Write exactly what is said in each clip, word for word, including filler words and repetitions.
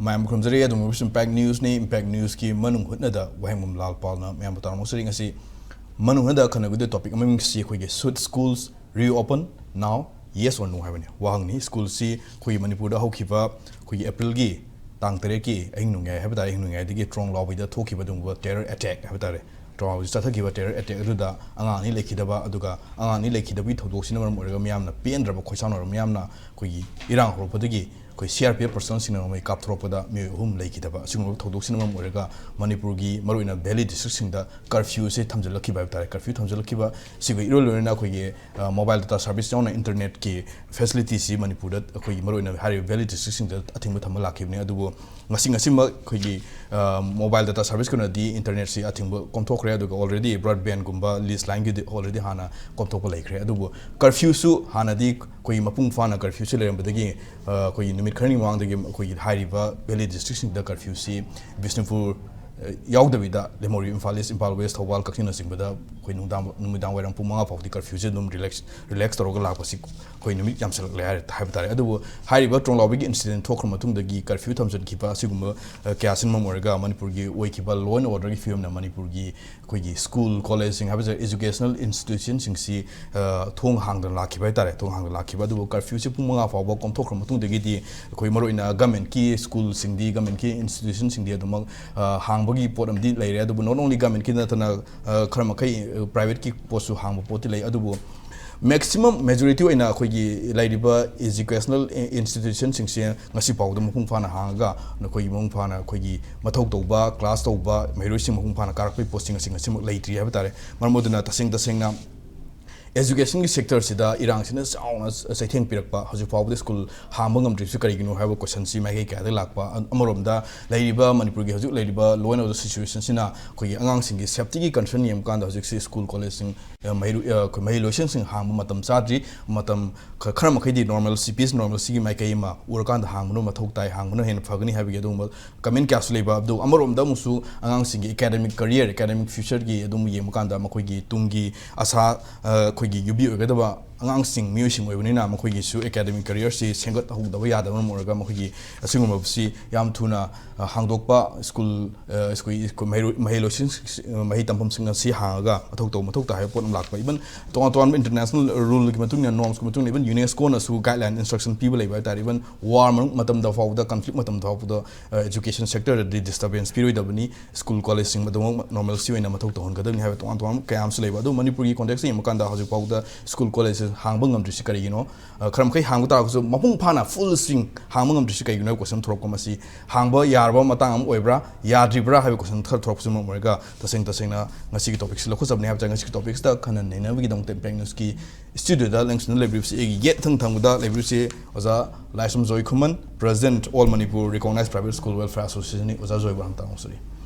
ꯃꯌꯥꯝ ꯈꯨꯔꯨꯝꯖꯔꯤ꯫ ꯑꯗꯨꯝ ꯑꯣꯏꯕꯁꯨ Impact Newsꯅꯤ꯫ Impact Newsꯀꯤ ꯃꯅꯨꯡ ꯍꯨꯠꯅꯗ ꯋꯥꯍꯦꯡꯕꯝ ꯂꯥꯜꯄꯥꯜꯅ ꯃꯌꯥꯝꯕꯨ ꯇꯔꯥꯃꯨꯛ ꯆꯠꯔꯤ꯫ ꯉꯁꯤ ꯃꯅꯨꯡ ꯍꯨꯠꯅꯗ ꯈꯟꯅꯒꯗꯕ topic ꯑꯃꯃꯤꯡꯁꯤ ꯑꯩꯈꯣꯏꯒꯤ "Should schools reopen now? Yes or no?" ꯍꯥꯏꯕꯅꯤ꯫ ꯋꯥꯍꯪꯅꯤ꯫ ꯁ꯭ꯀꯨꯜꯁꯤ ꯑꯩꯈꯣꯏꯒꯤ ꯃꯅꯤꯄꯨꯔꯗ ꯍꯧꯈꯤꯕ ꯑꯩꯈꯣꯏꯒꯤ ꯑꯦꯄ꯭ꯔꯤꯜꯒꯤ ꯇꯥꯡ ꯇꯔꯦꯠꯀꯤ ꯑꯍꯤꯡ ꯅꯣꯡꯌꯥꯏ ꯍꯥꯏꯕ ꯇꯥꯔꯦ, ꯑꯍꯤꯡ ꯅꯣꯡꯌꯥꯏꯗꯒꯤ ꯇ꯭ꯔꯣꯡ ꯂꯥꯎꯕꯤꯗ ꯊꯣꯛꯈꯤꯕ ꯑꯗꯨꯒꯨꯝꯕ terror attack ꯍꯥꯏꯕ ꯇꯥꯔꯦ, ꯇ꯭ꯔꯣꯡ ꯂꯥꯎꯕꯤꯗ ꯆꯠꯊꯈꯤꯕ terror attack ꯑꯗꯨꯗ ꯑꯉꯥꯡ ꯑꯅꯤ ꯂꯩꯈꯤꯗꯕ, ꯑꯗꯨꯒ ꯑꯉꯥꯡ ꯑꯅꯤ ꯂꯩꯈꯤꯗꯕꯒꯤ ꯊꯧꯗꯣꯛꯁꯤꯅ ꯃꯔꯝ ꯑꯣꯏꯔꯒ ꯃꯤꯌꯥꯝꯅ ꯄꯦꯟꯗ꯭ꯔꯕ, ꯈꯣꯏꯁꯥꯎꯅꯔꯕ ꯃꯤꯌꯥꯝꯅ ꯑꯩꯈꯣꯏꯒꯤ ꯏꯔꯥꯡ ꯍꯧꯔꯛꯄꯗꯒꯤ ꯑꯩꯈꯣꯏ C R P F personnelꯁꯤꯡꯅ ꯅꯣꯡꯃꯩ ꯀꯥꯞꯊꯣꯔꯛꯄꯗ ꯃꯤꯑꯣꯏ ꯑꯍꯨꯝ ꯂꯩꯈꯤꯗꯕ, ꯑꯁꯤꯒꯨꯝꯂꯕ ꯊꯧꯗꯣꯛꯁꯤꯅ ꯃꯔꯝ ꯑꯣꯏꯔꯒ ꯃꯅꯤꯄꯨꯔꯒꯤ ꯃꯔꯨꯑꯣꯏꯅ valley districtꯁꯤꯡꯗ curfewꯁꯦ ꯊꯝꯖꯤꯜꯂꯛꯈꯤꯕ ꯍꯥꯏꯕ ꯇꯥꯔꯦ꯫ Curfew ꯊꯝꯖꯤꯜꯂꯛꯈꯤꯕ, ꯁꯤꯒ ꯏꯔꯣꯏ ꯂꯣꯏꯅꯅ ꯑꯩꯈꯣꯏꯒꯤ, ꯑ, mobile data service ꯌꯥꯎꯅ internetꯀꯤ facilityꯁꯤ ꯃꯅꯤꯄꯨꯔꯗ ꯑꯩꯈꯣꯏꯒꯤ ꯃꯔꯨꯑꯣꯏꯅ ꯍꯥꯏꯔꯤꯕ valley districtꯁꯤꯡꯗ ꯑꯊꯤꯡꯕ ꯊꯝꯕ ꯂꯥꯛꯈꯤꯕꯅꯤ꯫ ꯑꯗꯨꯕꯨ ꯉꯁꯤ, ꯉꯁꯤꯃꯛ ꯑꯩꯈꯣꯏꯒꯤ, ꯑ, mobile data serviceꯀꯤ ꯑꯣꯏꯅꯗꯤ internetꯁꯤ ꯑꯊꯤꯡꯕ ꯀꯣꯝꯊꯣꯛꯈ꯭ꯔꯦ, ꯑꯗꯨꯒ already broadbandꯒꯨꯝꯕ lease lineꯒꯤꯗꯤ already ꯍꯥꯟꯅ ꯀꯣꯝꯊꯣꯛꯄ ꯂꯩꯈ꯭ꯔꯦ꯫ ꯑꯗꯨꯕꯨ curfewꯁꯨ ꯍꯥꯟꯅꯗꯤ ꯑꯩꯈꯣꯏꯒꯤ ꯃꯄꯨꯡ ꯐꯥꯅ curfewꯁꯤ ꯂꯩꯔꯝꯕꯗꯒꯤ, ꯑ, ꯑꯩꯈꯣꯏꯒꯤ ꯅꯨꯃꯤꯠ ꯈꯔꯅꯤ ꯃꯃꯥꯡꯗꯒꯤ ꯑꯩꯈꯣꯏꯒꯤ ꯍꯥꯏꯔꯤꯕ valley districtꯁꯤꯡꯗ curfewꯁꯤ ꯕꯤꯁꯅꯨꯄꯨꯔ, ꯑ, ꯌꯥꯎꯗꯕꯤꯗ ꯂꯩꯃꯔꯤ, ꯏꯝꯐꯥꯜ East, ꯏꯝꯐꯥꯜ West, ꯊꯧꯕꯥꯜ, ꯀꯛꯆꯤꯡꯅꯆꯤꯡꯕꯗ ꯑꯩꯈꯣꯏ ꯅꯨꯡꯗꯥꯡ, ꯅꯨꯃꯤꯗꯥꯡ ꯋꯥꯏꯔꯝ ꯄꯨꯡ ꯃꯉꯥ ꯐꯥꯎꯗꯤ curfewꯁꯦ ꯑꯗꯨꯝ relax, relax ꯇꯧꯔꯒ ꯂꯥꯛꯄꯁꯤ ꯑꯩꯈꯣꯏ ꯅꯨꯃꯤꯠ ꯌꯥꯝꯁꯤꯜꯂꯛꯂꯦ ꯍꯥꯏꯔ-, ꯍꯥꯏꯕ ꯇꯥꯔꯦ꯫ ꯑꯗꯨꯕꯨ ꯍꯥꯏꯔꯤꯕ ꯇ꯭ꯔꯣꯡꯂꯥꯎꯕꯤꯒꯤ incident ꯊꯣꯛꯈ꯭ꯔ ꯃꯇꯨꯡꯗꯒꯤ curfew ꯊꯝꯖꯤꯟꯈꯤꯕ ꯑꯁꯤꯒꯨꯝꯕ, ꯑ, ꯀꯌꯥꯁꯤꯅ ꯃꯔꯝ ꯑꯣꯏꯔꯒ ꯃꯅꯤꯄꯨꯔꯒꯤ ꯑꯣꯏꯈꯤꯕ law and orderꯒꯤ ꯐꯤꯕꯝꯅ ꯃꯅꯤꯄꯨꯔꯒꯤ ꯑꯩꯈꯣꯏꯒꯤ ꯁ꯭ꯀꯨꯜ, ꯀꯣꯂꯦꯖꯁꯤꯡ ꯍꯥꯏꯕꯁꯦ educational institutionꯁꯤꯡꯁꯤ, ꯑ, ꯊꯣꯡ ꯍꯥꯡꯗꯅ ꯂꯥꯛꯈꯤꯕ ꯍꯥꯏ ꯇꯥꯔꯦ꯫ ꯊꯣꯡ ꯍꯥꯡꯗꯅ ꯂꯥꯛꯈꯤꯕ꯫ ꯑꯗꯨꯕꯨ curfewꯁꯤ ꯄꯨꯡ ꯃꯉꯥ ꯐꯥꯎꯕ ꯀꯣꯝꯊꯣꯛꯈ꯭ꯔ ꯃꯇꯨꯡꯗꯒꯤꯗꯤ ꯑꯩꯈꯣꯏ ꯃꯔꯨꯑꯣꯏꯅ governmentꯀꯤ ꯁ꯭ꯀꯨꯜꯁꯤꯡꯗꯤ, governmentꯀꯤ institutionꯁꯤꯡꯗꯤ ꯑꯗꯨꯃꯛ, ꯑ, ꯍꯥꯡꯕꯒꯤ ꯄꯣꯠ ꯑꯃꯗꯤ ꯂꯩꯔꯦ꯫ ꯑꯗꯨꯕꯨ not only governmentꯀꯤ ꯅꯠꯇꯅ, ꯑ, ꯈꯔ ꯃꯈꯩ, ꯑ, privateꯀꯤ ꯄꯣꯠꯁꯨ ꯍꯥꯡꯕ ꯄꯣꯠꯇꯤ ꯂꯩ꯫ ꯑꯗꯨꯕꯨ maximum majority ꯑꯣꯏꯅ ꯑꯩꯈꯣꯏꯒꯤ ꯂꯩꯔꯤꯕ educational institutionꯁꯤꯡꯁꯦ ꯉꯁꯤ ꯐꯥꯎꯕꯗ ꯃꯄꯨꯡ ꯐꯥꯅ ꯍꯥꯡꯉꯒ ꯅꯈꯣꯏꯒꯤ ꯃꯄꯨꯡ ꯐꯥꯅ ꯑꯩꯈꯣꯏꯒꯤ ꯃꯊꯧ ꯇꯧꯕ, class ꯇꯧꯕ ꯃꯍꯩꯔꯣꯏꯁꯤꯡ ꯃꯄꯨꯡ ꯐꯥꯅ ꯀꯥꯔꯛꯄꯒꯤ ꯄꯣꯠꯁꯤꯡ ꯑꯁꯤ ꯉꯁꯤꯃꯛ ꯂꯩꯇ꯭ꯔꯤ ꯍꯥꯏꯕ ꯇꯥꯔꯦ꯫ ꯃꯔꯝ ꯑꯗꯨꯅ ꯇꯁꯦꯡ ꯇꯁꯦꯡꯅ educationꯒꯤ sectorꯁꯤꯗ ꯏꯔꯥꯡꯁꯤꯅ ꯆꯥꯎꯅ ꯆꯩꯊꯦꯡ ꯄꯤꯔꯛꯄ, ꯍꯧꯖꯤꯛ ꯐꯥꯎꯕꯗ ꯁ꯭ꯀꯨꯜ ꯍꯥꯡꯕ ꯉꯝꯗ꯭ꯔꯤꯕꯁꯤ ꯀꯔꯤꯒꯤꯅꯣ ꯍꯥꯏꯕ questionꯁꯤ ꯃꯥꯏꯀꯩ ꯀꯌꯥꯗꯒꯤ ꯂꯥꯛꯄ꯫ ꯑ-, ꯑꯃꯔꯣꯝꯗ ꯂꯩꯔꯤꯕ ꯃꯅꯤꯄꯨꯔꯒꯤ ꯍꯧꯖꯤꯛ ꯂꯩꯔꯤꯕ law and order situationꯁꯤꯅ ꯑꯩꯈꯣꯏꯒꯤ ꯑꯉꯥꯡꯁꯤꯡꯒꯤ safetyꯒꯤ concern ꯌꯦꯡꯕ ꯀꯥꯟꯗ ꯍꯧꯖꯤꯛꯁꯤ ꯁ꯭ꯀꯨꯜ, ꯀꯣꯂꯦꯖꯁꯤꯡ, ꯑ, ꯃꯍꯩꯔꯣꯏ-, ꯑ, ꯑꯩꯈꯣꯏ ꯃꯍꯩꯂꯣꯏꯁꯪꯁꯤꯡ ꯍꯥꯡꯕ ꯃꯇꯝ ꯆꯥꯗ꯭ꯔꯤ꯫ ꯃꯇꯝ ꯈ-, ꯈꯔ ꯃꯈꯩꯗꯤ normalcy, peace normalcyꯒꯤ ꯃꯥꯏꯀꯩ ꯑꯃ ꯎꯔꯀꯥꯟꯗ ꯍꯥꯡꯕꯅ ꯃꯊꯧ ꯇꯥꯏ, ꯍꯥꯡꯕꯅ ꯍꯦꯟꯅ ꯐꯒꯅꯤ ꯍꯥꯏꯕꯒꯤ ꯑꯗꯨꯒꯨꯝꯕ comment ꯀꯌꯥꯁꯨ ꯂꯩꯕ꯫ ꯑꯗꯨ ꯑꯃꯔꯣꯝꯗ ꯑꯃꯨꯛꯁꯨ ꯑꯉꯥꯡꯁꯤꯡꯒꯤ academic career, academic futureꯒꯤ ꯑꯗꯨꯝ ꯌꯦꯡꯕ ꯀꯥꯟꯗ ꯃꯈꯣꯏꯒꯤ ꯇꯨꯡꯒꯤ ꯑꯁꯥ, ꯑ, ꯑꯩꯈꯣꯏꯒꯤ ꯌꯨꯝꯕꯤ ꯑꯣꯏꯒꯗꯕ, ꯑꯉꯥꯡꯁꯤꯡ, ꯃꯤꯑꯣꯏꯁꯤꯡ ꯑꯣꯏꯕꯅꯤꯅ ꯃꯈꯣꯏꯒꯤꯁꯨ academic career ꯁꯤ ꯁꯦꯝꯒꯠꯍꯧꯗꯕ ꯌꯥꯗꯕꯅ ꯃꯔꯝ ꯑꯣꯏꯔꯒ ꯃꯈꯣꯏꯒꯤ ꯑꯁꯤꯒꯨꯝꯂꯕꯁꯤ ꯌꯥꯝ ꯊꯨꯅ, ꯑ, ꯍꯥꯡꯗꯣꯛꯄ, ꯁ꯭ꯀꯨꯜ, ꯑ, ꯁ꯭ꯀꯨꯜ, ꯁ꯭ꯀꯨꯜ ꯃꯍꯩꯔꯣꯏ-, ꯃꯍꯩꯂꯣꯏꯁꯤꯡ, ꯑ, ꯃꯍꯩ ꯇꯝꯐꯝꯁꯤꯡ ꯑꯁꯤ ꯍꯥꯡꯉꯒ ꯃꯊꯧ ꯇꯧ, ꯃꯊꯧ ꯇꯥꯏ ꯍꯥꯏꯕ ꯄꯣꯠ ꯑꯃ ꯂꯥꯛꯄ꯫ Even ꯇꯣꯉꯥꯟ ꯇꯣꯉꯥꯟꯕ international rule ꯒꯤ ꯃꯇꯨꯡ ꯏꯟꯅ, norms ꯀꯤ ꯃꯇꯨꯡ ꯏꯟꯅ, even UNESCO ꯅꯁꯨ guideline, instruction ꯄꯤꯕ ꯂꯩꯕ ꯍꯥꯏ ꯇꯥꯔꯦ꯫ Even war ꯃꯅꯨꯡ ꯃꯇꯝꯗ ꯐꯥꯎꯕꯗ, conflict ꯃꯇꯝꯗ ꯐꯥꯎꯕꯗ, ꯑ, education sector ꯗꯗꯤ disturbance ꯄꯤꯔꯣꯏꯗꯕꯅꯤ꯫ ꯁ꯭ꯀꯨꯜ ꯀꯣꯂꯦꯖꯁꯤꯡ ꯑꯗꯨꯃꯛ normalcy ꯑꯣꯏꯅ ꯃꯊꯧ ꯇꯧꯍꯟꯒꯗꯕꯅꯤ ꯍꯥꯏꯕ ꯇꯣꯉꯥꯟ ꯇꯣꯉꯥꯟꯕ ꯀꯌꯥ ꯑꯃꯁꯨ ꯂꯩꯕ꯫ ꯑꯗꯨꯕꯨ ꯃꯅꯤꯄꯨꯔꯒꯤ context ꯇ ꯌꯦꯡꯕ ꯀꯥꯟꯗ ꯍꯧꯖꯤꯛ ꯐꯥꯎꯕꯗ ꯁ꯭ꯀꯨꯜ ꯀꯣꯂꯦꯖ ꯍꯥꯡꯕ ꯉꯝꯗ꯭ꯔꯤꯁꯤ ꯀꯔꯤꯒꯤꯅꯣ? ꯑ, ꯈꯔ ꯃꯈꯩ ꯍꯥꯡꯕ ꯇꯥꯔꯒꯁꯨ ꯃꯄꯨꯡ ꯐꯥꯅ full swing ꯍꯥꯡꯕ ꯉꯝꯗ꯭ꯔꯤꯁꯤ ꯀꯩꯒꯤꯅꯣ ꯍꯥꯏꯕ question ꯊꯣꯔꯛꯄ, ꯃꯁꯤ ꯍꯥꯡꯕ ꯌꯥꯔꯕ ꯃꯇꯥꯡ ꯑꯃ ꯑꯣꯏꯕ꯭ꯔꯥ, ꯌꯥꯗ꯭ꯔꯤꯕ꯭ꯔꯥ ꯍꯥꯏꯕ question ꯈꯔ ꯊꯣꯔꯛꯄꯁꯨ ꯃꯔꯝ ꯑꯣꯏꯔꯒ ꯇꯁꯦꯡ ꯇꯁꯦꯡꯅ ꯉꯁꯤꯒꯤ topic ꯁꯤ ꯂꯧꯈꯠꯆꯕꯅꯤ ꯍꯥꯏꯕ ꯇꯥꯔꯦ꯫ ꯉꯁꯤꯒꯤ topic ꯁꯤꯗ ꯈꯟꯅ ꯅꯩꯅꯕꯒꯤꯗꯃꯛꯇ Impact News ꯀꯤ studio ꯗ ꯂꯦꯡꯁꯤꯟꯗꯨꯅ ꯂꯩꯕꯤꯔꯤꯕꯁꯤ ꯑꯩꯒꯤ ꯌꯦꯠ ꯊꯪ ꯊꯪꯕꯗ ꯂꯩꯕꯤꯔꯤꯕꯁꯤ ꯑꯣꯖꯥ ꯂꯥꯏꯁ꯭ꯔꯝ ꯖꯣꯏꯈꯨꯃꯟ, President, All Manipur Recognized Private School Welfare Association ꯅꯤ꯫ ꯑꯣꯖꯥ ꯖꯣꯏꯕꯨ ꯍꯥꯟꯅ ꯇꯥꯃꯨꯛꯆꯔꯤ꯫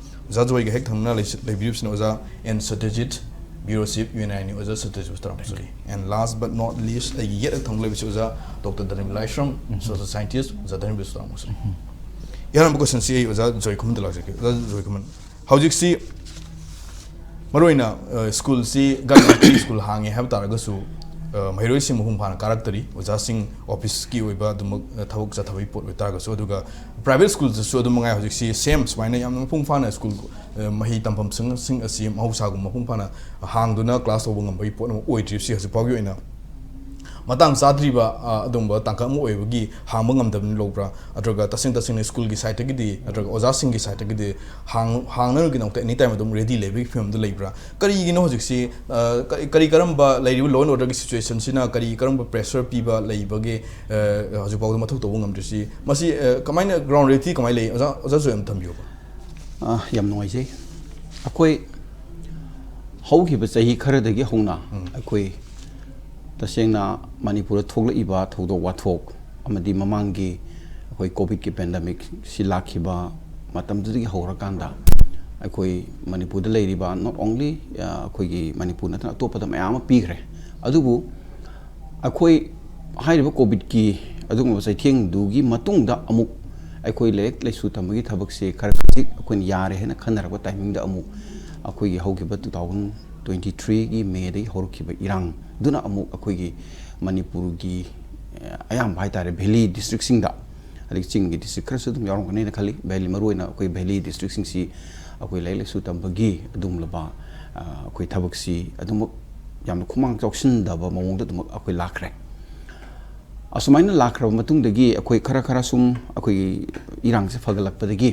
ꯑꯣꯖꯥ ꯖꯣꯏꯒ ꯍꯦꯛ ꯊꯪꯅꯅ ꯂꯩꯁꯤ-, ꯂꯩꯕꯤꯔꯤꯕꯁꯤꯅ ꯑꯣꯖꯥ ꯑꯦꯟ ꯁꯇ꯭ꯌꯖꯤꯠ, Bureau Chief, UNIA ꯅꯤ꯫ ꯑꯣꯖꯥ ꯁꯇ꯭ꯌꯖꯤꯠꯄꯨ ꯇꯥꯃꯨꯛꯆꯔꯤ꯫ And last but not least, ꯑꯩꯒꯤ ꯌꯦꯠ ꯊꯪꯕ ꯂꯩꯕꯁꯤ ꯑꯣꯖꯥ ꯗꯣꯛꯇꯔ ꯙꯅꯤꯕ ꯂꯥꯏꯁ꯭ꯔꯝ, Social Scientist, ꯑꯣꯖꯥ ꯙꯅꯤꯕꯁꯨ ꯇꯥꯃꯨꯛꯆꯔꯤ꯫ ꯏꯍꯥꯟꯕ question ꯁꯤ ꯑꯩ ꯑꯣꯖꯥ ꯖꯣꯏꯈꯨꯃꯟꯗ ꯂꯥꯛꯆꯒꯦ꯫ ꯑꯣꯖꯥ ꯖꯣꯏꯈꯨꯃꯟ, ꯍꯧꯖꯤꯛꯁꯤ ꯃꯔꯨꯑꯣꯏꯅ, ꯑ, ꯁ꯭ꯀꯨꯜꯁꯤ ꯒꯚꯔꯟꯃꯦꯟꯠꯀꯤ ꯁ꯭ꯀꯨꯜ ꯍꯥꯡꯉꯦ ꯍꯥꯏꯕ ꯇꯥꯔꯒꯁꯨ, ꯑ, ꯃꯍꯩꯔꯣꯏꯁꯤꯡ ꯃꯄꯨꯡ ꯐꯥꯅ ꯀꯥꯔꯛꯇꯔꯤ꯫ ꯑꯣꯖꯥꯁꯤꯡ ꯑꯣꯐꯤꯁꯀꯤ ꯑꯣꯏꯕ ꯑꯗꯨꯃꯛ, ꯑ, ꯊꯕꯛ ꯆꯠꯊꯕꯒꯤ ꯄꯣꯠ ꯑꯣꯏꯇꯥꯔꯒꯁꯨ, ꯑꯗꯨꯒ ꯄ꯭ꯔꯥꯏꯚꯦꯠ ꯁ꯭ꯀꯨꯜꯗꯁꯨ ꯑꯗꯨꯝ ꯃꯉꯥꯏ ꯍꯧꯖꯤꯛꯁꯤ ꯁꯦꯝ ꯁꯨꯃꯥꯏꯅ ꯌꯥꯝꯅ ꯃꯄꯨꯡ ꯐꯥꯅ ꯁ꯭ꯀꯨꯜ, ꯑ, ꯃꯍꯩ ꯇꯝꯐꯝꯁꯤꯡ ꯑꯁꯤ ꯃꯍꯧꯁꯥꯒꯨꯝ ꯃꯄꯨꯡ ꯐꯥꯅ ꯍꯥꯡꯗꯨꯅ ꯀ꯭ꯂꯥꯁ ꯇꯧꯕ ꯉꯝꯕꯒꯤ ꯄꯣꯠ ꯑꯃ ꯑꯣꯏꯗ꯭ꯔꯤꯕꯁꯤ ꯍꯧꯖꯤꯛ ꯐꯥꯎꯒꯤ ꯑꯣꯏꯅ ꯃꯇꯥꯡ ꯆꯥꯗ꯭ꯔꯤꯕ, ꯑ, ꯑꯗꯨꯒꯨꯝꯕ ꯇꯥꯡꯀꯛ ꯑꯃ ꯑꯣꯏꯕꯒꯤ ꯍꯥꯡꯕ ꯉꯝꯗꯕꯅꯤ ꯂꯧꯕ꯭ꯔꯥ? ꯅꯠꯇ꯭ꯔꯒ ꯇꯁꯦꯡ ꯇꯁꯦꯡꯅ ꯁ꯭ꯀꯨꯜꯒꯤ ꯁꯥꯏꯠꯇꯒꯤꯗꯤ ꯅꯠꯇ꯭ꯔꯒ ꯑꯣꯖꯥꯁꯤꯡꯒꯤ ꯁꯥꯏꯠꯇꯒꯤꯗꯤ ꯍꯥꯡ-, ꯍꯥꯡꯅꯕꯒꯤꯗꯃꯛꯇ ꯑꯦꯅꯤ ꯇꯥꯏꯝ ꯑꯗꯨꯝ ꯔꯦꯗꯤ ꯂꯩꯕꯒꯤ ꯐꯤꯕꯝꯗ ꯂꯩꯕ꯭ꯔꯥ? ꯀꯔꯤꯒꯤꯅꯣ ꯍꯧꯖꯤꯛꯁꯤ, ꯑ, ꯀ-, ꯀꯔꯤ ꯀꯔꯝꯕ ꯂꯩꯔꯤꯕ law and order ꯒꯤ situation ꯁꯤꯅ ꯀꯔꯤ ꯀꯔꯝꯕ pressure ꯄꯤꯕ ꯂꯩꯕꯒꯦ, ꯑ, ꯍꯧꯖꯤꯛ ꯐꯥꯎꯕꯗ ꯃꯊꯧ ꯇꯧꯕ ꯉꯝꯗ꯭ꯔꯤꯁꯤ? ꯃꯁꯤ, ꯑ, ꯀꯃꯥꯏꯅ ground reality ꯀꯃꯥꯏꯅ ꯂꯩ? ꯑꯣꯖꯥ, ꯑꯣꯖꯥ ꯖꯣꯏ ꯑꯃ ꯊꯝꯕꯤꯌꯨꯕ꯫ ꯑ, ꯌꯥꯝ ꯅꯨꯡꯉꯥꯏꯖꯩ꯫ ꯑꯩꯈꯣꯏ ꯍꯧꯈꯤꯕ ꯆꯍꯤ ꯈꯔꯗꯒꯤ ꯍꯧꯅ ꯎꯝ꯫ ꯑꯩꯈꯣꯏ ꯇꯁꯦꯡꯅ ꯃꯅꯤꯄꯨꯔꯗ ꯊꯣꯛꯂꯛꯏꯕ ꯊꯧꯗꯣꯛ ꯋꯥꯊꯣꯛ ꯑꯃꯗꯤ ꯃꯃꯥꯡꯒꯤ ꯑꯩꯈꯣꯏ COVID ꯀꯤ pandemic ꯁꯤ ꯂꯥꯛꯈꯤꯕ ꯃꯇꯝꯗꯨꯗꯒꯤ ꯍꯧꯔꯀꯥꯟꯗ ꯑꯩꯈꯣꯏ ꯃꯅꯤꯄꯨꯔꯗ ꯂꯩꯔꯤꯕ not only, ꯑ, ꯑꯩꯈꯣꯏꯒꯤ ꯃꯅꯤꯄꯨꯔ ꯅꯠꯇꯅ ꯑꯇꯣꯞꯄꯗ ꯃꯌꯥꯝ ꯑꯃ ꯄꯤꯈ꯭ꯔꯦ꯫ ꯑꯗꯨꯕꯨ ꯑꯩꯈꯣꯏ ꯍꯥꯏꯔꯤꯕ COVID ꯀꯤ ꯑꯗꯨꯒꯨꯝꯂꯕ ꯆꯩꯊꯦꯡꯗꯨꯒꯤ ꯃꯇꯨꯡꯗ ꯑꯃꯨꯛ ꯑꯩꯈꯣꯏ ꯂꯥꯏꯔꯤꯛ ꯂꯥꯏꯁꯨ ꯇꯝꯕꯒꯤ ꯊꯕꯛꯁꯦ ꯈꯔ ꯈꯖꯤꯛ ꯑꯩꯈꯣꯏꯅ ꯌꯥꯔꯦ ꯍꯥꯏꯅ ꯈꯟꯅꯔꯛꯄ timing ꯗ ꯑꯃꯨꯛ ꯑꯩꯈꯣꯏꯒꯤ ꯍꯧꯈꯤꯕ two thousand ꯇ꯭ꯋꯦꯟꯇꯤ ꯊ꯭ꯔꯤꯒꯤ ꯃꯦꯗꯒꯤ ꯍꯧꯔꯛꯈꯤꯕ ꯏꯔꯥꯡꯗꯨꯅ ꯑꯃꯨꯛ ꯑꯩꯈꯣꯏꯒꯤ ꯃꯅꯤꯄꯨꯔꯒꯤ, ꯑ, ꯑꯌꯥꯝꯕ ꯍꯥꯏꯇꯥꯔꯦ, ꯚꯦꯂꯤ ꯗꯤꯁꯇ꯭ꯔꯤꯛꯁꯤꯡꯗ, ꯑꯗꯒꯤ ꯆꯤꯡꯒꯤ ꯗꯤꯁꯇ꯭ꯔꯤꯛ ꯈꯔꯁꯨ ꯑꯗꯨꯝ ꯌꯥꯎꯔꯝꯒꯅꯤꯅ ꯈꯜꯂꯤ, ꯚꯦꯂꯤ, ꯃꯔꯨꯑꯣꯏꯅ ꯑꯩꯈꯣꯏ ꯚꯦꯂꯤ ꯗꯤꯁꯇ꯭ꯔꯤꯛꯁꯤꯡꯁꯤ ꯑꯩꯈꯣꯏ ꯂꯥꯏꯔꯤꯛ ꯂꯥꯏꯁꯨ ꯇꯝꯕꯒꯤ ꯑꯗꯨꯒꯨꯝꯂꯕ, ꯑ, ꯑꯩꯈꯣꯏ ꯊꯕꯛꯁꯤ ꯑꯗꯨꯃꯛ ꯌꯥꯝꯅ ꯈꯨꯃꯥꯡ ꯆꯥꯎꯁꯤꯟꯗꯕ ꯃꯑꯣꯡꯗ ꯑꯗꯨꯃꯛ ꯑꯩꯈꯣꯏ ꯂꯥꯛꯈ꯭ꯔꯦ꯫ ꯑꯁꯨꯃꯥꯏꯅ ꯂꯥꯛꯈ꯭ꯔꯕ ꯃꯇꯨꯡꯗꯒꯤ ꯑꯩꯈꯣꯏ ꯈꯔ ꯈꯔ ꯁꯨꯝ ꯑꯩꯈꯣꯏꯒꯤ ꯏꯔꯥꯡꯁꯦ ꯐꯒꯠꯂꯛꯄꯗꯒꯤ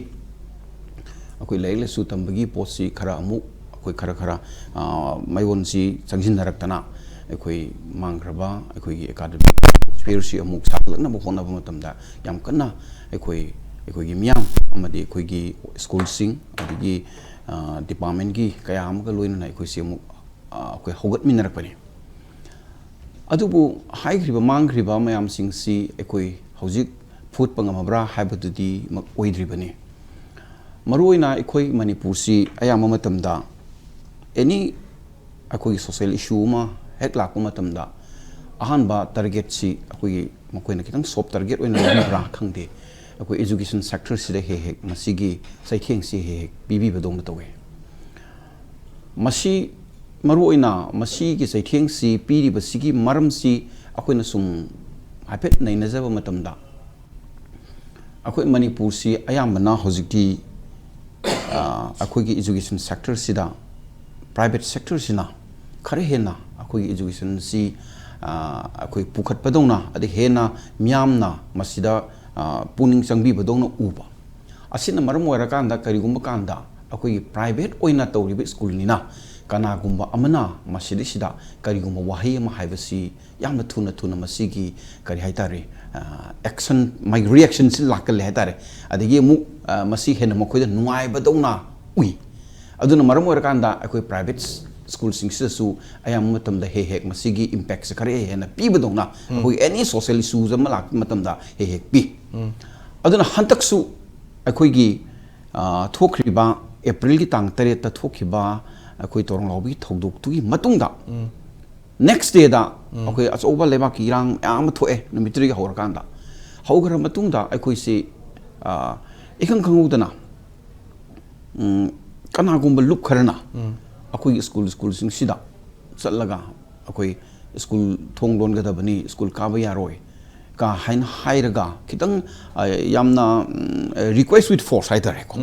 ꯑꯩꯈꯣꯏ ꯂꯥꯏꯔꯤꯛ ꯂꯥꯏꯁꯨ ꯇꯝꯕꯒꯤ ꯄꯣꯠꯁꯤ ꯈꯔ ꯑꯃꯨꯛ ꯑꯩꯈꯣꯏ ꯈꯔ ꯈꯔ, ꯑ, ꯃꯥꯏꯑꯣꯟꯁꯤ ꯆꯪꯁꯤꯟꯅꯔꯛꯇꯅ ꯑꯩꯈꯣꯏ ꯃꯥꯡꯈ꯭ꯔꯕ ꯑꯩꯈꯣꯏꯒꯤ ꯑꯦꯀꯥꯗꯃꯤꯛ ꯑꯦꯠꯃꯣꯁꯐꯤꯌꯔꯁꯤ ꯑꯃꯨꯛ ꯁꯥꯒꯠꯂꯛꯅꯕ ꯍꯣꯠꯅꯕ ꯃꯇꯝꯗ ꯌꯥꯝ ꯀꯟꯅ ꯑꯩꯈꯣꯏ, ꯑꯩꯈꯣꯏꯒꯤ ꯃꯤꯌꯥꯝ ꯑꯃꯗꯤ ꯑꯩꯈꯣꯏꯒꯤ ꯁ꯭ꯀꯨꯜꯁꯤꯡ ꯑꯗꯒꯤ, ꯑ, ꯗꯤꯄꯥꯔꯠꯃꯦꯟꯒꯤ ꯀꯌꯥ ꯑꯃꯒ ꯂꯣꯏꯅꯅ ꯑꯩꯈꯣꯏꯁꯤ ꯑꯃꯨꯛ, ꯑ, ꯑꯩꯈꯣꯏ ꯍꯧꯒꯠꯃꯤꯟꯅꯔꯛꯄꯅꯤ꯫ ꯑꯗꯨꯕꯨ ꯍꯥꯏꯈ꯭ꯔꯤꯕ ꯃꯥꯡꯈ꯭ꯔꯤꯕ ꯃꯌꯥꯝꯁꯤꯡꯁꯤ ꯑꯩꯈꯣꯏ ꯍꯧꯖꯤꯛ ꯐꯨꯠꯄ ꯉꯝꯃꯕ꯭ꯔꯥ ꯍꯥꯏꯕꯗꯨꯗꯤ ꯃꯛ ꯑꯣꯏꯗ꯭ꯔꯤꯕꯅꯤ꯫ ꯃꯔꯨꯑꯣꯏꯅ ꯑꯩꯈꯣꯏ ꯃꯅꯤꯄꯨꯔꯁꯤ ꯑꯌꯥꯝꯕ ꯃꯇꯝꯗ ꯑꯦꯅꯤ ꯑꯩꯈꯣꯏꯒꯤ ꯁꯣꯁꯤꯌꯦꯜ ꯏꯁꯨ ꯑꯃ ꯍꯦꯛ ꯂꯥꯛꯄ ꯃꯇꯝꯗ ꯑꯍꯥꯟꯕ ꯇꯥꯔꯒꯦꯠꯁꯤ ꯑꯩꯈꯣꯏꯒꯤ ꯃꯈꯣꯏꯅ ꯈꯤꯇꯪ ꯁꯣꯐ ꯇꯥꯔꯒꯦꯠ ꯑꯣꯏꯅ ꯂꯧꯕꯤꯕ꯭ꯔꯥ ꯈꯪꯗꯦ, ꯑꯩꯈꯣꯏ ꯑꯦꯖꯨꯀꯦꯁꯟ ꯁꯦꯛꯇꯔꯁꯤꯗ ꯍꯦꯛ ꯍꯦꯛ ꯃꯁꯤꯒꯤ ꯆꯩꯊꯦꯡꯁꯤ ꯍꯦꯛ ꯍꯦꯛ ꯄꯤꯕꯤꯕꯗꯧꯅ ꯇꯧꯋꯦ꯫ ꯃꯁꯤ ꯃꯔꯨꯑꯣꯏꯅ ꯃꯁꯤꯒꯤ ꯆꯩꯊꯦꯡꯁꯤ ꯄꯤꯔꯤꯕꯁꯤꯒꯤ ꯃꯔꯝꯁꯤ ꯑꯩꯈꯣꯏꯅ ꯁꯨꯝ ꯍꯥꯏꯐꯦꯠ ꯅꯩꯅꯖꯕ ꯃꯇꯝꯗ ꯑꯩꯈꯣꯏ ꯃꯅꯤꯄꯨꯔꯁꯤ ꯑꯌꯥꯝꯕꯅ ꯍꯧꯖꯤꯛꯇꯤ, ꯑ, ꯑꯩꯈꯣꯏꯒꯤ ꯑꯦꯖꯨꯀꯦꯁꯟ ꯁꯦꯛꯇꯔꯁꯤꯗ, ꯄ꯭ꯔꯥꯏꯚꯦꯠ ꯁꯦꯛꯇꯔꯁꯤꯅ ꯈꯔ ꯍꯦꯟꯅ ꯑꯩꯈꯣꯏꯒꯤ ꯑꯦꯖꯨꯀꯦꯁꯟꯁꯤ, ꯑ, ꯑꯩꯈꯣꯏ ꯄꯨꯈꯠꯄꯗꯧꯅ ꯑꯗꯩ ꯍꯦꯟꯅ ꯃꯤꯌꯥꯝꯅ ꯃꯁꯤꯗ, ꯑ, ꯄꯨꯛꯅꯤꯡ ꯆꯪꯕꯤꯕꯗꯧꯅ ꯎꯕ꯫ ꯑꯁꯤꯅ ꯃꯔꯝ ꯑꯣꯏꯔꯀꯥꯟꯗ ꯀꯔꯤꯒꯨꯝꯕ ꯀꯥꯟꯗ ꯑꯩꯈꯣꯏꯒꯤ ꯄ꯭ꯔꯥꯏꯚꯦꯠ ꯑꯣꯏꯅ ꯇꯧꯔꯤꯕ ꯁ꯭ꯀꯨꯜꯅꯤꯅ ꯀꯅꯥꯒꯨꯝꯕ ꯑꯃꯅ ꯃꯁꯤꯗꯩꯁꯤꯗ ꯀꯔꯤꯒꯨꯝꯕ ꯋꯥꯍꯩ ꯑꯃ ꯍꯥꯏꯕꯁꯤ ꯌꯥꯝꯅ ꯊꯨꯅ ꯊꯨꯅ ꯃꯁꯤꯒꯤ ꯀꯔꯤ ꯍꯥꯏꯇꯥꯔꯦ, ꯑ, ꯑꯦꯛꯁꯟ, ꯃꯥꯒꯤ ꯔꯤꯌꯦꯛꯁꯟꯁꯤ ꯂꯥꯛꯀꯜꯂꯦ ꯍꯥꯏꯇꯥꯔꯦ꯫ ꯑꯗꯒꯤ ꯑꯃꯨꯛ, ꯑ, ꯃꯁꯤ ꯍꯦꯟꯅ ꯃꯈꯣꯏꯗ ꯅꯨꯡꯉꯥꯏꯕꯗꯧꯅ ꯎꯏ꯫ ꯑꯗꯨꯅ ꯃꯔꯝ ꯑꯣꯏꯔꯀꯥꯟꯗ ꯑꯩꯈꯣꯏ ꯄ꯭ꯔꯥꯏꯚꯦꯠ ꯁ꯭ꯀꯨꯜꯁꯤꯡꯁꯤꯗꯁꯨ ꯑꯌꯥꯝꯕ ꯃꯇꯝꯗ ꯍꯦꯛ ꯍꯦꯛ ꯃꯁꯤꯒꯤ ꯏꯝꯄꯦꯛꯁꯦ ꯈꯔ ꯍꯦꯟꯅ ꯄꯤꯕꯗꯧꯅ ꯑꯩꯈꯣꯏ ꯑꯦꯅꯤ ꯁꯣꯁꯤꯌꯦꯜ ꯏꯁꯨꯁ ꯑꯃ ꯂꯥꯛꯄ ꯃꯇꯝꯗ ꯍꯦꯛ ꯍꯦꯛ ꯄꯤ꯫ ꯑꯗꯨꯅ ꯍꯟꯗꯛꯁꯨ ꯑꯩꯈꯣꯏꯒꯤ, ꯑ, ꯊꯣꯛꯈ꯭ꯔꯤꯕ ꯑꯦꯄ꯭ꯔꯤꯜꯒꯤ ꯇꯥꯡ ꯇꯔꯦꯠꯇ ꯊꯣꯛꯈꯤꯕ ꯑꯩꯈꯣꯏ ꯇꯣꯔꯣꯡ ꯂꯥꯎꯕꯒꯤ ꯊꯧꯗꯣꯛꯇꯨꯒꯤ ꯃꯇꯨꯡꯗ ꯅꯦꯛꯁ ꯗꯦꯗ ꯑꯩꯈꯣꯏ ꯑꯆꯧꯕ ꯂꯩꯕꯥꯛꯀꯤ ꯏꯔꯥꯡ ꯃꯌꯥꯝ ꯑꯃ ꯊꯣꯛꯑꯦ ꯅꯨꯃꯤꯠꯇꯨꯗꯒꯤ ꯍꯧꯔꯀꯥꯟꯗ꯫ ꯍꯧꯈ꯭ꯔ ꯃꯇꯨꯡꯗ ꯑꯩꯈꯣꯏꯁꯤ, ꯑ, ꯏꯈꯪ ꯈꯪꯍꯧꯗꯅ, ꯎꯝ, ꯀꯅꯥꯒꯨꯝꯕ ꯂꯨꯞ ꯈꯔꯅ ꯑꯩꯈꯣꯏꯒꯤ ꯁ꯭ꯀꯨꯜ ꯁ꯭ꯀꯨꯜꯁꯤꯡꯁꯤꯗ ꯆꯠꯂꯒ ꯑꯩꯈꯣꯏ ꯁ꯭ꯀꯨꯜ ꯊꯣꯡ ꯂꯣꯟꯒꯗꯕꯅꯤ, ꯁ꯭ꯀꯨꯜ ꯀꯥꯕ ꯌꯥꯔꯣꯏ ꯀ ꯍꯥꯏꯅ ꯍꯥꯏꯔꯒ ꯈꯤꯇꯪ ꯑ, ꯌꯥꯝꯅ request with force ꯍꯥꯏꯇꯥꯔꯦꯀꯣ꯫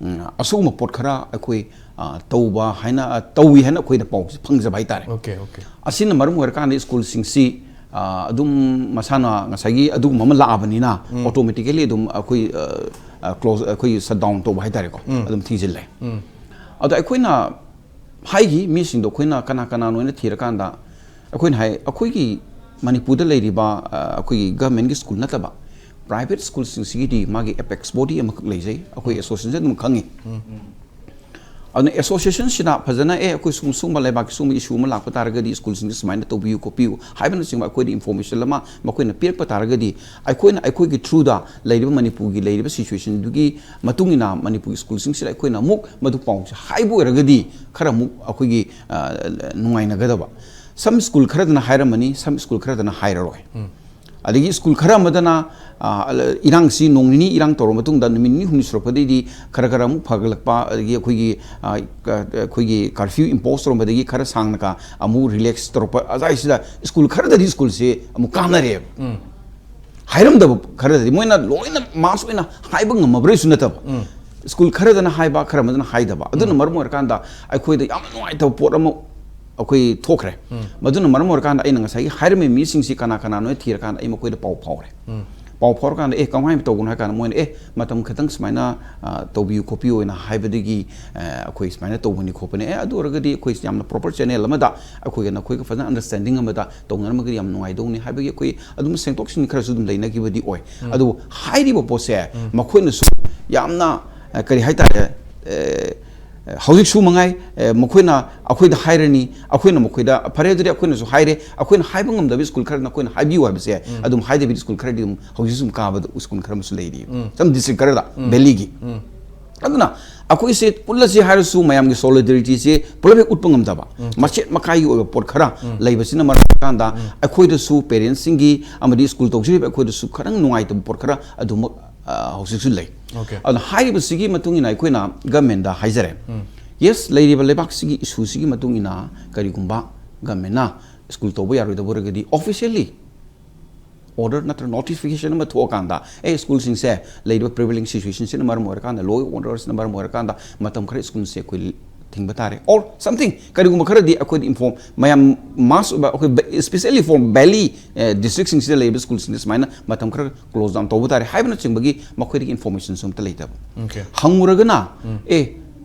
ꯎꯝ, ꯑꯁꯤꯒꯨꯝꯕ ꯄꯣꯠ ꯈꯔ ꯑꯩꯈꯣꯏ ꯑ, ꯇꯧꯕ ꯍꯥꯏꯅ ꯑ, ꯇꯧꯏ ꯍꯥꯏꯅ ꯑꯩꯈꯣꯏꯗ ꯄꯥꯎꯁꯦ ꯐꯪꯖꯕ ꯍꯥꯏꯇꯥꯔꯦ꯫ ꯑꯣꯀꯦ ꯑꯣꯀꯦ ꯑꯁꯤꯅ ꯃꯔꯝ ꯑꯣꯏꯔꯀꯥꯟꯗ ꯁ꯭ꯀꯨꯜꯁꯤꯡꯁꯤ ꯑ, ꯑꯗꯨꯝ ꯃꯁꯥꯅ ꯉꯁꯥꯏꯒꯤ ꯑꯗꯨꯒꯨꯝꯕ ꯑꯃ ꯂꯥꯛꯑꯕꯅꯤꯅ automatically ꯑꯗꯨꯝ ꯑꯩꯈꯣꯏ ꯀ꯭ꯂꯣꯖ ꯑꯩꯈꯣꯏꯒꯤ ꯁꯠ ꯗꯥꯎꯟ ꯇꯧꯕ ꯍꯥꯏꯇꯥꯔꯦꯀꯣ꯫ ꯑꯗꯨꯝ ꯊꯤꯡꯖꯤꯜꯂꯦ꯫ ꯑꯗꯣ ꯑꯩꯈꯣꯏꯅ ꯍꯥꯏꯈꯤ ꯃꯤꯁꯤꯡꯗꯣ ꯑꯩꯈꯣꯏꯅ ꯀꯅꯥ ꯀꯅꯥꯅꯣ ꯍꯥꯏꯅ ꯊꯤꯔꯀꯥꯟꯗ ꯑꯩꯈꯣꯏꯅ ꯍꯥꯏ ꯑꯩꯈꯣꯏꯒꯤ ꯃꯅꯤꯄꯨꯔꯗ ꯂꯩꯔꯤꯕ ꯑ, ꯑꯩꯈꯣꯏꯒꯤ ꯒꯚꯔꯟꯃꯦꯟꯒꯤ ꯁ꯭ꯀꯨꯜ ꯅꯠꯇꯕ ꯄ꯭ꯔꯥꯏꯚꯦꯠ ꯁ꯭ꯀꯨꯜꯁꯤꯡꯁꯤꯒꯤꯗꯤ ꯃꯥꯒꯤ ꯑꯦꯄꯦꯛꯁ ꯕꯣꯗꯤ ꯑꯃꯈꯛ ꯂꯩꯖꯩ꯫ ꯑꯩꯈꯣꯏ ꯑꯦꯁꯣꯁꯤꯌꯦꯁꯟ ꯑꯗꯨꯝ ꯈꯪꯉꯤ꯫ ꯑꯗꯨꯅ ꯑꯦꯁꯣꯁꯤꯌꯦꯁꯟꯁꯤꯅ ꯐꯖꯅ ꯑꯦ ꯑꯩꯈꯣꯏ ꯁꯨꯝ ꯁꯨꯝꯕ ꯂꯩꯕꯥꯛꯀꯤ ꯁꯨꯝꯕ ꯏꯁꯨ ꯑꯃ ꯂꯥꯛꯄ ꯇꯥꯔꯒꯗꯤ ꯁ꯭ꯀꯨꯜꯁꯤꯡꯁꯦ ꯁꯨꯃꯥꯏꯅ ꯇꯧꯕꯤꯌꯨ ꯈꯣꯠꯄꯤꯌꯨ ꯍꯥꯏꯕꯅꯆꯤꯡꯕ ꯑꯩꯈꯣꯏꯗ ꯏꯟꯐꯣꯔꯃꯦꯁꯟ ꯑꯃ ꯃꯈꯣꯏꯅ ꯄꯤꯔꯛꯄ ꯇꯥꯔꯒꯗꯤ ꯑꯩꯈꯣꯏꯅ ꯑꯩꯈꯣꯏꯒꯤ ꯊ꯭ꯔꯨꯗ ꯂꯩꯔꯤꯕ ꯃꯅꯤꯄꯨꯔꯒꯤ ꯂꯩꯔꯤꯕ ꯁꯤꯆꯨꯋꯦꯁꯟꯗꯨꯒꯤ ꯃꯇꯨꯡ ꯏꯟꯅ ꯃꯅꯤꯄꯨꯔꯒꯤ ꯁ꯭ꯀꯨꯜꯁꯤꯡꯁꯤꯗ ꯑꯩꯈꯣꯏꯅ ꯑꯃꯨꯛ ꯃꯗꯨ ꯄꯥꯎꯁꯦ ꯍꯥꯏꯕ ꯑꯣꯏꯔꯒꯗꯤ ꯈꯔ ꯑꯃꯨꯛ ꯑꯩꯈꯣꯏꯒꯤ ꯑ, ꯅꯨꯡꯉꯥꯏꯅꯒꯗꯕ꯫ ꯁꯝ ꯁ꯭ꯀꯨꯜ ꯈꯔꯗꯅ ꯍꯥꯏꯔꯝꯃꯅꯤ, ꯁꯝ ꯁ꯭ꯀꯨꯜ ꯈꯔꯗꯅ ꯍꯥꯏꯔꯔꯣꯏ꯫ ꯑꯗꯒꯤ ꯁ꯭ꯀꯨꯜ ꯈꯔ ꯑꯃꯗꯅ ꯑ, ꯏꯔꯥꯡꯁꯤ ꯅꯣꯡ ꯅꯤꯅꯤ ꯏꯔꯥꯡ ꯇꯧꯔꯕ ꯃꯇꯨꯡꯗ ꯅꯨꯃꯤꯠ ꯅꯤꯅꯤ ꯍꯨꯝꯅꯤ ꯁꯨꯔꯛꯄꯗꯩꯗꯤ ꯈꯔ ꯈꯔ ꯑꯃꯨꯛ ꯐꯒꯠꯂꯛꯄ, ꯑꯗꯒꯤ ꯑꯩꯈꯣꯏꯒꯤ ꯑ, ꯀ- ꯑꯩꯈꯣꯏꯒꯤ ꯀꯥꯔꯐ꯭ꯌꯨ ꯏꯝꯄꯣꯁ ꯇꯧꯔꯝꯕꯗꯒꯤ ꯈꯔ ꯁꯥꯡꯅꯒ ꯑꯃꯨꯛ ꯔꯤꯂꯦꯛꯁ ꯇꯧꯔꯛꯄ ꯑꯗꯨꯋꯥꯏꯁꯤꯗ ꯁ꯭ꯀꯨꯜ ꯈꯔꯗꯗꯤ ꯁ꯭ꯀꯨꯜꯁꯦ ꯑꯃꯨꯛ ꯀꯥꯟꯅꯔꯦꯕ꯫ ꯍꯥꯏꯔꯝꯗꯕ ꯈꯔꯗꯗꯤ ꯃꯣꯏꯅ ꯂꯣꯏꯅ ꯃꯥꯁ ꯑꯣꯏꯅ ꯍꯥꯏꯕ ꯉꯝꯃꯕ꯭ꯔꯁꯨ ꯅꯠꯇꯕ, ꯁ꯭ꯀꯨꯜ ꯈꯔꯗꯅ ꯍꯥꯏꯕ, ꯈꯔ ꯑꯃꯗꯅ ꯍꯥꯏꯗꯕ꯫ ꯑꯗꯨꯅ ꯃꯔꯝ ꯑꯣꯏꯔꯀꯥꯟꯗ ꯑꯩꯈꯣꯏꯗ ꯌꯥꯝꯅ ꯅꯨꯡꯉꯥꯏꯇꯕ ꯄꯣꯠ ꯑꯃ ꯑꯩꯈꯣꯏ ꯊꯣꯛꯈ꯭ꯔꯦ꯫ ꯃꯗꯨꯅ ꯃꯔꯝ ꯑꯣꯏꯔꯀꯥꯟꯗ ꯑꯩꯅ ꯉꯁꯥꯏꯒꯤ ꯍꯥꯏꯔꯝꯃꯤ ꯃꯤꯁꯤꯡꯁꯤ ꯀꯅꯥ ꯀꯅꯥꯅꯣ ꯊꯤꯔꯀꯥꯟꯗ ꯑꯩ ꯃꯈꯣꯏꯗ ꯄꯥꯎ ꯐꯥꯎꯔꯦ꯫ ꯄꯥꯎ ꯐꯥꯎꯔꯀꯥꯟꯗ ꯑꯦ ꯀꯃꯥꯏꯅ ꯇꯧꯕꯅꯣ ꯍꯥꯏ ꯀꯥꯟꯗ ꯃꯣꯏꯅ ꯑꯦ ꯃꯇꯝ ꯈꯤꯇꯪ ꯁꯨꯃꯥꯏꯅ ꯑ, ꯇꯧꯕꯤꯌꯨ ꯈꯣꯠꯄꯤꯌꯨ ꯍꯥꯏꯅ ꯍꯥꯏꯕꯗꯒꯤ ꯑ, ꯑꯩꯈꯣꯏ ꯁꯨꯃꯥꯏꯅ ꯇꯧꯕꯅꯤ ꯈꯣꯠꯄꯅꯤ꯫ ꯑꯦ ꯑꯗꯨ ꯑꯣꯏꯔꯒꯗꯤ ꯑꯩꯈꯣꯏ ꯌꯥꯝꯅ ꯄ꯭ꯔꯣꯄꯔ ꯆꯦꯅꯦꯜ ꯑꯃꯗ ꯑꯩꯈꯣꯏꯒ ꯅꯈꯣꯏꯒ ꯐꯖꯅ ꯑꯟꯗꯔꯁꯇꯦꯟꯗꯤꯡ ꯑꯃꯗ ꯇꯧꯅꯔꯝꯃꯒꯗꯤ ꯌꯥꯝ ꯅꯨꯡꯉꯥꯏꯗꯧꯅꯤ ꯍꯥꯏꯕꯒꯤ ꯑꯩꯈꯣꯏ ꯑꯗꯨꯝ ꯁꯦꯡꯗꯣꯛ ꯁꯦꯡꯖꯤꯟ ꯈꯔꯁꯨ ꯑꯗꯨꯝ ꯂꯩꯅꯈꯤꯕꯗꯤ ꯑꯣꯏ꯫ ꯑꯗꯨꯕꯨ ꯍꯥꯏꯔꯤꯕ ꯄꯣꯠꯁꯦ ꯃꯈꯣꯏꯅꯁꯨ ꯌꯥꯝꯅ ꯑ, ꯀꯔꯤ ꯍꯥꯏꯇꯥꯔꯦ ꯑ, ꯍꯧꯖꯤꯛꯁꯨ ꯃꯉꯥꯏ ꯑ, ꯃꯈꯣꯏꯅ ꯑꯩꯈꯣꯏꯗ ꯍꯥꯏꯔꯅꯤ, ꯑꯩꯈꯣꯏꯅ ꯃꯈꯣꯏꯗ ꯐꯔꯦ ꯑꯗꯨꯗꯤ ꯑꯩꯈꯣꯏꯅꯁꯨ ꯍꯥꯏꯔꯦ, ꯑꯩꯈꯣꯏꯅ ꯍꯥꯏꯕ ꯉꯝꯗꯕ ꯁ꯭ꯀꯨꯜ ꯈꯔ ꯅꯈꯣꯏꯅ ꯍꯥꯏꯕꯤꯌꯨ ꯍꯥꯏꯕꯁꯦ ꯑꯗꯨꯝ ꯍꯥꯏꯗꯕꯤꯗ ꯁ꯭ꯀꯨꯜ ꯈꯔꯗꯤ ꯑꯗꯨꯝ ꯍꯧꯖꯤꯛꯁꯨ ꯑꯗꯨꯝ ꯀꯥꯕꯗ ꯁ꯭ꯀꯨꯜ ꯈꯔ ꯑꯃꯁꯨ ꯂꯩꯔꯤ꯫ ꯁꯝ ꯗꯤꯁꯇ꯭ꯔꯤꯛ ꯈꯔꯗ ꯚꯦꯂꯤꯒꯤ꯫ ꯑꯗꯨꯅ ꯑꯩꯈꯣꯏꯁꯦ ꯄꯨꯜꯂꯁꯤ ꯍꯥꯏꯔꯁꯨ ꯃꯌꯥꯝꯒꯤ ꯁꯣꯂꯤꯗꯔꯤꯇꯤꯁꯦ ꯄꯨꯂꯞ ꯍꯦꯛ ꯎꯠꯄ ꯉꯝꯗꯕ ꯃꯆꯦꯠ ꯃꯀꯥꯏꯒꯤ ꯑꯣꯏꯕ ꯄꯣꯠ ꯈꯔ ꯂꯩꯕꯁꯤꯅ ꯃꯔꯝ ꯑꯣꯏꯔꯀꯥꯟꯗ ꯑꯩꯈꯣꯏꯗꯁꯨ ꯄꯦꯔꯦꯟꯁꯁꯤꯡꯒꯤ ꯑꯃꯗꯤ ꯁ꯭ꯀꯨꯜ ꯇꯧꯖꯔꯤꯕ ꯑꯩꯈꯣꯏꯗꯁꯨ ꯈꯔꯪ ꯅꯨꯡꯉꯥꯏꯇꯕ ꯄꯣꯠ ꯈꯔ ꯑꯗꯨꯃꯛ ꯑ, ꯍꯧꯖꯤꯛꯁꯨ ꯂꯩ꯫ Okay. ꯑꯗꯨꯅ ꯍꯥꯏꯔꯤꯕꯁꯤꯒꯤ ꯃꯇꯨꯡ ꯏꯟꯅ ꯑꯩꯈꯣꯏꯅ ꯒꯃꯦꯟꯗ ꯍꯥꯏꯖꯔꯦ꯫ Yes, ꯂꯩꯔꯤꯕ ꯂꯩꯕꯥꯛꯁꯤꯒꯤ ꯏꯁꯨꯁꯤꯒꯤ ꯃꯇꯨꯡ ꯏꯟꯅ ꯀꯔꯤꯒꯨꯝꯕ ꯒꯃꯦꯟꯅ ꯁ꯭ꯀꯨꯜ ꯇꯧꯕ ꯌꯥꯔꯣꯏꯗꯕ ꯑꯣꯏꯔꯒꯗꯤ, ꯑꯣꯐꯤꯁꯤꯌꯦꯜꯂꯤ ꯑꯣꯔꯗꯔ ꯅꯠꯇ꯭ꯔꯒ ꯅꯣꯇꯤꯐꯤꯀꯦꯁꯟ ꯑꯃ ꯊꯣꯛꯑꯀꯥꯟꯗ, ꯑꯦ, ꯁ꯭ꯀꯨꯜꯁꯤꯡꯁꯦ ꯂꯩꯔꯤꯕ ꯄ꯭ꯔꯤꯚꯦꯂꯤꯡ ꯁꯤꯆꯨꯋꯦꯁꯟꯁꯤꯅ ꯃꯔꯝ ꯑꯣꯏꯔꯀꯥꯟꯗ, ꯂꯣ ꯑꯣꯔꯗꯔꯁꯤꯅ ꯃꯔꯝ ꯑꯣꯏꯔꯀꯥꯟꯗ ꯃꯇꯝ ꯈꯔ ꯁ꯭ꯀꯨꯜꯁꯦ ꯑꯩꯈꯣꯏ ꯊꯤꯡꯕ ꯇꯥꯔꯦ, ꯑꯣꯔ ꯁꯝꯊꯤꯡ, ꯀꯔꯤꯒꯨꯝꯕ ꯈꯔꯗꯤ ꯑꯩꯈꯣꯏꯗ ꯏꯟꯐꯣꯔꯝ, ꯃꯌꯥꯝ ꯃꯥꯁ ꯑꯣꯏꯕ, ꯑꯩꯈꯣꯏ especially for valley districtꯁꯤꯡꯁꯤꯗ ꯂꯩꯔꯤꯕ ꯁ꯭ꯀꯨꯜꯁꯤꯡꯗ ꯁꯨꯃꯥꯏꯅ ꯃꯇꯝ ꯈꯔ ꯀ꯭ꯂꯣꯖ ꯗꯥꯎꯟ ꯇꯧꯕ ꯇꯥꯔꯦ ꯍꯥꯏꯕꯅꯆꯤꯡꯕꯒꯤ ꯃꯈꯣꯏꯗꯒꯤ ꯏꯟꯐꯣꯔꯃꯦꯁꯟꯁꯨ ꯑꯝꯇ ꯂꯩꯇꯕ꯫ Okay. ꯍꯪꯉꯨꯔꯒꯅ, ꯑꯦ,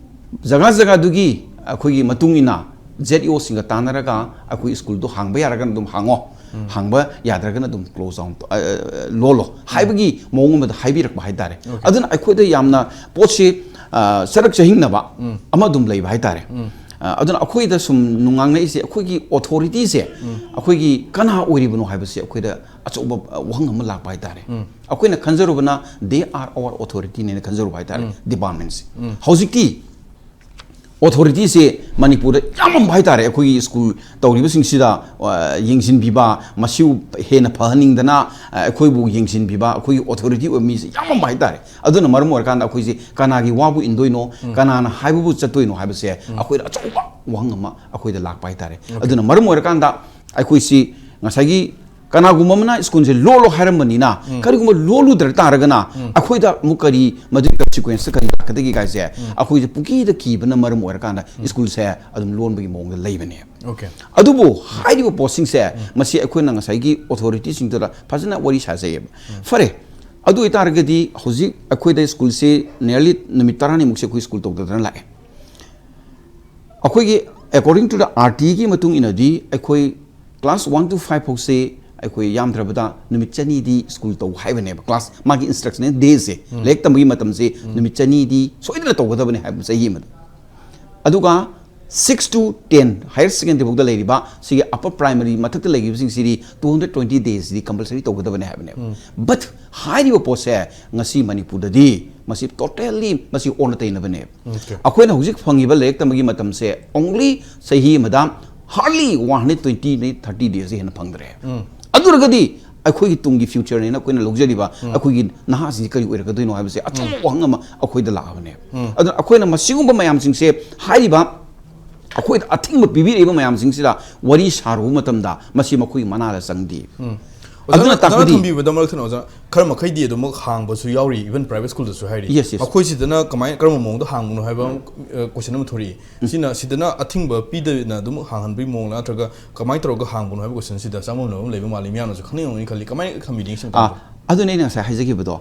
ꯖꯒꯥ ꯖꯒꯥꯗꯨꯒꯤ ꯑꯩꯈꯣꯏꯒꯤ ꯃꯇꯨꯡ ꯏꯟꯅ ꯖꯦꯠ ꯏ ꯑꯣꯁꯤꯡꯒ ꯇꯥꯟꯅꯔꯒ ꯑꯩꯈꯣꯏ ꯁ꯭ꯀꯨꯜꯗꯣ ꯍꯥꯡꯕ ꯌꯥꯔꯒꯅ ꯑꯗꯨꯝ ꯍꯥꯡꯉꯣ, ꯍꯥꯡꯕ ꯌꯥꯗ꯭ꯔꯒꯅ ꯑꯗꯨꯝ ꯀ꯭ꯂꯣꯖ ꯗꯥꯎꯟ ꯂꯣꯜꯂꯣ ꯍꯥꯏꯕꯒꯤ ꯃꯑꯣꯡ ꯑꯃꯗ ꯍꯥꯏꯕꯤꯔꯛꯄ ꯍꯥꯏꯇꯥꯔꯦ꯫ ꯑꯗꯨꯅ ꯑꯩꯈꯣꯏꯗ ꯌꯥꯝꯅ ꯄꯣꯠꯁꯤ, ꯑ, ꯆꯔꯛ ꯆꯍꯤꯡꯅꯕ ꯑꯃ ꯑꯗꯨꯝ ꯂꯩꯕ ꯍꯥꯏꯇꯥꯔꯦ꯫ ꯑ, ꯑꯗꯨꯅ ꯑꯩꯈꯣꯏꯗ ꯁꯨꯝ ꯅꯨꯡꯉꯥꯡꯅꯛꯏꯁꯦ, ꯑꯩꯈꯣꯏꯒꯤ ꯑꯣꯊꯣꯔꯤꯇꯤꯁꯦ ꯑꯩꯈꯣꯏꯒꯤ ꯀꯅꯥ ꯑꯣꯏꯔꯤꯕꯅꯣ ꯍꯥꯏꯕꯁꯦ ꯑꯩꯈꯣꯏꯗ ꯑꯆꯧꯕ, ꯑ, ꯋꯥꯍꯪ ꯑꯃ ꯂꯥꯛꯄ ꯍꯥꯏꯇꯥꯔꯦ꯫ ꯑꯩꯈꯣꯏꯅ ꯈꯟꯖꯔꯨꯕꯅ they are our authority ꯅꯦꯅ ꯈꯟꯖꯔꯨꯕ ꯍꯥꯏꯇꯥꯔꯦ, ꯗꯤꯄꯥꯔꯠꯃꯦꯟꯁꯦ꯫ ꯍꯧꯖꯤꯛꯇꯤ ꯑꯣꯊꯣꯔꯤꯇꯤꯁꯦ ꯃꯅꯤꯄꯨꯔꯗ ꯌꯥꯝꯃꯝꯕ ꯍꯥꯏꯇꯥꯔꯦ꯫ ꯑꯩꯈꯣꯏꯒꯤ ꯁ꯭ꯀꯨꯜ ꯇꯧꯔꯤꯕꯁꯤꯡꯁꯤꯗ, ꯑ, ꯌꯦꯡꯁꯤꯟꯕꯤꯕ, ꯃꯁꯤꯕꯨ ꯍꯦꯟꯅ ꯐꯍꯟꯅꯤꯡꯗꯅ, ꯑ, ꯑꯩꯈꯣꯏꯕꯨ ꯌꯦꯡꯁꯤꯟꯕꯤꯕ, ꯑꯩꯈꯣꯏꯒꯤ ꯑꯣꯊꯣꯔꯤꯇꯤ ꯑꯣꯏꯕ ꯃꯤꯁꯦ ꯌꯥꯝꯃꯝꯕ ꯍꯥꯏꯇꯥꯔꯦ꯫ ꯑꯗꯨꯅ ꯃꯔꯝ ꯑꯣꯏꯔꯀꯥꯟꯗ ꯑꯩꯈꯣꯏꯁꯦ ꯀꯅꯥꯒꯤ ꯋꯥꯕꯨ ꯏꯟꯗꯣꯏꯅꯣ, ꯀꯅꯥꯅ ꯍꯥꯏꯕꯕꯨ ꯆꯠꯇꯣꯏꯅꯣ ꯍꯥꯏꯕꯁꯦ ꯑꯩꯈꯣꯏꯗ ꯑꯆꯧꯕ ꯋꯥꯍꯪ ꯑꯃ ꯑꯩꯈꯣꯏꯗ ꯂꯥꯛꯄ ꯍꯥꯏꯇꯥꯔꯦ꯫ ꯑꯗꯨꯅ ꯃꯔꯝ ꯑꯣꯏꯔꯀꯥꯟꯗ ꯑꯩꯈꯣꯏꯁꯤ ꯉꯁꯥꯏꯒꯤ ꯀꯅꯥꯒꯨꯝꯕ ꯑꯃꯅ ꯁ꯭ꯀꯨꯜꯁꯦ ꯂꯣꯜꯂꯣ ꯍꯥꯏꯔꯝꯕꯅꯤꯅ, ꯀꯔꯤꯒꯨꯝꯕ ꯂꯣꯜꯂꯨꯗ꯭ꯔ ꯇꯥꯔꯒꯅ ꯑꯩꯈꯣꯏꯗ ꯑꯃꯨꯛ ꯀꯔꯤ, ꯃꯗꯨꯒꯤ ꯀꯟꯁꯤꯀ꯭ꯋꯦꯟꯁꯇ ꯀꯔꯤ ꯂꯥꯛꯀꯗꯒꯦ ꯀꯥꯏꯁꯦ ꯑꯩꯈꯣꯏꯁꯦ ꯄꯨꯀꯤꯗ ꯀꯤꯕꯅ ꯃꯔꯝ ꯑꯣꯏꯔꯀꯥꯟꯗ ꯁ꯭ꯀꯨꯜꯁꯦ ꯑꯗꯨꯝ ꯂꯣꯟꯕꯒꯤ ꯃꯑꯣꯡꯗ ꯂꯩꯕꯅꯦ꯫ Okay. ꯑꯗꯨꯕꯨ ꯍꯥꯏꯔꯤꯕ ꯄꯣꯠꯁꯤꯡꯁꯦ ꯃꯁꯤ ꯑꯩꯈꯣꯏꯅ ꯉꯁꯥꯏꯒꯤ ꯑꯣꯊꯣꯔꯤꯇꯤꯁꯤꯡꯗꯨꯗ ꯐꯖꯅ ꯋꯥꯔꯤ ꯁꯥꯖꯩꯌꯦꯕ꯫ ꯐꯔꯦ, ꯑꯗꯨ ꯑꯣꯏꯇꯥꯔꯒꯗꯤ ꯍꯧꯖꯤꯛ ꯑꯩꯈꯣꯏꯗ ꯁ꯭ꯀꯨꯜꯁꯤ nearly ꯅꯨꯃꯤꯠ ꯇꯔꯥꯅꯤꯃꯨꯛꯁꯦ ꯑꯩꯈꯣꯏ ꯁ꯭ꯀꯨꯜ ꯇꯧꯗꯗꯅ ꯂꯥꯛꯑꯦ꯫ ꯑꯩꯈꯣꯏꯒꯤ according to the R T ꯒꯤ ꯃꯇꯨꯡ ꯏꯟꯅꯗꯤ ꯑꯩꯈꯣꯏ class one to five ꯐꯥꯎꯁꯦ ꯑꯩꯈꯣꯏ ꯌꯥꯝꯗ꯭ꯔꯕꯗ ꯅꯨꯃꯤꯠ ꯆꯅꯤꯗꯤ ꯁ꯭ꯀꯨꯜ ꯇꯧ ꯍꯥꯏꯕꯅꯦꯕ꯫ Class, ꯃꯥꯒꯤ instructional dayꯁꯦ, ꯂꯥꯏꯔꯤꯛ ꯇꯝꯕꯒꯤ ꯃꯇꯝꯁꯦ ꯅꯨꯃꯤꯠ ꯆꯅꯤꯗꯤ ꯁꯣꯏꯗꯅ ꯇꯧꯒꯗꯕꯅꯦ ꯍꯥꯏꯕ ꯆꯍꯤ ꯑꯃꯗ꯫ ꯑꯗꯨꯒ six to ten, higher secondary ꯐꯥꯎꯗ ꯂꯩꯔꯤꯕ ꯁꯤꯒꯤ upper primary ꯃꯊꯛꯇ ꯂꯩꯔꯤꯕꯁꯤꯡꯁꯤꯗꯤ two hundred twenty daysꯗꯤ compulsory ꯇꯧꯒꯗꯕꯅꯦ ꯍꯥꯏꯕꯅꯦꯕ꯫ But ꯍꯥꯏꯔꯤꯕ ꯄꯣꯠꯁꯦ ꯉꯁꯤ ꯃꯅꯤꯄꯨꯔꯗꯗꯤ ꯃꯁꯤ totally ꯃꯁꯤ ꯑꯣꯟꯅ ꯇꯩꯅꯕꯅꯦꯕ꯫ Okay. ꯑꯩꯈꯣꯏꯅ ꯍꯧꯖꯤꯛ ꯐꯪꯉꯤꯕ ꯂꯥꯏꯔꯤꯛ ꯇꯝꯕꯒꯤ ꯃꯇꯝꯁꯦ only ꯆꯍꯤ ꯑꯃꯗ hardly one hundred twenty, thirty days ꯍꯦꯟꯅ ꯐꯪꯗ꯭ꯔꯦ꯫ ꯑꯗꯨ ꯑꯣꯏꯔꯒꯗꯤ ꯑꯩꯈꯣꯏꯒꯤ ꯇꯨꯡꯒꯤ future ꯅꯦꯅ ꯑꯩꯈꯣꯏꯅ ꯂꯧꯖꯔꯤꯕ ꯑꯩꯈꯣꯏꯒꯤ ꯅꯍꯥꯁꯤꯡꯁꯤ ꯀꯔꯤ ꯑꯣꯏꯔꯛꯀꯗꯣꯏꯅꯣ ꯍꯥꯏꯕꯁꯦ ꯑꯆꯧꯕ ꯋꯥꯍꯪ ꯑꯃ ꯑꯩꯈꯣꯏꯗ ꯂꯥꯛꯑꯕꯅꯦꯕ꯫ ꯑꯗꯨꯅ ꯑꯩꯈꯣꯏꯅ ꯃꯁꯤꯒꯨꯝꯕ ꯃꯌꯥꯝꯁꯤꯡꯁꯦ, ꯍꯥꯏꯔꯤꯕ ꯑꯩꯈꯣꯏꯗ ꯑꯊꯤꯡꯕ ꯄꯤꯕꯤꯔꯛꯏꯕ ꯃꯌꯥꯝꯁꯤꯡꯁꯤꯗ ꯋꯥꯔꯤ ꯁꯥꯔꯨꯕ ꯃꯇꯝꯗ ꯃꯁꯤ ꯃꯈꯣꯏꯒꯤ ꯃꯅꯥꯗ ꯆꯪꯗꯦ꯫ ꯑꯗꯨꯅ ꯑꯣꯖꯥꯅ, ꯑꯣꯖꯥꯅ ꯇꯥꯛꯄꯗꯤ ꯊꯝꯕꯤꯕꯗ, ꯃꯔꯛ ꯊꯠꯅ ꯑꯣꯖꯥ, ꯈꯔ ꯃꯈꯩꯗꯤ ꯑꯗꯨꯃꯛ ꯍꯥꯡꯕꯁꯨ ꯌꯥꯎꯔꯤ, even private school ꯗꯁꯨ ꯍꯥꯏꯔꯤ꯫ Yes, yes. ꯃꯈꯣꯏꯁꯤꯗꯅ ꯀꯃꯥꯏ, ꯀꯔꯝꯕ ꯃꯑꯣꯡꯗ ꯍꯥꯡꯕꯅꯣ ꯍꯥꯏꯕ ꯑꯃ, ꯑ, question ꯑꯃ ꯊꯣꯔꯛꯏ꯫ ꯁꯤꯅ, ꯁꯤꯗꯅ ꯑꯊꯤꯡꯕ ꯄꯤꯗꯅ ꯑꯗꯨꯝ ꯍꯥꯡꯍꯟꯕꯒꯤ ꯃꯑꯣꯡꯂ, ꯅꯠꯇ꯭ꯔꯒ ꯀꯃꯥꯏꯅ ꯇꯧꯔꯒ ꯍꯥꯡꯕꯅꯣ ꯍꯥꯏꯕ question ꯁꯤꯗ ꯆꯃꯝꯅꯕ ꯑꯃ ꯂꯩꯕ ꯃꯥꯜꯂꯤ, ꯃꯤꯌꯥꯝꯅꯁꯨ ꯈꯪꯅꯤꯡꯉꯝꯒꯅꯤ ꯈꯜꯂꯤ꯫ ꯀꯃꯥꯏꯅ ꯊꯝꯕꯤꯅꯤꯡꯉꯤ ꯁꯤ ꯑꯥ, ꯃꯇꯥꯡꯗ? ꯑꯗꯨꯅꯦ ꯑꯩꯅ ꯉꯁꯥꯏ ꯍꯥꯏꯖꯈꯤꯕꯗꯣ꯫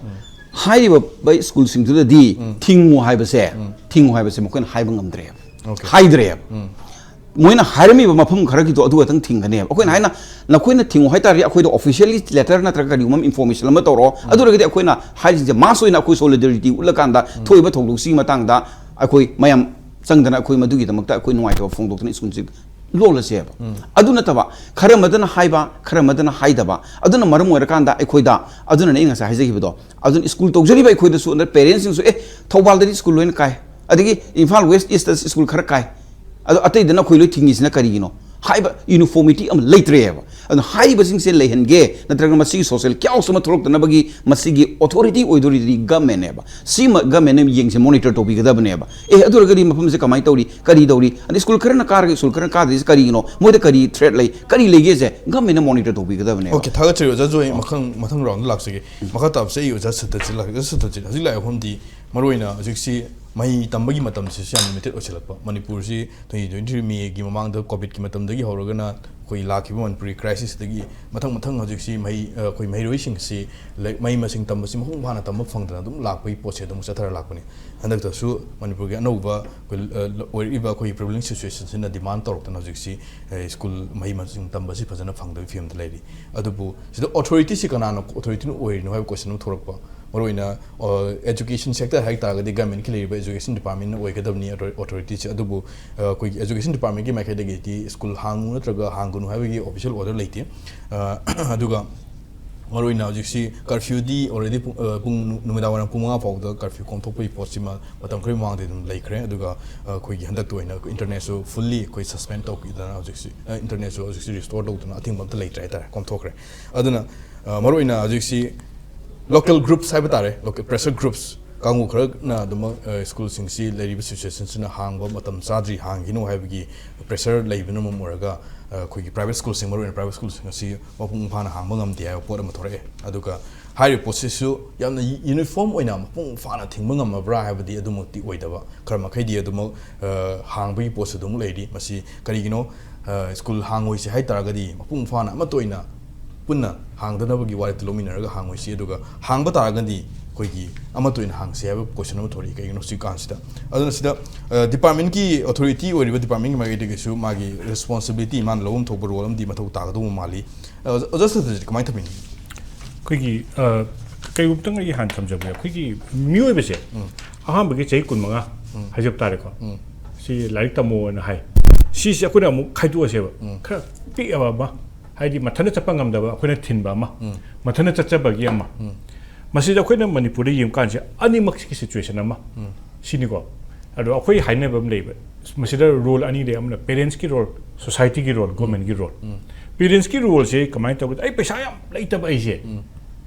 ꯍꯥꯏꯔꯤꯕ ꯁ꯭ꯀꯨꯜꯁꯤꯡꯗꯨꯗꯗꯤ ꯊꯤꯡꯉꯨ ꯍꯥꯏꯕꯁꯦ, ꯊꯤꯡꯉꯨ ꯍꯥꯏꯕꯁꯦ ꯃꯈꯣꯏꯅ ꯍꯥꯏꯕ ꯉꯝꯗ꯭ꯔꯦꯕ꯫ Okay. ꯍꯥꯏꯗ꯭ꯔꯦꯕ꯫ ꯃꯣꯏꯅ ꯍꯥꯏꯔꯝꯃꯤꯕ ꯃꯐꯝ ꯈꯔꯒꯤꯗꯣ ꯑꯗꯨ ꯈꯛꯇꯪ ꯊꯤꯡꯒꯅꯦꯕ꯫ ꯑꯩꯈꯣꯏꯅ ꯍꯥꯏꯅ, "ꯅꯈꯣꯏꯅ ꯊꯤꯡꯉꯨ ꯍꯥꯏꯇꯥꯔꯗꯤ ꯑꯩꯈꯣꯏꯗ officially letter ꯅꯠꯇ꯭ꯔꯒ ꯀꯔꯤꯒꯨꯝꯕ ꯑꯃ information ꯑꯃ ꯇꯧꯔꯛꯑꯣ, ꯑꯗꯨ ꯑꯣꯏꯔꯒꯗꯤ ꯑꯩꯈꯣꯏꯅ ꯍꯥꯏꯔꯤꯁꯤꯡꯁꯦ mass ꯑꯣꯏꯅ ꯑꯩꯈꯣꯏ solidarity ꯎꯠꯂꯀꯥꯟꯗ ꯊꯣꯛꯏꯕ ꯊꯧꯗꯣꯛꯁꯤꯒꯤ ꯃꯇꯥꯡꯗ ꯑꯩꯈꯣꯏ ꯃꯌꯥꯝ ꯆꯪꯗꯅ ꯑꯩꯈꯣꯏ ꯃꯗꯨꯒꯤꯗꯃꯛꯇ ꯑꯩꯈꯣꯏ ꯅꯨꯡꯉꯥꯏꯇꯕ ꯐꯣꯡꯗꯣꯛꯇꯅ ꯁ꯭ꯀꯨꯜꯁꯤ ꯂꯣꯜꯂꯁꯦꯕ"꯫ ꯑꯗꯨ ꯅꯠꯇꯕ ꯈꯔ ꯑꯃꯗꯅ ꯍꯥꯏꯕ, ꯈꯔ ꯑꯃꯗꯅ ꯍꯥꯏꯗꯕ, ꯑꯗꯨꯅ ꯃꯔꯝ ꯑꯣꯏꯔꯀꯥꯟꯗ ꯑꯩꯈꯣꯏꯗ, ꯑꯗꯨꯅꯅꯦ ꯑꯩ ꯉꯁꯥꯏ ꯍꯥꯏꯖꯈꯤꯕꯗꯣ, ꯑꯗꯨꯅ ꯁ꯭ꯀꯨꯜ ꯇꯧꯖꯔꯤꯕ ꯑꯩꯈꯣꯏꯗꯁꯨ, ꯑꯗꯨꯅ parents ꯁꯤꯡꯁꯨ, "ꯑꯦ, ꯊꯧꯕꯥꯜꯗꯗꯤ ꯁ꯭ꯀꯨꯜ ꯂꯣꯏꯅ ꯀꯥꯏ, ꯑꯗꯒꯤ ꯏꯝꯐꯥꯜ West East ꯇ ꯁ꯭ꯀꯨꯜ ꯈꯔ ꯀꯥꯏ, ꯑꯗꯣ ꯑꯇꯩꯗꯅ ꯑꯩꯈꯣꯏ ꯂꯣꯏ ꯊꯤꯡꯉꯤꯁꯤꯅ ꯀꯔꯤꯒꯤꯅꯣ?" ꯍꯥꯏꯕ uniformity ꯑꯃ ꯂꯩꯇ꯭ꯔꯦꯕ꯫ ꯑꯗꯨꯅ ꯍꯥꯏꯔꯤꯕꯁꯤꯡꯁꯦ ꯂꯩꯍꯟꯒꯦ, ꯅꯠꯇ꯭ꯔꯒ ꯃꯁꯤꯒꯤ social chaos ꯑꯃ ꯊꯣꯛꯂꯛꯇꯅꯕꯒꯤ ꯃꯁꯤꯒꯤ authority ꯑꯣꯏꯗꯣꯔꯤꯗꯤ government ꯅꯦꯕ꯫ ꯁꯤꯃ government ꯅ ꯌꯦꯡꯁꯦ, monitor ꯇꯧꯕꯤꯒꯗꯕꯅꯦꯕ꯫ "ꯑꯦ, ꯑꯗꯨ ꯑꯣꯏꯔꯒꯗꯤ ꯃꯐꯝꯁꯦ ꯀꯃꯥꯏꯅ ꯇꯧꯔꯤ, ꯀꯔꯤ ꯇꯧꯔꯤ?" ꯑꯗꯩ ꯁ꯭ꯀꯨꯜ ꯈꯔꯅ ꯀꯥꯔꯒ ꯁ꯭ꯀꯨꯜ ꯈꯔꯅ ꯀꯥꯗ꯭ꯔꯤꯁꯦ ꯀꯔꯤꯒꯤꯅꯣ? ꯃꯣꯏꯗ ꯀꯔꯤ threat ꯂꯩ, ꯀꯔꯤ ꯂꯩꯒꯦꯁꯦ government ꯅ monitor ꯇꯧꯕꯤꯒꯗꯕꯅꯦꯕ꯫ Okay, ꯊꯥꯒꯠꯆꯔꯤ ꯑꯣꯖꯥ ꯖꯣꯏ꯫ ꯃꯈꯪ-, ꯃꯊꯪ round ꯗ ꯂꯥꯛꯆꯒꯦ꯫ ꯃꯈꯥ ꯇꯥꯕꯁꯦ ꯑꯩ ꯑꯣꯖꯥ ꯁꯇꯖꯤꯠ ꯂꯥꯛ-, ꯑꯣꯖꯥ ꯁꯇꯖꯤꯠ, ꯍꯧꯖꯤꯛ ꯂꯥꯛꯏꯕ ꯃꯐꯝꯗꯤ ꯃꯔꯨꯑꯣꯏꯅ ꯍꯧꯖꯤꯛꯁꯤ ꯃꯍꯩ ꯇꯝꯕꯒꯤ ꯃꯇꯝꯁꯤꯁꯨ ꯌꯥꯝ limited ꯑꯣꯏꯁꯤꯜꯂꯛꯄ꯫ ꯃꯅꯤꯄꯨꯔꯁꯤ twenty twenty-three May ꯒꯤ ꯃꯃꯥꯡꯗ COVID ꯀꯤ ꯃꯇꯝꯗꯒꯤ ꯍꯧꯔꯒꯅ ꯑꯩꯈꯣꯏ ꯂꯥꯛꯈꯤꯕ ꯃꯅꯤꯄꯨꯔꯒꯤ crisis ꯇꯒꯤ ꯃꯊꯪ ꯃꯊꯪ ꯍꯧꯖꯤꯛꯁꯤ ꯃꯍꯩ, ꯑ, ꯑꯩꯈꯣꯏ ꯃꯍꯩꯔꯣꯏꯁꯤꯡꯁꯤ ꯂꯥꯏꯔꯤꯛ, ꯃꯍꯩ ꯃꯁꯤꯡ ꯇꯝꯕꯁꯤ ꯃꯄꯨꯡ ꯐꯥꯅ ꯇꯝꯕ ꯐꯪꯗꯅ ꯑꯗꯨꯝ ꯂꯥꯛꯄꯒꯤ ꯄꯣꯠꯁꯦ ꯑꯗꯨꯝ ꯆꯠꯊꯔ ꯂꯥꯛꯄꯅꯤ꯫ ꯍꯟꯗꯛꯇꯁꯨ ꯃꯅꯤꯄꯨꯔꯒꯤ ꯑꯅꯧꯕ ꯑꯩꯈꯣꯏ, ꯑ, ꯑꯣꯏꯔꯛꯏꯕ ꯑꯩꯈꯣꯏꯒꯤ prevailing situation ꯁꯤꯅ demand ꯇꯧꯔꯛꯇꯅ ꯍꯧꯖꯤꯛꯁꯤ, ꯑ, ꯁ꯭ꯀꯨꯜ ꯃꯍꯩ ꯃꯁꯤꯡ ꯇꯝꯕꯁꯤ ꯐꯖꯅ ꯐꯪꯗꯕꯒꯤ ꯐꯤꯕꯝꯗ ꯂꯩꯔꯤ꯫ ꯑꯗꯨꯕꯨ ꯁꯤꯗ authority ꯁꯤ ꯀꯅꯥꯅ authority ꯅ ꯑꯣꯏꯔꯤꯅꯣ ꯍꯥꯏꯕ question ꯑꯃ ꯊꯣꯛꯂꯛꯄ꯫ ꯃꯔꯨꯑꯣꯏꯅ, ꯑ, education sector ꯍꯥꯏ ꯇꯥꯔꯒꯗꯤ government ꯀꯤ ꯂꯩꯔꯤꯕ education department ꯅ ꯑꯣꯏꯒꯗꯕꯅꯤ ꯑꯗꯣ authority ꯁꯦ꯫ ꯑꯗꯨꯕꯨ, ꯑ, ꯑꯩꯈꯣꯏꯒꯤ education department ꯀꯤ ꯃꯥꯏꯀꯩꯗꯒꯤꯗꯤ ꯁ꯭ꯀꯨꯜ ꯍꯥꯡꯉꯨ ꯅꯠꯇ꯭ꯔꯒ ꯍꯥꯡꯒꯅꯨ ꯍꯥꯏꯕꯒꯤ official order ꯂꯩꯇꯦ꯫ ꯑ, ꯑꯗꯨꯒ ꯃꯔꯨꯑꯣꯏꯅ ꯍꯧꯖꯤꯛꯁꯤ curfew ꯗꯤ already ꯄꯨꯡ, ꯑ, ꯄꯨꯡ ꯅꯨ-, ꯅꯨꯃꯤꯗꯥꯡ ꯋꯥꯏꯔꯝ ꯄꯨꯡ ꯃꯉꯥ ꯐꯥꯎꯕꯗ curfew ꯀꯣꯝꯊꯣꯛꯄꯒꯤ ꯄꯣꯠꯁꯤꯃ ꯃꯇꯝ ꯈꯔꯒꯤ ꯃꯃꯥꯡꯗ ꯑꯗꯨꯝ ꯂꯩꯈ꯭ꯔꯦ꯫ ꯑꯗꯨꯒ, ꯑ, ꯑꯩꯈꯣꯏꯒꯤ ꯍꯟꯗꯛꯇ ꯑꯣꯏꯅ internet ꯁꯨ fully ꯑꯩꯈꯣꯏ suspend ꯇꯧꯈꯤꯗꯅ ꯍꯧꯖꯤꯛꯁꯤ, ꯑ, internet ꯁꯨ ꯍꯧꯖꯤꯛꯁꯤ restore ꯇꯧꯗꯅ ꯑꯊꯤꯡꯕ ꯑꯝꯇ ꯂꯩꯇ꯭ꯔꯦ ꯍꯥꯏꯇꯥꯔꯦ, ꯀꯣꯝꯊꯣꯛꯈ꯭ꯔꯦ꯫ ꯑꯗꯨꯅ ꯑ, ꯃꯔꯨꯑꯣꯏꯅ ꯍꯧꯖꯤꯛꯁꯤ local groups ꯍꯥꯏꯕ ꯇꯥꯔꯦ, local pressure groups ꯀꯥꯡꯕꯨ ꯈꯔꯅ ꯑꯗꯨꯃꯛ, ꯑ, ꯁ꯭ꯀꯨꯜꯁꯤꯡꯁꯤ ꯂꯩꯔꯤꯕ ꯁꯤꯆꯨꯋꯦꯁꯟꯁꯤꯅ ꯍꯥꯡꯕ ꯃꯇꯝ ꯆꯥꯗ꯭ꯔꯤ, ꯍꯥꯡꯈꯤꯅꯨ ꯍꯥꯏꯕꯒꯤ ꯄ꯭ꯔꯦꯁꯔ ꯂꯩꯕꯅ ꯃꯔꯝ ꯑꯣꯏꯔꯒ, ꯑ, ꯑꯩꯈꯣꯏꯒꯤ ꯄ꯭ꯔꯥꯏꯚꯦꯠ ꯁ꯭ꯀꯨꯜꯁꯤꯡ, ꯃꯔꯨꯑꯣꯏꯅ ꯄ꯭ꯔꯥꯏꯚꯦꯠ ꯁ꯭ꯀꯨꯜꯁꯤꯡ ꯑꯁꯤ ꯃꯄꯨꯡ ꯐꯥꯅ ꯍꯥꯡꯕ ꯉꯝꯗꯦ ꯍꯥꯏꯕ ꯄꯣꯠ ꯑꯃ ꯊꯣꯛꯂꯛꯑꯦ꯫ ꯑꯗꯨꯒ ꯍꯥꯏꯔꯤꯕ ꯄꯣꯠꯁꯤꯁꯨ ꯌꯥꯝꯅ ꯌꯨꯅꯤꯐꯣꯔꯝ ꯑꯣꯏꯅ ꯃꯄꯨꯡ ꯐꯥꯅ ꯊꯤꯡꯕ ꯉꯝꯃꯕ꯭ꯔꯥ ꯍꯥꯏꯕꯗꯤ ꯑꯗꯨꯃꯛꯇꯤ ꯑꯣꯏꯗꯕ, ꯈꯔ ꯃꯈꯩꯗꯤ ꯑꯗꯨꯃꯛ, ꯑ, ꯍꯥꯡꯕꯒꯤ ꯄꯣꯠꯁꯨ ꯑꯗꯨꯝ ꯂꯩꯔꯤ꯫ ꯃꯁꯤ ꯀꯔꯤꯒꯤꯅꯣ? ꯑ, ꯁ꯭ꯀꯨꯜ ꯍꯥꯡꯉꯣꯏꯁꯦ ꯍꯥꯏ ꯇꯥꯔꯒꯗꯤ ꯃꯄꯨꯡ ꯐꯥꯅ ꯑꯃꯠꯇ ꯑꯣꯏꯅ ꯄꯨꯟꯅ ꯍꯥꯡꯗꯅꯕꯒꯤ ꯋꯥꯔꯦꯞꯇ ꯂꯧꯃꯤꯟꯅꯔꯒ ꯍꯥꯡꯉꯣꯏꯁꯤ, ꯑꯗꯨꯒ ꯍꯥꯡꯕ ꯇꯥꯔꯒꯗꯤ ꯑꯩꯈꯣꯏꯒꯤ ꯑꯃꯠꯇ ꯑꯣꯏꯅ ꯍꯥꯡꯁꯤ ꯍꯥꯏꯕ ꯀꯣꯏꯁꯟ ꯑꯃ ꯊꯣꯛꯂꯛꯏ꯫ ꯀꯩꯒꯤꯅꯣ ꯍꯧꯖꯤꯛꯀꯥꯟꯁꯤꯗ? ꯑꯗꯨꯅ ꯁꯤꯗ, ꯑ, ꯗꯤꯄꯥꯔꯠꯃꯦꯟꯀꯤ ꯑꯣꯊꯣꯔꯤꯇꯤ ꯑꯣꯏꯔꯤꯕ ꯗꯤꯄꯥꯔꯠꯃꯦꯟꯒꯤ ꯃꯥꯏꯀꯩꯗꯒꯤꯁꯨ ꯃꯥꯒꯤ ꯔꯦꯁꯄꯣꯟꯁꯤꯕꯤꯂꯤꯇꯤ, ꯃꯥꯅ ꯂꯧꯐꯝ ꯊꯣꯛꯄ ꯔꯣꯜ ꯑꯃꯗꯤ ꯃꯊꯧ ꯇꯥꯒꯗꯧꯕ ꯃꯥꯜꯂꯤ꯫ ꯑ, ꯑꯣꯖꯥ ꯁꯇ꯭ꯌꯖꯤꯠ, ꯀꯃꯥꯏꯅ ꯊꯝꯕꯤꯅꯤ? ꯑꯩꯈꯣꯏꯒꯤ, ꯑ, ꯀꯩꯒꯨꯝꯕꯇꯪ ꯑꯩ ꯍꯥꯟꯅ ꯊꯝꯖꯕꯗ, ꯑꯩꯈꯣꯏꯒꯤ ꯃꯤꯑꯣꯏꯕꯁꯦ ꯎꯝ꯫ ꯑꯍꯥꯟꯕꯒꯤ ꯆꯍꯤ ꯀꯨꯟꯃꯉꯥ ꯎꯝ꯫ ꯍꯥꯏꯖꯕ ꯇꯥꯔꯦꯀꯣ꯫ ꯎꯝ꯫ ꯁꯤ ꯂꯥꯏꯔꯤꯛ ꯇꯝꯃꯣꯅ ꯍꯥꯏ꯫ ꯁꯤꯁꯦ ꯑꯩꯈꯣꯏꯅ ꯑꯃꯨꯛ ꯈꯥꯏꯗꯣꯛꯑꯁꯦꯕ꯫ ꯎꯝ꯫ ꯈꯔ ꯄꯤꯛꯑꯕ ꯑꯃ, ꯍꯥꯏꯗꯤ ꯃꯊꯟꯇ ꯆꯠꯄ ꯉꯝꯗꯕ, ꯑꯩꯈꯣꯏꯅ ꯊꯤꯟꯕ ꯑꯃ, ꯎꯝ꯫ ꯃꯊꯟꯇ ꯆꯠꯆꯕꯒꯤ ꯑꯃ꯫ ꯎꯝ꯫ ꯃꯁꯤꯗ ꯑꯩꯈꯣꯏꯅ ꯃꯅꯤꯄꯨꯔꯗ ꯌꯦꯡꯕ ꯀꯥꯟꯁꯦ ꯑꯅꯤꯃꯛꯀꯤ ꯁꯤꯆꯨꯋꯦꯁꯟ ꯑꯃ ꯎꯝ꯫ ꯁꯤꯅꯤꯀꯣ꯫ ꯑꯗꯣ ꯑꯩꯈꯣꯏ ꯍꯥꯏꯅꯕ ꯑꯃ ꯂꯩꯕ, ꯃꯁꯤꯗ ꯔꯣꯜ ꯑꯅꯤ ꯂꯩ, ꯑꯃꯅ ꯄꯦꯔꯦꯟꯁꯀꯤ ꯔꯣꯜ, ꯁꯣꯁꯥꯏꯇꯤꯒꯤ ꯔꯣꯜ, ꯒꯣꯔꯃꯦꯟꯒꯤ ꯔꯣꯜ꯫ ꯎꯝ꯫ ꯄꯦꯔꯦꯟꯁꯀꯤ ꯔꯣꯜꯁꯦ ꯀꯃꯥꯏꯅ ꯇꯧꯒꯦꯗ, ꯑꯩ ꯄꯩꯁꯥ ꯌꯥꯝ ꯂꯩꯇꯕ ꯑꯩꯁꯦ, ꯎꯝ꯫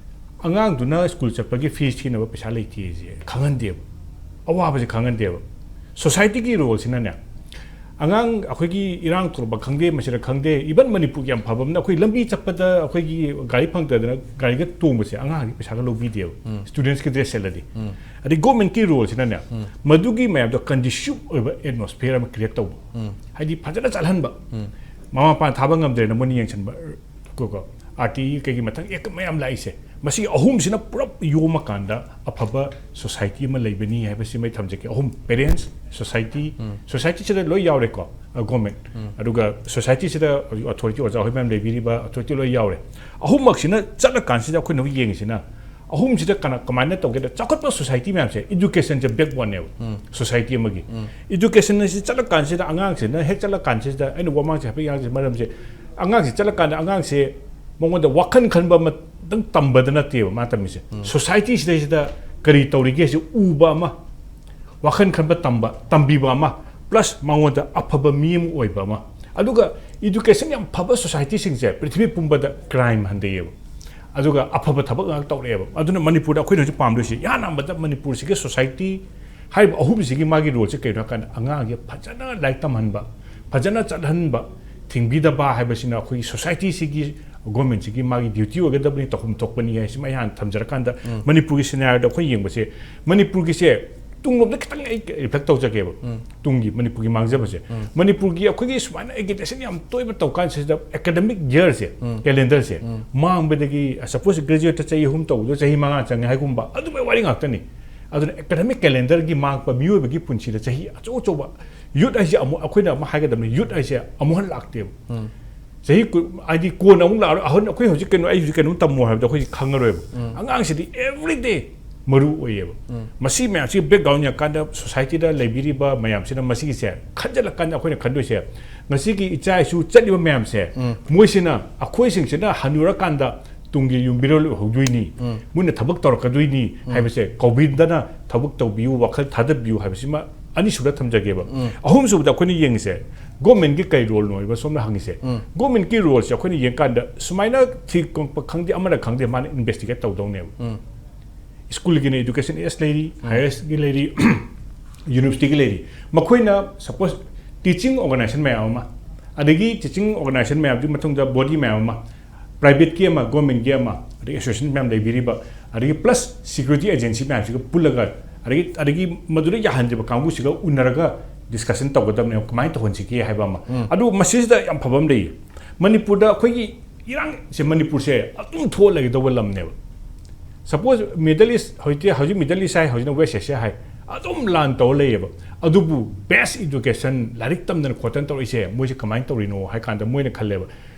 ꯑꯉꯥꯡꯗꯨꯅ ꯁ꯭ꯀꯨꯜ ꯆꯠꯄꯒꯤ ꯐꯤꯁ ꯊꯤꯅꯕ ꯄꯩꯁꯥ ꯂꯩꯇꯦꯁꯦ ꯈꯪꯍꯟꯗꯦꯕ, ꯑꯋꯥꯕꯁꯦ ꯈꯪꯍꯟꯗꯦꯕ꯫ ꯁꯣꯁꯥꯏꯇꯤꯒꯤ ꯔꯣꯜꯁꯤꯅꯅꯦ, ꯑꯉꯥꯡ ꯑꯩꯈꯣꯏꯒꯤ ꯏꯔꯥꯡ ꯊꯣꯛꯂꯛꯄ ꯈꯪꯗꯦ, ꯃꯁꯤꯗ ꯈꯪꯗꯦ, ꯏꯚꯟ ꯃꯅꯤꯄꯨꯔꯒꯤ ꯌꯥꯝ ꯐꯕ ꯑꯃꯅ ꯑꯩꯈꯣꯏ ꯂꯝꯕꯤ ꯆꯠꯄꯗ ꯑꯩꯈꯣꯏꯒꯤ ꯒꯥꯔꯤ ꯐꯪꯗꯗꯅ ꯒꯥꯔꯤꯒ ꯇꯣꯡꯕꯁꯦ ꯑꯉꯥꯡꯒꯤ ꯄꯩꯁꯥꯒ ꯂꯧꯕꯤꯗꯦꯕ, ꯎꯝ꯫ ꯁ꯭ꯇꯨꯗꯦꯟꯠꯁꯀꯤ ꯗ꯭ꯔꯦꯁ ꯁꯦꯠꯂꯗꯤ꯫ ꯎꯝ꯫ ꯑꯗꯩ ꯒꯣꯔꯃꯦꯟꯠꯀꯤ ꯔꯣꯜꯁꯤꯅꯅꯦ, ꯎꯝ꯫ ꯃꯗꯨꯒꯤ ꯃꯌꯥꯝꯗꯣ ꯀꯟꯗ꯭ꯌꯨꯁꯤꯞ ꯑꯣꯏꯕ ꯑꯦꯠꯃꯣꯁꯐꯤꯌꯔ ꯑꯃ ꯀ꯭ꯔꯤꯌꯦꯠ ꯇꯧꯕ, ꯎꯝ꯫ ꯍꯥꯏꯗꯤ ꯐꯖꯅ ꯆꯠꯍꯟꯕ, ꯎꯝ꯫ ꯃꯃꯥ ꯃꯄꯥꯅ ꯊꯥꯕ ꯉꯝꯗ꯭ꯔꯦꯅ ꯃꯣꯏꯅ ꯌꯦꯡꯁꯤꯟꯕ, ꯀꯣ, ꯀꯣ, ꯑꯥꯔ ꯇꯤ ꯏ ꯀꯩꯒꯤ ꯃꯊꯪ ꯑꯦꯛ ꯃꯌꯥꯝ ꯂꯥꯛꯏꯁꯦ, ꯃꯁꯤ ꯑꯍꯨꯝꯁꯤꯅ ꯄꯨꯂꯞ ꯌꯣꯝꯃꯀꯥꯟꯗ ꯑꯐꯕ ꯁꯣꯁꯥꯏꯇꯤ ꯑꯃ ꯂꯩꯕꯅꯤ ꯍꯥꯏꯕꯁꯤꯃ ꯑꯩ ꯊꯝꯖꯒꯦ꯫ ꯑꯍꯨꯝ, ꯄꯦꯔꯦꯟꯠꯁ, ꯁꯣꯁꯥꯏꯇꯤ, ꯎꯝ꯫ ꯁꯣꯁꯥꯏꯇꯤꯁꯤꯗ ꯂꯣꯏ ꯌꯥꯎꯔꯦꯀꯣ, ꯑ, ꯒꯣꯔꯃꯦꯟꯠ, ꯎꯝ꯫ ꯑꯗꯨꯒ ꯁꯣꯁꯥꯏꯇꯤꯁꯤꯗ ꯍꯧꯖꯤꯛ ꯑꯣꯊꯣꯔꯤꯇꯤ ꯑꯣꯖꯥ ꯍꯣꯏ ꯃꯌꯥꯝ ꯂꯩꯕꯤꯔꯤꯕ ꯑꯣꯊꯣꯔꯤꯇꯤ ꯂꯣꯏ ꯌꯥꯎꯔꯦ꯫ ꯑꯍꯨꯝꯃꯛꯁꯤꯅ ꯆꯠꯂꯀꯥꯟꯁꯤꯗ ꯑꯩꯈꯣꯏꯅ ꯍꯧꯖꯤꯛ ꯌꯦꯡꯉꯤꯁꯤꯅ, ꯑꯍꯨꯝꯁꯤꯗ ꯀꯅꯥ, ꯀꯃꯥꯏꯅ ꯇꯧꯒꯦꯗ, ꯆꯥꯎꯈꯠꯄ ꯁꯣꯁꯥꯏꯇꯤ ꯃꯌꯥꯝꯁꯦ, ꯏꯗꯨꯀꯦꯁꯟꯁꯦ ꯕꯦꯛꯕꯣꯟꯅꯦꯕ, ꯎꯝ꯫ ꯁꯣꯁꯥꯏꯇꯤ ꯑꯃꯒꯤ꯫ ꯎꯝ꯫ ꯏꯗꯨꯀꯦꯁꯟ ꯑꯁꯤ ꯆꯠꯂꯀꯥꯟꯁꯤꯗ, ꯑꯉꯥꯡꯁꯤꯅ ꯍꯦꯛ ꯆꯠꯂꯀꯥꯟꯁꯤꯗ, ꯑꯩꯅ ꯋꯥꯃꯥꯡꯁꯦ ꯍꯥꯏꯐꯦꯠ ꯌꯥꯡꯁꯦ, ꯃꯔꯝꯁꯦ, ꯑꯉꯥꯡꯁꯦ ꯆꯠꯂꯀꯥꯟꯗ ꯑꯉꯥꯡꯁꯦ ꯃꯉꯣꯟꯗ ꯋꯥꯈꯜ ꯈꯟꯕ ꯑꯃꯇꯪ ꯇꯝꯕꯗ ꯅꯠꯇꯦꯕ ꯃꯥ ꯇꯝꯃꯤꯁꯦ꯫ ꯎꯝ꯫ ꯁꯣꯁꯥꯏꯇꯤꯁꯤꯗꯩꯁꯤꯗ ꯀꯔꯤ ꯇꯧꯔꯤꯒꯦꯁꯦ ꯎꯕ ꯑꯃ, ꯋꯥꯈꯜ ꯈꯟꯕ ꯇꯝꯕ, ꯇꯝꯕꯤꯕ ꯑꯃ, ꯄ꯭ꯂꯁ ꯃꯉꯣꯟꯗ ꯑꯐꯕ ꯃꯤ ꯑꯃ ꯑꯣꯏꯕ ꯑꯃ꯫ ꯑꯗꯨꯒ ꯏꯗꯨꯀꯦꯁꯟ ꯌꯥꯝ ꯐꯕ ꯁꯣꯁꯥꯏꯇꯤꯁꯤꯡꯁꯦ ꯄ꯭ꯔꯤꯊꯤꯕꯤ ꯄꯨꯝꯕꯗ ꯀ꯭ꯔꯥꯏꯝ ꯍꯟꯊꯩꯌꯦꯕ꯫ ꯑꯗꯨꯒ ꯑꯐꯕ ꯊꯕꯛ ꯉꯥꯛ ꯇꯧꯔꯛꯑꯦꯕ꯫ ꯑꯗꯨꯅ ꯃꯅꯤꯄꯨꯔꯗ ꯑꯩꯈꯣꯏꯅ ꯍꯧꯖꯤꯛ ꯄꯥꯝꯗꯣꯏꯁꯤ, ꯏꯍꯥꯟ ꯍꯥꯟꯕꯗ ꯃꯅꯤꯄꯨꯔꯁꯤꯒꯤ ꯁꯣꯁꯥꯏꯇꯤ ꯍꯥꯏꯔꯤꯕ ꯑꯍꯨꯝꯁꯤꯒꯤ ꯃꯥꯒꯤ ꯔꯣꯜꯁꯦ ꯀꯩꯅꯣ ꯍꯥꯏꯀꯥꯟꯗ, ꯑꯉꯥꯡꯁꯦ ꯐꯖꯅ ꯂꯥꯏꯔꯤꯛ ꯇꯝꯍꯟꯕ, ꯐꯖꯅ ꯆꯠꯍꯟꯕ, ꯊꯤꯡꯕꯤꯗꯕ ꯍꯥꯏꯕꯁꯤꯅ ꯑꯩꯈꯣꯏꯒꯤ ꯁꯣꯁꯥꯏꯇꯤꯁꯤꯒꯤ, ꯒꯣꯔꯃꯦꯟꯁꯤꯒꯤ ꯃꯥꯒꯤ ꯗ꯭ꯌꯨꯇꯤ ꯑꯣꯏꯒꯗꯕꯅꯤ, ꯇꯧꯐꯝ ꯊꯣꯛꯄꯅꯤ ꯍꯥꯏꯁꯤꯃ ꯑꯩ ꯍꯥꯟꯅ ꯊꯝꯖꯔꯀꯥꯟꯗ, ꯃꯅꯤꯄꯨꯔꯒꯤ ꯁꯤꯅꯥꯔꯤꯑꯣꯗ ꯑꯩꯈꯣꯏ ꯌꯦꯡꯕꯁꯦ, ꯃꯅꯤꯄꯨꯔꯒꯤꯁꯦ ꯇꯨꯡꯂꯣꯝꯗ ꯈꯤꯇꯪ ꯑꯩ ꯔꯤꯐ꯭ꯂꯦꯛ ꯇꯧꯖꯒꯦꯕ꯫ ꯇꯨꯡꯒꯤ ꯃꯅꯤꯄꯨꯔꯒꯤ ꯃꯥꯡꯖꯕꯁꯦ, ꯃꯅꯤꯄꯨꯔꯒꯤ ꯑꯩꯈꯣꯏꯒꯤ ꯁꯨꯃꯥꯏꯅ ꯑꯦꯒꯤꯇꯦꯁꯟ ꯌꯥꯝ ꯇꯣꯏꯕ ꯇꯧ ꯀꯥꯟꯁꯤꯗ, ꯑꯦꯀꯥꯗꯃꯤꯛ ꯌꯔꯁꯦ, ꯀꯦꯂꯦꯟꯗꯔꯁꯦ ꯃꯥꯡꯕꯗꯒꯤ, ꯁꯄꯣꯁ ꯒ꯭ꯔꯦꯖꯨꯑꯦꯠꯇ ꯆꯍꯤ ꯑꯍꯨꯝ ꯇꯧꯕꯗꯣ ꯆꯍꯤ ꯃꯉꯥ ꯆꯪꯉꯦ ꯍꯥꯏꯒꯨꯝꯕ, ꯑꯗꯨꯃꯥꯏ ꯋꯥꯔꯤ ꯉꯥꯛꯇꯅꯤ꯫ ꯑꯗꯨꯅ ꯑꯦꯀꯥꯗꯃꯤꯛ ꯀꯦꯂꯦꯟꯗꯔꯒꯤ ꯃꯥꯡꯉꯛꯄ, ꯃꯤꯑꯣꯏꯕꯒꯤ ꯄꯨꯟꯁꯤꯗ ꯆꯍꯤ ꯑꯆꯧ ꯑꯆꯧꯕ, ꯌꯨꯠ ꯍꯥꯏꯁꯦ ꯑꯃꯨꯛ ꯑꯩꯈꯣꯏꯅ ꯑꯃ ꯍꯥꯏꯒꯗꯕꯅꯤ, ꯌꯨꯠ ꯍꯥꯏꯁꯦ ꯑꯃꯨꯛ ꯍꯟꯅ ꯂꯥꯛꯇꯦꯕ꯫ ꯆꯍꯤ ꯀꯨꯟ, ꯍꯥꯏꯗꯤ ꯀꯣꯟꯅ ꯑꯃꯨꯛ ꯂꯥꯛꯑꯔꯣꯏ꯫ ꯑꯍꯟ, ꯑꯩꯈꯣꯏ ꯍꯧꯖꯤꯛ ꯀꯩꯅꯣ, ꯑꯩ ꯍꯧꯖꯤꯛ ꯀꯩꯅꯣꯝ ꯇꯝꯃꯣ ꯍꯥꯏꯕꯗꯣ ꯑꯩꯈꯣꯏ ꯈꯪꯉꯔꯣꯏꯕ꯫ ꯑꯉꯥꯡꯁꯤꯗꯤ ꯑꯦꯕ꯭ꯔꯤ ꯗꯦ ꯃꯔꯨ ꯑꯣꯏꯌꯦꯕ꯫ ꯃꯁꯤ ꯃꯌꯥꯝꯁꯤ ꯕꯦꯛꯒ꯭ꯔꯥꯎꯟ ꯌꯦꯡꯉꯀꯥꯟꯗ, ꯁꯣꯁꯥꯏꯇꯤꯗ ꯂꯩꯕꯤꯔꯤꯕ ꯃꯌꯥꯝꯁꯤꯅ ꯃꯁꯤꯒꯤꯁꯦ ꯈꯟꯖꯤꯜꯂꯀꯥꯟꯗ ꯑꯩꯈꯣꯏꯅ ꯈꯟꯗꯣꯏꯁꯦ, ꯉꯁꯤꯒꯤ ꯏꯆꯥ ꯏꯁꯨ ꯆꯠꯂꯤꯕ ꯃꯌꯥꯝꯁꯦ, ꯃꯣꯏꯁꯤꯅ, ꯑꯩꯈꯣꯏꯁꯤꯡꯁꯤꯅ ꯍꯟꯅꯨꯔꯀꯥꯟꯗ ꯇꯨꯡꯒꯤ ꯌꯨꯝꯕꯤꯔꯣꯜ ꯑꯣꯏꯍꯧꯗꯣꯏꯅꯤ, ꯃꯣꯏꯅ ꯊꯕꯛ ꯇꯧꯔꯛꯀꯗꯣꯏꯅꯤ ꯍꯥꯏꯕꯁꯦ, ꯀꯧꯕꯤꯗꯅ ꯊꯕꯛ ꯇꯧꯕꯤꯌꯨ, ꯋꯥꯈꯜ ꯊꯥꯗꯕꯤꯌꯨ ꯍꯥꯏꯕꯁꯤꯃ ꯑꯅꯤꯁꯨꯕꯗ ꯊꯝꯖꯒꯦꯕ꯫ ꯑꯍꯨꯝꯁꯨꯕꯗ ꯑꯩꯈꯣꯏꯅ ꯌꯦꯡꯉꯤꯁꯦ, ꯒꯣꯔꯃꯦꯟꯒꯤ ꯀꯩ ꯔꯣꯜꯅꯣ ꯍꯥꯏꯕ ꯁꯣꯝꯅ ꯍꯪꯉꯤꯁꯦ꯫ ꯒꯣꯔꯃꯦꯟꯒꯤ ꯔꯣꯜꯁꯦ ꯑꯩꯈꯣꯏꯅ ꯌꯦꯡꯀꯥꯟꯗ, ꯁꯨꯃꯥꯏꯅ ꯊꯤꯡꯉꯛꯄ ꯈꯪꯗꯦ, ꯑꯃꯅ ꯈꯪꯗꯦ, ꯃꯥꯅ ꯏꯟꯚꯦꯁꯇꯤꯒꯦꯠ ꯇꯧꯗꯧꯅꯦꯕ꯫ ꯁ꯭ꯀꯨꯜꯒꯤꯅ ꯏꯗꯨꯀꯦꯁꯟ ꯑꯦꯖ ꯂꯩꯔꯤ, ꯍꯥꯌꯔꯒꯤ ꯂꯩꯔꯤ, ꯌꯨꯅꯤꯚꯔꯁꯤꯇꯤꯒꯤ ꯂꯩꯔꯤ꯫ ꯃꯈꯣꯏꯅ ꯁꯄꯣꯁ ꯇꯤꯆꯤꯡ ꯑꯣꯔꯒꯅꯥꯏꯖꯦꯁꯟ ꯃꯌꯥꯝ ꯑꯃ, ꯑꯗꯒꯤ ꯇꯤꯆꯤꯡ ꯑꯣꯔꯒꯅꯥꯏꯖꯦꯁꯟ ꯃꯌꯥꯝꯗꯨꯒꯤ ꯃꯇꯨꯡꯗ ꯕꯣꯗꯤ ꯃꯌꯥꯝ ꯑꯃ, ꯄ꯭ꯔꯥꯏꯚꯦꯠꯀꯤ ꯑꯃ, ꯒꯣꯔꯃꯦꯟꯒꯤ ꯑꯃ, ꯑꯗꯒꯤ ꯑꯦꯁꯣꯁꯤꯌꯦꯁꯟ ꯃꯌꯥꯝ ꯂꯩꯕꯤꯔꯤꯕ, ꯑꯗꯒꯤ ꯄ꯭ꯂꯁ ꯁꯦꯀ꯭ꯌꯨꯔꯤꯇꯤ ꯑꯦꯖꯦꯟꯁꯤ ꯃꯌꯥꯝꯁꯤꯒ ꯄꯨꯜꯂꯒ, ꯑꯗꯒꯤ, ꯑꯗꯒꯤ ꯃꯗꯨꯗ ꯌꯥꯍꯟꯗ꯭ꯔꯤꯕ ꯀꯥꯡꯕꯨꯁꯤꯒ ꯎꯅꯔꯒ ꯗꯤꯁꯀꯁꯟ ꯇꯧꯒꯗꯕꯅꯦꯕ, ꯀꯃꯥꯏꯅ ꯇꯧꯍꯟꯁꯤꯒꯦ ꯍꯥꯏꯕ ꯑꯃ꯫ ꯑꯗꯨ ꯃꯁꯤꯁꯤꯗ ꯌꯥꯝ ꯐꯕ ꯑꯃ ꯂꯩꯌꯦ꯫ ꯃꯅꯤꯄꯨꯔꯗ ꯑꯩꯈꯣꯏꯒꯤ ꯏꯔꯥꯡꯁꯦ, ꯃꯅꯤꯄꯨꯔꯁꯦ ꯑꯗꯨꯝ ꯊꯣꯛꯑ ꯂꯩꯒꯗꯧꯕ ꯂꯝꯅꯦꯕ꯫ ꯁꯄꯣꯁ ꯃꯤꯗꯜ ꯏꯁ, ꯍꯧꯖꯤꯛꯇꯤ, ꯍꯧꯖꯤꯛ ꯃꯤꯗꯜ ꯏꯁ ꯍꯥꯏ, ꯍꯧꯖꯤꯛꯅ ꯋꯦꯁ ꯑꯦꯁꯤꯌꯥ ꯍꯥꯏ, ꯑꯗꯨꯝ ꯂꯥꯟ ꯇꯧꯔ ꯂꯩꯌꯦꯕ꯫ ꯑꯗꯨꯕꯨ ꯕꯦꯁ ꯏꯗꯨꯀꯦꯁꯟ, ꯂꯥꯏꯔꯤꯛ ꯇꯝꯗꯅ ꯈꯣꯠꯇꯅ ꯇꯧꯔꯛꯏꯁꯦ, ꯃꯣꯏꯁꯦ ꯀꯃꯥꯏꯅ ꯇꯧꯔꯤꯅꯣ ꯍꯥꯏ ꯀꯥꯟꯗ ꯃꯣꯏꯅ ꯈꯜꯂꯦꯕ,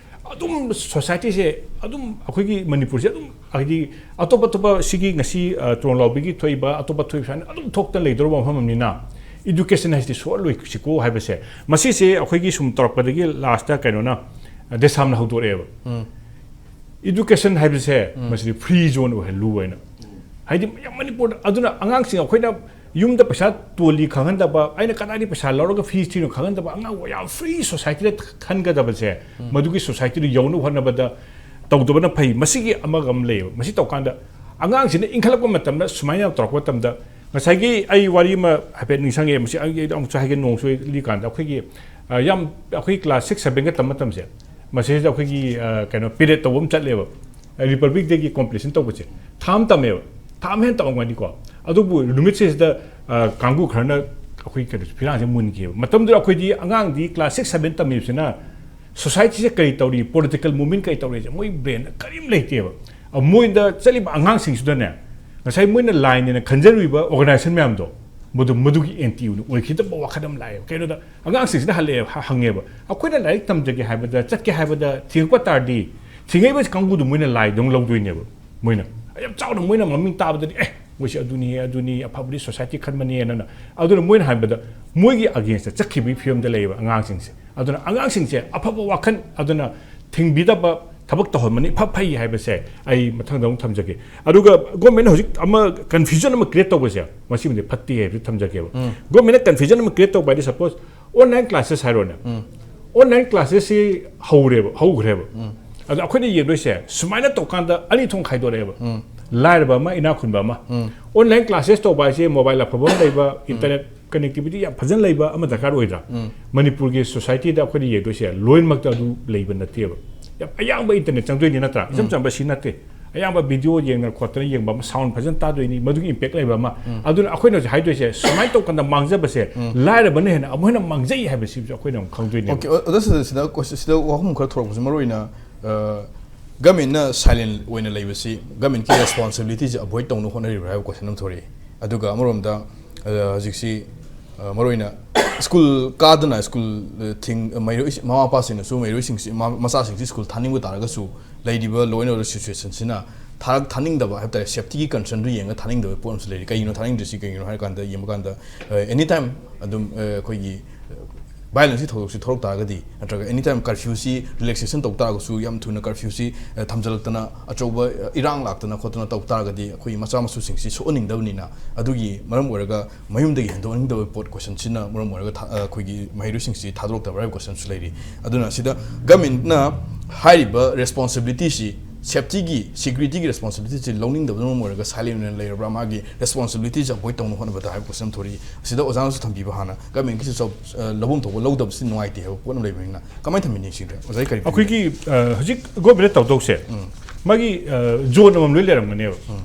ꯑꯗꯨꯝ ꯁꯣꯁꯥꯏꯇꯤꯁꯦ, ꯑꯗꯨꯝ ꯑꯩꯈꯣꯏꯒꯤ ꯃꯅꯤꯄꯨꯔꯁꯦ ꯑꯗꯨꯝ, ꯍꯥꯏꯗꯤ, ꯑꯇꯣꯞ ꯑꯇꯣꯞꯄ ꯁꯤꯒꯤ ꯉꯁꯤ, ꯑ, ꯇ꯭ꯔꯣꯟ ꯂꯥꯎꯕꯤꯒꯤ ꯊꯣꯛꯏꯕ, ꯑꯇꯣꯞꯄ ꯊꯣꯛꯏꯕ ꯁꯨꯃꯥꯏꯅ ꯑꯗꯨꯝ ꯊꯣꯛꯇꯅ ꯂꯩꯗꯧꯔꯕ ꯃꯐꯝ ꯑꯃꯅꯤꯅ, ꯏꯗꯨꯀꯦꯁꯟ ꯍꯥꯏꯁꯤꯗꯤ ꯁꯣꯛꯍꯜꯂꯣꯏꯁꯤꯀꯣ ꯍꯥꯏꯕꯁꯦ, ꯃꯁꯤꯁꯦ ꯑꯩꯈꯣꯏꯒꯤ ꯁꯨꯝ ꯇꯧꯔꯛꯄꯗꯒꯤ ꯂꯥꯁꯇ ꯀꯩꯅꯣꯅ, ꯑ, ꯗꯦꯁꯥꯝꯅ ꯍꯧꯗꯣꯔꯛꯑꯦꯕ꯫ ꯏꯗꯨꯀꯦꯁꯟ ꯍꯥꯏꯕꯁꯦ, ꯃꯁꯤꯗꯤ ꯐ꯭ꯔꯤ ꯖꯣꯟ ꯑꯣꯏꯍꯜꯂꯨ ꯍꯥꯏꯅ꯫ ꯍꯥꯏꯗꯤ, ꯌꯥꯝ ꯃꯅꯤꯄꯨꯔꯗ, ꯑꯗꯨꯅ ꯑꯉꯥꯡꯁꯤꯡ ꯑꯩꯈꯣꯏꯅ ꯌꯨꯝꯗ ꯄꯩꯁꯥ ꯇꯣꯜꯂꯤ ꯈꯪꯍꯟꯗꯕ, ꯑꯩꯅ ꯀꯗꯥꯏꯗꯒꯤ ꯄꯩꯁꯥ ꯂꯧꯔꯒ ꯐꯤꯁ ꯊꯤꯅꯣ ꯈꯪꯍꯟꯗꯕ, ꯑꯉꯥꯡꯕꯨ ꯌꯥꯝ ꯐ꯭ꯔꯤ ꯁꯣꯁꯥꯏꯇꯤꯗ ꯈꯟꯒꯗꯕꯁꯦ, ꯃꯗꯨꯒꯤ ꯁꯣꯁꯥꯏꯇꯤꯗꯨ ꯌꯧꯅꯕ ꯍꯣꯠꯅꯕꯗ ꯇꯧꯗꯕꯅ ꯐꯩ꯫ ꯃꯁꯤꯒꯤ ꯑꯃꯒ ꯑꯃ ꯂꯩꯌꯦꯕ꯫ ꯃꯁꯤ ꯇꯧꯀꯥꯟꯗ ꯑꯉꯥꯡꯁꯤꯅ ꯏꯟꯈꯠꯂꯛꯄ ꯃꯇꯝꯗ ꯁꯨꯃꯥꯏꯅ ꯇꯧꯔꯛꯄ ꯃꯇꯝꯗ, ꯉꯁꯥꯏꯒꯤ ꯑꯩ ꯋꯥꯔꯤ ꯑꯃ ꯍꯥꯏꯐꯦꯠ ꯅꯤꯡꯁꯤꯡꯉꯛꯑꯦ, ꯃꯁꯤ ꯑꯩ ꯑꯃꯨꯛꯁꯨ ꯍꯥꯏꯒꯦ, ꯅꯣꯡ ꯆꯨꯔꯛꯂꯤꯀꯥꯟꯗ ꯑꯩꯈꯣꯏꯒꯤ, ꯑ, ꯌꯥꯝ, ꯑꯩꯈꯣꯏ ꯀ꯭ꯂꯥꯁ ꯁꯤꯛꯁ ꯁꯕꯦꯟꯒ ꯇꯝꯕ ꯃꯇꯝꯁꯦ, ꯃꯁꯤꯗꯩꯁꯤꯗ ꯑꯩꯈꯣꯏꯒꯤ, ꯑ, ꯀꯩꯅꯣ, ꯄꯦꯔꯦꯗ ꯇꯧꯕ ꯑꯃ ꯆꯠꯂꯦꯕ꯫ ꯔꯤꯄꯕ꯭ꯂꯤꯛ ꯗꯦꯒꯤ ꯀꯣꯝꯄꯤꯇꯤꯁꯟ ꯇꯧꯕꯁꯦ ꯊꯥ ꯑꯃ ꯇꯝꯃꯦꯕ꯫ ꯊꯥ ꯑꯃ ꯍꯦꯟꯅ ꯇꯧꯔꯝꯒꯅꯤꯀꯣ꯫ ꯑꯗꯨꯕꯨ ꯅꯨꯃꯤꯠꯁꯤꯗ, ꯑ, ꯀꯥꯡꯕꯨ ꯈꯔꯅ ꯑꯩꯈꯣꯏ ꯀꯩꯅꯣ, ꯐꯤꯔꯥꯟꯁꯦ ꯃꯨꯟꯈꯤꯑꯕ꯫ ꯃꯇꯝꯗꯨꯗ ꯑꯩꯈꯣꯏꯗꯤ ꯑꯉꯥꯡꯗꯤ ꯀ꯭ꯂꯥꯁ ꯁꯤꯛꯁ ꯁꯕꯦꯟ ꯇꯝꯃꯤꯕꯁꯤꯅ ꯁꯣꯁꯥꯏꯇꯤꯁꯦ ꯀꯔꯤ ꯇꯧꯔꯤ, ꯄꯣꯂꯤꯇꯤꯀꯦꯜ ꯃꯨꯚꯃꯦꯟ ꯀꯔꯤ ꯇꯧꯔꯤꯁꯦ ꯃꯣꯏ ꯕ꯭ꯔꯦꯟꯗ ꯀꯔꯤꯝ ꯂꯩꯇꯦꯕ꯫ ꯑ, ꯃꯣꯏꯗ ꯆꯠꯂꯤꯕ ꯑꯉꯥꯡꯁꯤꯡꯁꯤꯗꯅꯦ, ꯉꯁꯥꯏ ꯃꯣꯏꯅ ꯂꯥꯏꯅꯦꯅ ꯈꯟꯖꯔꯨꯏꯕ ꯑꯣꯔꯒꯅꯥꯏꯖꯦꯁꯟ ꯃꯌꯥꯝꯗꯣ, ꯃꯗꯨ, ꯃꯗꯨꯒꯤ ꯑꯦꯟꯇꯤ ꯑꯣꯏꯅ ꯑꯣꯏꯈꯤꯗꯕ ꯋꯥꯈꯜ ꯑꯃ ꯂꯥꯛꯑꯦꯕ꯫ ꯀꯩꯅꯣꯗ ꯑꯉꯥꯡꯁꯤꯡꯁꯤꯅ ꯍꯜꯂꯛꯑꯦ, ꯍ-, ꯍꯪꯉꯦꯕ, "ꯑꯩꯈꯣꯏꯅ ꯂꯥꯏꯔꯤꯛ ꯇꯝꯖꯒꯦ ꯍꯥꯏꯕꯗ, ꯆꯠꯀꯦ ꯍꯥꯏꯕꯗ ꯊꯤꯡꯉꯛꯄ ꯇꯥꯔꯗꯤ?" ꯊꯤꯡꯉꯛꯏꯕ ꯀꯥꯡꯕꯨꯗꯨ ꯃꯣꯏꯅ ꯂꯥꯏꯗꯧꯅ ꯂꯧꯗꯣꯏꯅꯦꯕ꯫ ꯃꯣꯏꯅ ꯌꯥꯝ ꯆꯥꯎꯅ ꯃꯣꯏꯅ ꯃꯃꯤꯡ ꯇꯥꯕꯗꯗꯤ, "ꯑꯦ, ꯃꯣꯏꯁꯦ ꯑꯗꯨꯅꯤ, ꯑꯗꯨꯅꯤ, ꯑꯐꯕꯗꯤ ꯁꯣꯁꯥꯏꯇꯤ ꯈꯟꯕꯅꯦꯅ"꯫ ꯑꯗꯨꯅ ꯃꯣꯏꯅ ꯍꯥꯏꯕꯗ ꯃꯣꯏꯒꯤ ꯑꯒꯦꯟꯁꯇ ꯆꯠꯈꯤꯕꯒꯤ ꯐꯤꯕꯝꯗ ꯂꯩꯌꯦꯕ ꯑꯉꯥꯡꯁꯤꯡꯁꯦ꯫ ꯑꯗꯨꯅ ꯑꯉꯥꯡꯁꯤꯡꯁꯦ ꯑꯐꯕ ꯋꯥꯈꯜ, ꯑꯗꯨꯅ ꯊꯤꯡꯕꯤꯗꯕ, ꯊꯕꯛ ꯇꯧꯍꯟꯕꯅ ꯏꯐ ꯐꯩ ꯍꯥꯏꯕꯁꯦ ꯑꯩ ꯃꯊꯪꯗ ꯑꯃꯨꯛ ꯊꯝꯖꯒꯦ꯫ ꯑꯗꯨꯒ ꯒꯣꯔꯃꯦꯟꯅ ꯍꯧꯖꯤꯛ ꯑꯃ ꯀꯟꯐ꯭ꯌꯨꯖꯟ ꯑꯃ ꯀ꯭ꯔꯤꯌꯦꯠ ꯇꯧꯕꯁꯦ, ꯃꯁꯤꯃꯗꯤ ꯐꯠꯇꯦ ꯍꯥꯏꯕꯁꯤ ꯊꯝꯖꯒꯦꯕ꯫ ꯎꯝ꯫ ꯒꯣꯔꯃꯦꯟꯅ ꯀꯟꯐ꯭ꯌꯨꯖꯟ ꯑꯃ ꯀ꯭ꯔꯤꯌꯦꯠ ꯇꯧꯕ ꯍꯥꯏꯗꯤ, ꯁꯄꯣꯁ, ꯑꯣꯟꯂꯥꯏꯟ ꯀ꯭ꯂꯥꯁꯦꯁ ꯍꯥꯏꯔꯣꯅꯦ꯫ ꯎꯝ꯫ ꯑꯣꯟꯂꯥꯏꯟ ꯀ꯭ꯂꯥꯁꯦꯁꯁꯤ ꯍꯧꯔꯦꯕ, ꯍꯧꯈ꯭ꯔꯦꯕ꯫ ꯎꯝ꯫ ꯑꯗꯣ ꯑꯩꯈꯣꯏꯅ ꯌꯦꯡꯗꯣꯏꯁꯦ ꯁꯨꯃꯥꯏꯅ ꯇꯧꯀꯥꯟꯗ ꯑꯅꯤ ꯊꯣꯛꯅ ꯈꯥꯏꯗꯣꯔꯛꯑꯦꯕ꯫ ꯎꯝ꯫ ꯂꯥꯏꯔꯕ ꯑꯃ, ꯏꯅꯥꯛ ꯈꯨꯟꯕ ꯑꯃ꯫ ꯎꯝ꯫ ꯑꯣꯟꯂꯥꯏꯟ ꯀ꯭ꯂꯥꯁꯦꯁ ꯇꯧꯕ ꯍꯥꯏꯁꯦ ꯃꯣꯕꯥꯏꯜ ꯑꯐꯕ ꯑꯃ ꯂꯩꯕ, ꯎꯝ꯫ ꯏꯟꯇꯔꯅꯦꯠ ꯀꯅꯦꯛꯇꯤꯚꯤꯇꯤ ꯌꯥꯝ ꯐꯖꯅ ꯂꯩꯕ ꯑꯃ ꯗꯔꯀꯥꯔ ꯑꯣꯏꯗ꯭ꯔꯥ? ꯎꯝ꯫ ꯃꯅꯤꯄꯨꯔꯒꯤ ꯁꯣꯁꯥꯏꯇꯤꯗ ꯑꯩꯈꯣꯏꯅ ꯌꯦꯡꯗꯣꯏꯁꯦ ꯂꯣꯏꯅꯃꯛꯇ ꯑꯗꯨ ꯂꯩꯕ ꯅꯠꯇꯦꯕ꯫ ꯌꯥꯝ ꯑꯌꯥꯝꯕ ꯏꯟꯇꯔꯅꯦꯠ ꯆꯪꯗꯣꯏꯅꯤ ꯅꯠꯇ꯭ꯔꯥ? ꯏꯆꯝ ꯎꯝ꯫ ꯆꯝꯕ ꯁꯤ ꯅꯠꯇꯦ꯫ ꯑꯌꯥꯝꯕ ꯚꯤꯗꯤꯑꯣ ꯌꯦꯡꯗꯅ ꯈꯣꯠꯇꯅ ꯌꯦꯡꯕ ꯑꯃ, ꯁꯥꯎꯟ ꯐꯖꯅ ꯇꯥꯗꯣꯏꯅꯤ, ꯃꯗꯨꯒꯤ ꯏꯝꯄꯦꯛ ꯂꯩꯕ ꯑꯃ꯫ ꯎꯝ꯫ ꯑꯗꯨꯅ ꯑꯩꯈꯣꯏꯅ ꯍꯧꯖꯤꯛ ꯍꯥꯏꯗꯣꯏꯁꯦ, ꯁꯨꯃꯥꯏꯅ ꯇꯧꯀꯥꯟꯗ ꯃꯥꯡꯖꯕꯁꯦ, ꯎꯝ꯫ ꯂꯥꯏꯔꯕꯅ ꯍꯦꯟꯅ ꯑꯃꯨꯛ ꯍꯦꯟꯅ ꯃꯥꯡꯖꯩ ꯍꯥꯏꯕꯁꯤꯁꯨ ꯑꯩꯈꯣꯏꯅ ꯑꯃꯨꯛ ꯈꯪꯗꯣꯏꯅꯦꯕ꯫ ꯑꯣꯀꯦ, ꯑꯣ, ꯑꯗꯣ ꯁꯤꯗ, ꯁꯤꯗ ꯀꯣꯏꯁꯟ-, ꯁꯤꯗ ꯋꯥꯍꯪ ꯈꯔ ꯊꯣꯔꯛꯄꯁꯦ, ꯃꯔꯨꯑꯣꯏꯅ, ꯑ, ꯒꯃꯦꯟꯅ ꯁꯥꯏꯂꯦꯟ ꯑꯣꯏꯅ ꯂꯩꯕꯁꯤ ꯒꯃꯦꯟꯒꯤ ꯔꯦꯁꯄꯣꯟꯁꯤꯕꯤꯂꯤꯇꯤꯁꯦ ꯑꯦꯚꯣꯏꯗ ꯇꯧꯅꯕ ꯍꯣꯠꯅꯔꯤꯕ꯭ꯔꯥ ꯍꯥꯏꯕ ꯀꯣꯏꯁꯟ ꯑꯃ ꯊꯣꯔꯛꯏ꯫ ꯑꯗꯨꯒ ꯑꯃꯔꯣꯝꯗ, ꯑ, ꯍꯧꯖꯤꯛꯁꯤ, ꯑ, ꯃꯔꯨꯑꯣꯏꯅ ꯁ꯭ꯀꯨꯜ ꯀꯥꯗꯅ ꯁ꯭ꯀꯨꯜ, ꯑ, ꯊꯤꯡ-, ꯃꯍꯩꯔꯣꯏꯁꯤ-, ꯃꯃꯥ ꯃꯄꯥꯁꯤꯡꯅꯁꯨ ꯃꯍꯩꯔꯣꯏꯁꯤꯡꯁꯤ, ꯃ-, ꯃꯆꯥꯁꯤꯡꯁꯤ ꯁ꯭ꯀꯨꯜ ꯊꯥꯅꯤꯡꯕ ꯇꯥꯔꯒꯁꯨ ꯂꯩꯔꯤꯕ law and order situation-ꯁꯤꯅ ꯊꯥꯔꯛ-, ꯊꯥꯅꯤꯡꯗꯕ ꯍꯥꯏꯕ ꯇꯥꯔꯦ, ꯁꯦꯐꯇꯤꯒꯤ ꯀꯟꯁꯔꯟꯗꯨ ꯌꯦꯡꯉꯒ ꯊꯥꯅꯤꯡꯗꯕ ꯄꯣꯠ ꯑꯃꯁꯨ ꯂꯩꯔꯤ꯫ ꯀꯩꯒꯤꯅꯣ ꯊꯥꯅꯤꯡꯗ꯭ꯔꯤꯁꯤ? ꯀꯩꯒꯤꯅꯣ ꯍꯥꯏꯔ ꯀꯥꯟꯗ, ꯌꯦꯡꯕ ꯀꯥꯟꯗ, ꯑ, ꯑꯦꯅꯤ ꯇꯥꯏꯝ ꯑꯗꯨꯝ, ꯑ, ꯑꯩꯈꯣꯏꯒꯤ, ꯑ, ꯚꯥꯏꯑꯣꯂꯦꯟꯁꯀꯤ ꯊꯧꯗꯣꯛꯁꯤ ꯊꯣꯛꯂꯛ ꯇꯥꯔꯒꯗꯤ, ꯅꯠꯇ꯭ꯔꯒ ꯑꯦꯅꯤ ꯇꯥꯏꯝ ꯀꯔꯐ꯭ꯌꯨꯁꯤ ꯔꯤꯂꯦꯛꯁꯦꯁꯟ ꯇꯧ ꯇꯥꯔꯒꯁꯨ, ꯌꯥꯝ ꯊꯨꯅ ꯀꯔꯐ꯭ꯌꯨꯁꯤ, ꯑ, ꯊꯝꯖꯤꯜꯂꯛꯇꯅ ꯑꯆꯧꯕ, ꯑ, ꯏꯔꯥꯡ ꯂꯥꯛꯇꯅ ꯈꯣꯠꯇꯅ ꯇꯧ ꯇꯥꯔꯒꯗꯤ, ꯑꯩꯈꯣꯏꯒꯤ ꯃꯆꯥ ꯃꯁꯨꯁꯤꯡꯁꯤ ꯁꯣꯛꯍꯟꯅꯤꯡꯗꯕꯅꯤꯅ, ꯑꯗꯨꯒꯤ ꯃꯔꯝ ꯑꯣꯏꯔꯒ ꯃꯌꯨꯝꯗꯒꯤ ꯍꯦꯟꯗꯣꯛꯍꯟꯅꯤꯡꯗꯕ ꯄꯣꯠ, ꯀꯣꯏꯁꯟꯁꯤꯅ ꯃꯔꯝ ꯑꯣꯏꯔꯒ ꯊꯥ-, ꯑ, ꯑꯩꯈꯣꯏꯒꯤ ꯃꯍꯩꯔꯣꯏꯁꯤꯡꯁꯤ ꯊꯥꯗꯣꯔꯛꯇꯕ꯭ꯔꯥ ꯍꯥꯏꯕ ꯀꯣꯏꯁꯟꯁꯨ ꯂꯩꯔꯤ꯫ ꯑꯗꯨꯅ ꯁꯤꯗ ꯒꯃꯦꯟꯅ, ꯍꯥꯏꯔꯤꯕ ꯔꯦꯁꯄꯣꯟꯁꯤꯕꯤꯂꯤꯇꯤꯁꯤ, ꯁꯦꯐꯇꯤꯒꯤ, ꯁꯦꯀ꯭ꯌꯨꯔꯤꯇꯤꯒꯤ ꯔꯦꯁꯄꯣꯟꯁꯤꯕꯤꯂꯤꯇꯤꯁꯤ ꯂꯧꯅꯤꯡꯗꯕꯅ ꯃꯔꯝ ꯑꯣꯏꯔꯒ ꯁꯥꯏꯂꯦꯟ ꯑꯣꯏꯅ ꯂꯩꯔꯕ꯭ꯔꯥ, ꯃꯥꯒꯤ ꯔꯦꯁꯄꯣꯟꯁꯤꯕꯤꯂꯤꯇꯤꯁꯤ ꯑꯦꯚꯣꯏꯗ ꯇꯧꯅꯕ ꯍꯣꯠꯅꯕꯗ ꯍꯥꯏꯕ ꯀꯣꯏꯁꯟ ꯑꯃ ꯊꯣꯔꯛꯏ꯫ ꯑꯁꯤꯗ ꯑꯣꯖꯥꯅꯁꯨ ꯊꯝꯕꯤꯕ ꯍꯥꯟꯅ, ꯒꯃꯦꯟꯒꯤꯁꯨ ꯆꯥꯎ-, ꯑ, ꯂꯧꯐꯝ ꯊꯣꯛꯄ ꯂꯧꯗꯕꯁꯤ ꯅꯨꯡꯉꯥꯏꯇꯦ ꯍꯥꯏꯕ ꯄꯣꯠ ꯑꯃ ꯂꯩꯕꯅꯤꯅ, ꯀꯃꯥꯏꯅ ꯊꯝꯕꯤꯅꯤ ꯁꯤꯗ? ꯑꯣꯖꯥꯒꯤ ꯀꯔꯤ ꯑꯩꯈꯣꯏꯒꯤ, ꯑ, ꯍꯧꯖꯤꯛ ꯒꯣꯔꯃꯦꯟꯅ ꯇꯧꯗꯧꯁꯦ, ꯎꯝ꯫ ꯃꯥꯒꯤ, ꯑ, ꯖꯣꯟ ꯑꯃꯃꯝ ꯂꯣꯏ ꯂꯩꯔꯝꯒꯅꯦꯕ꯫ ꯎꯝ꯫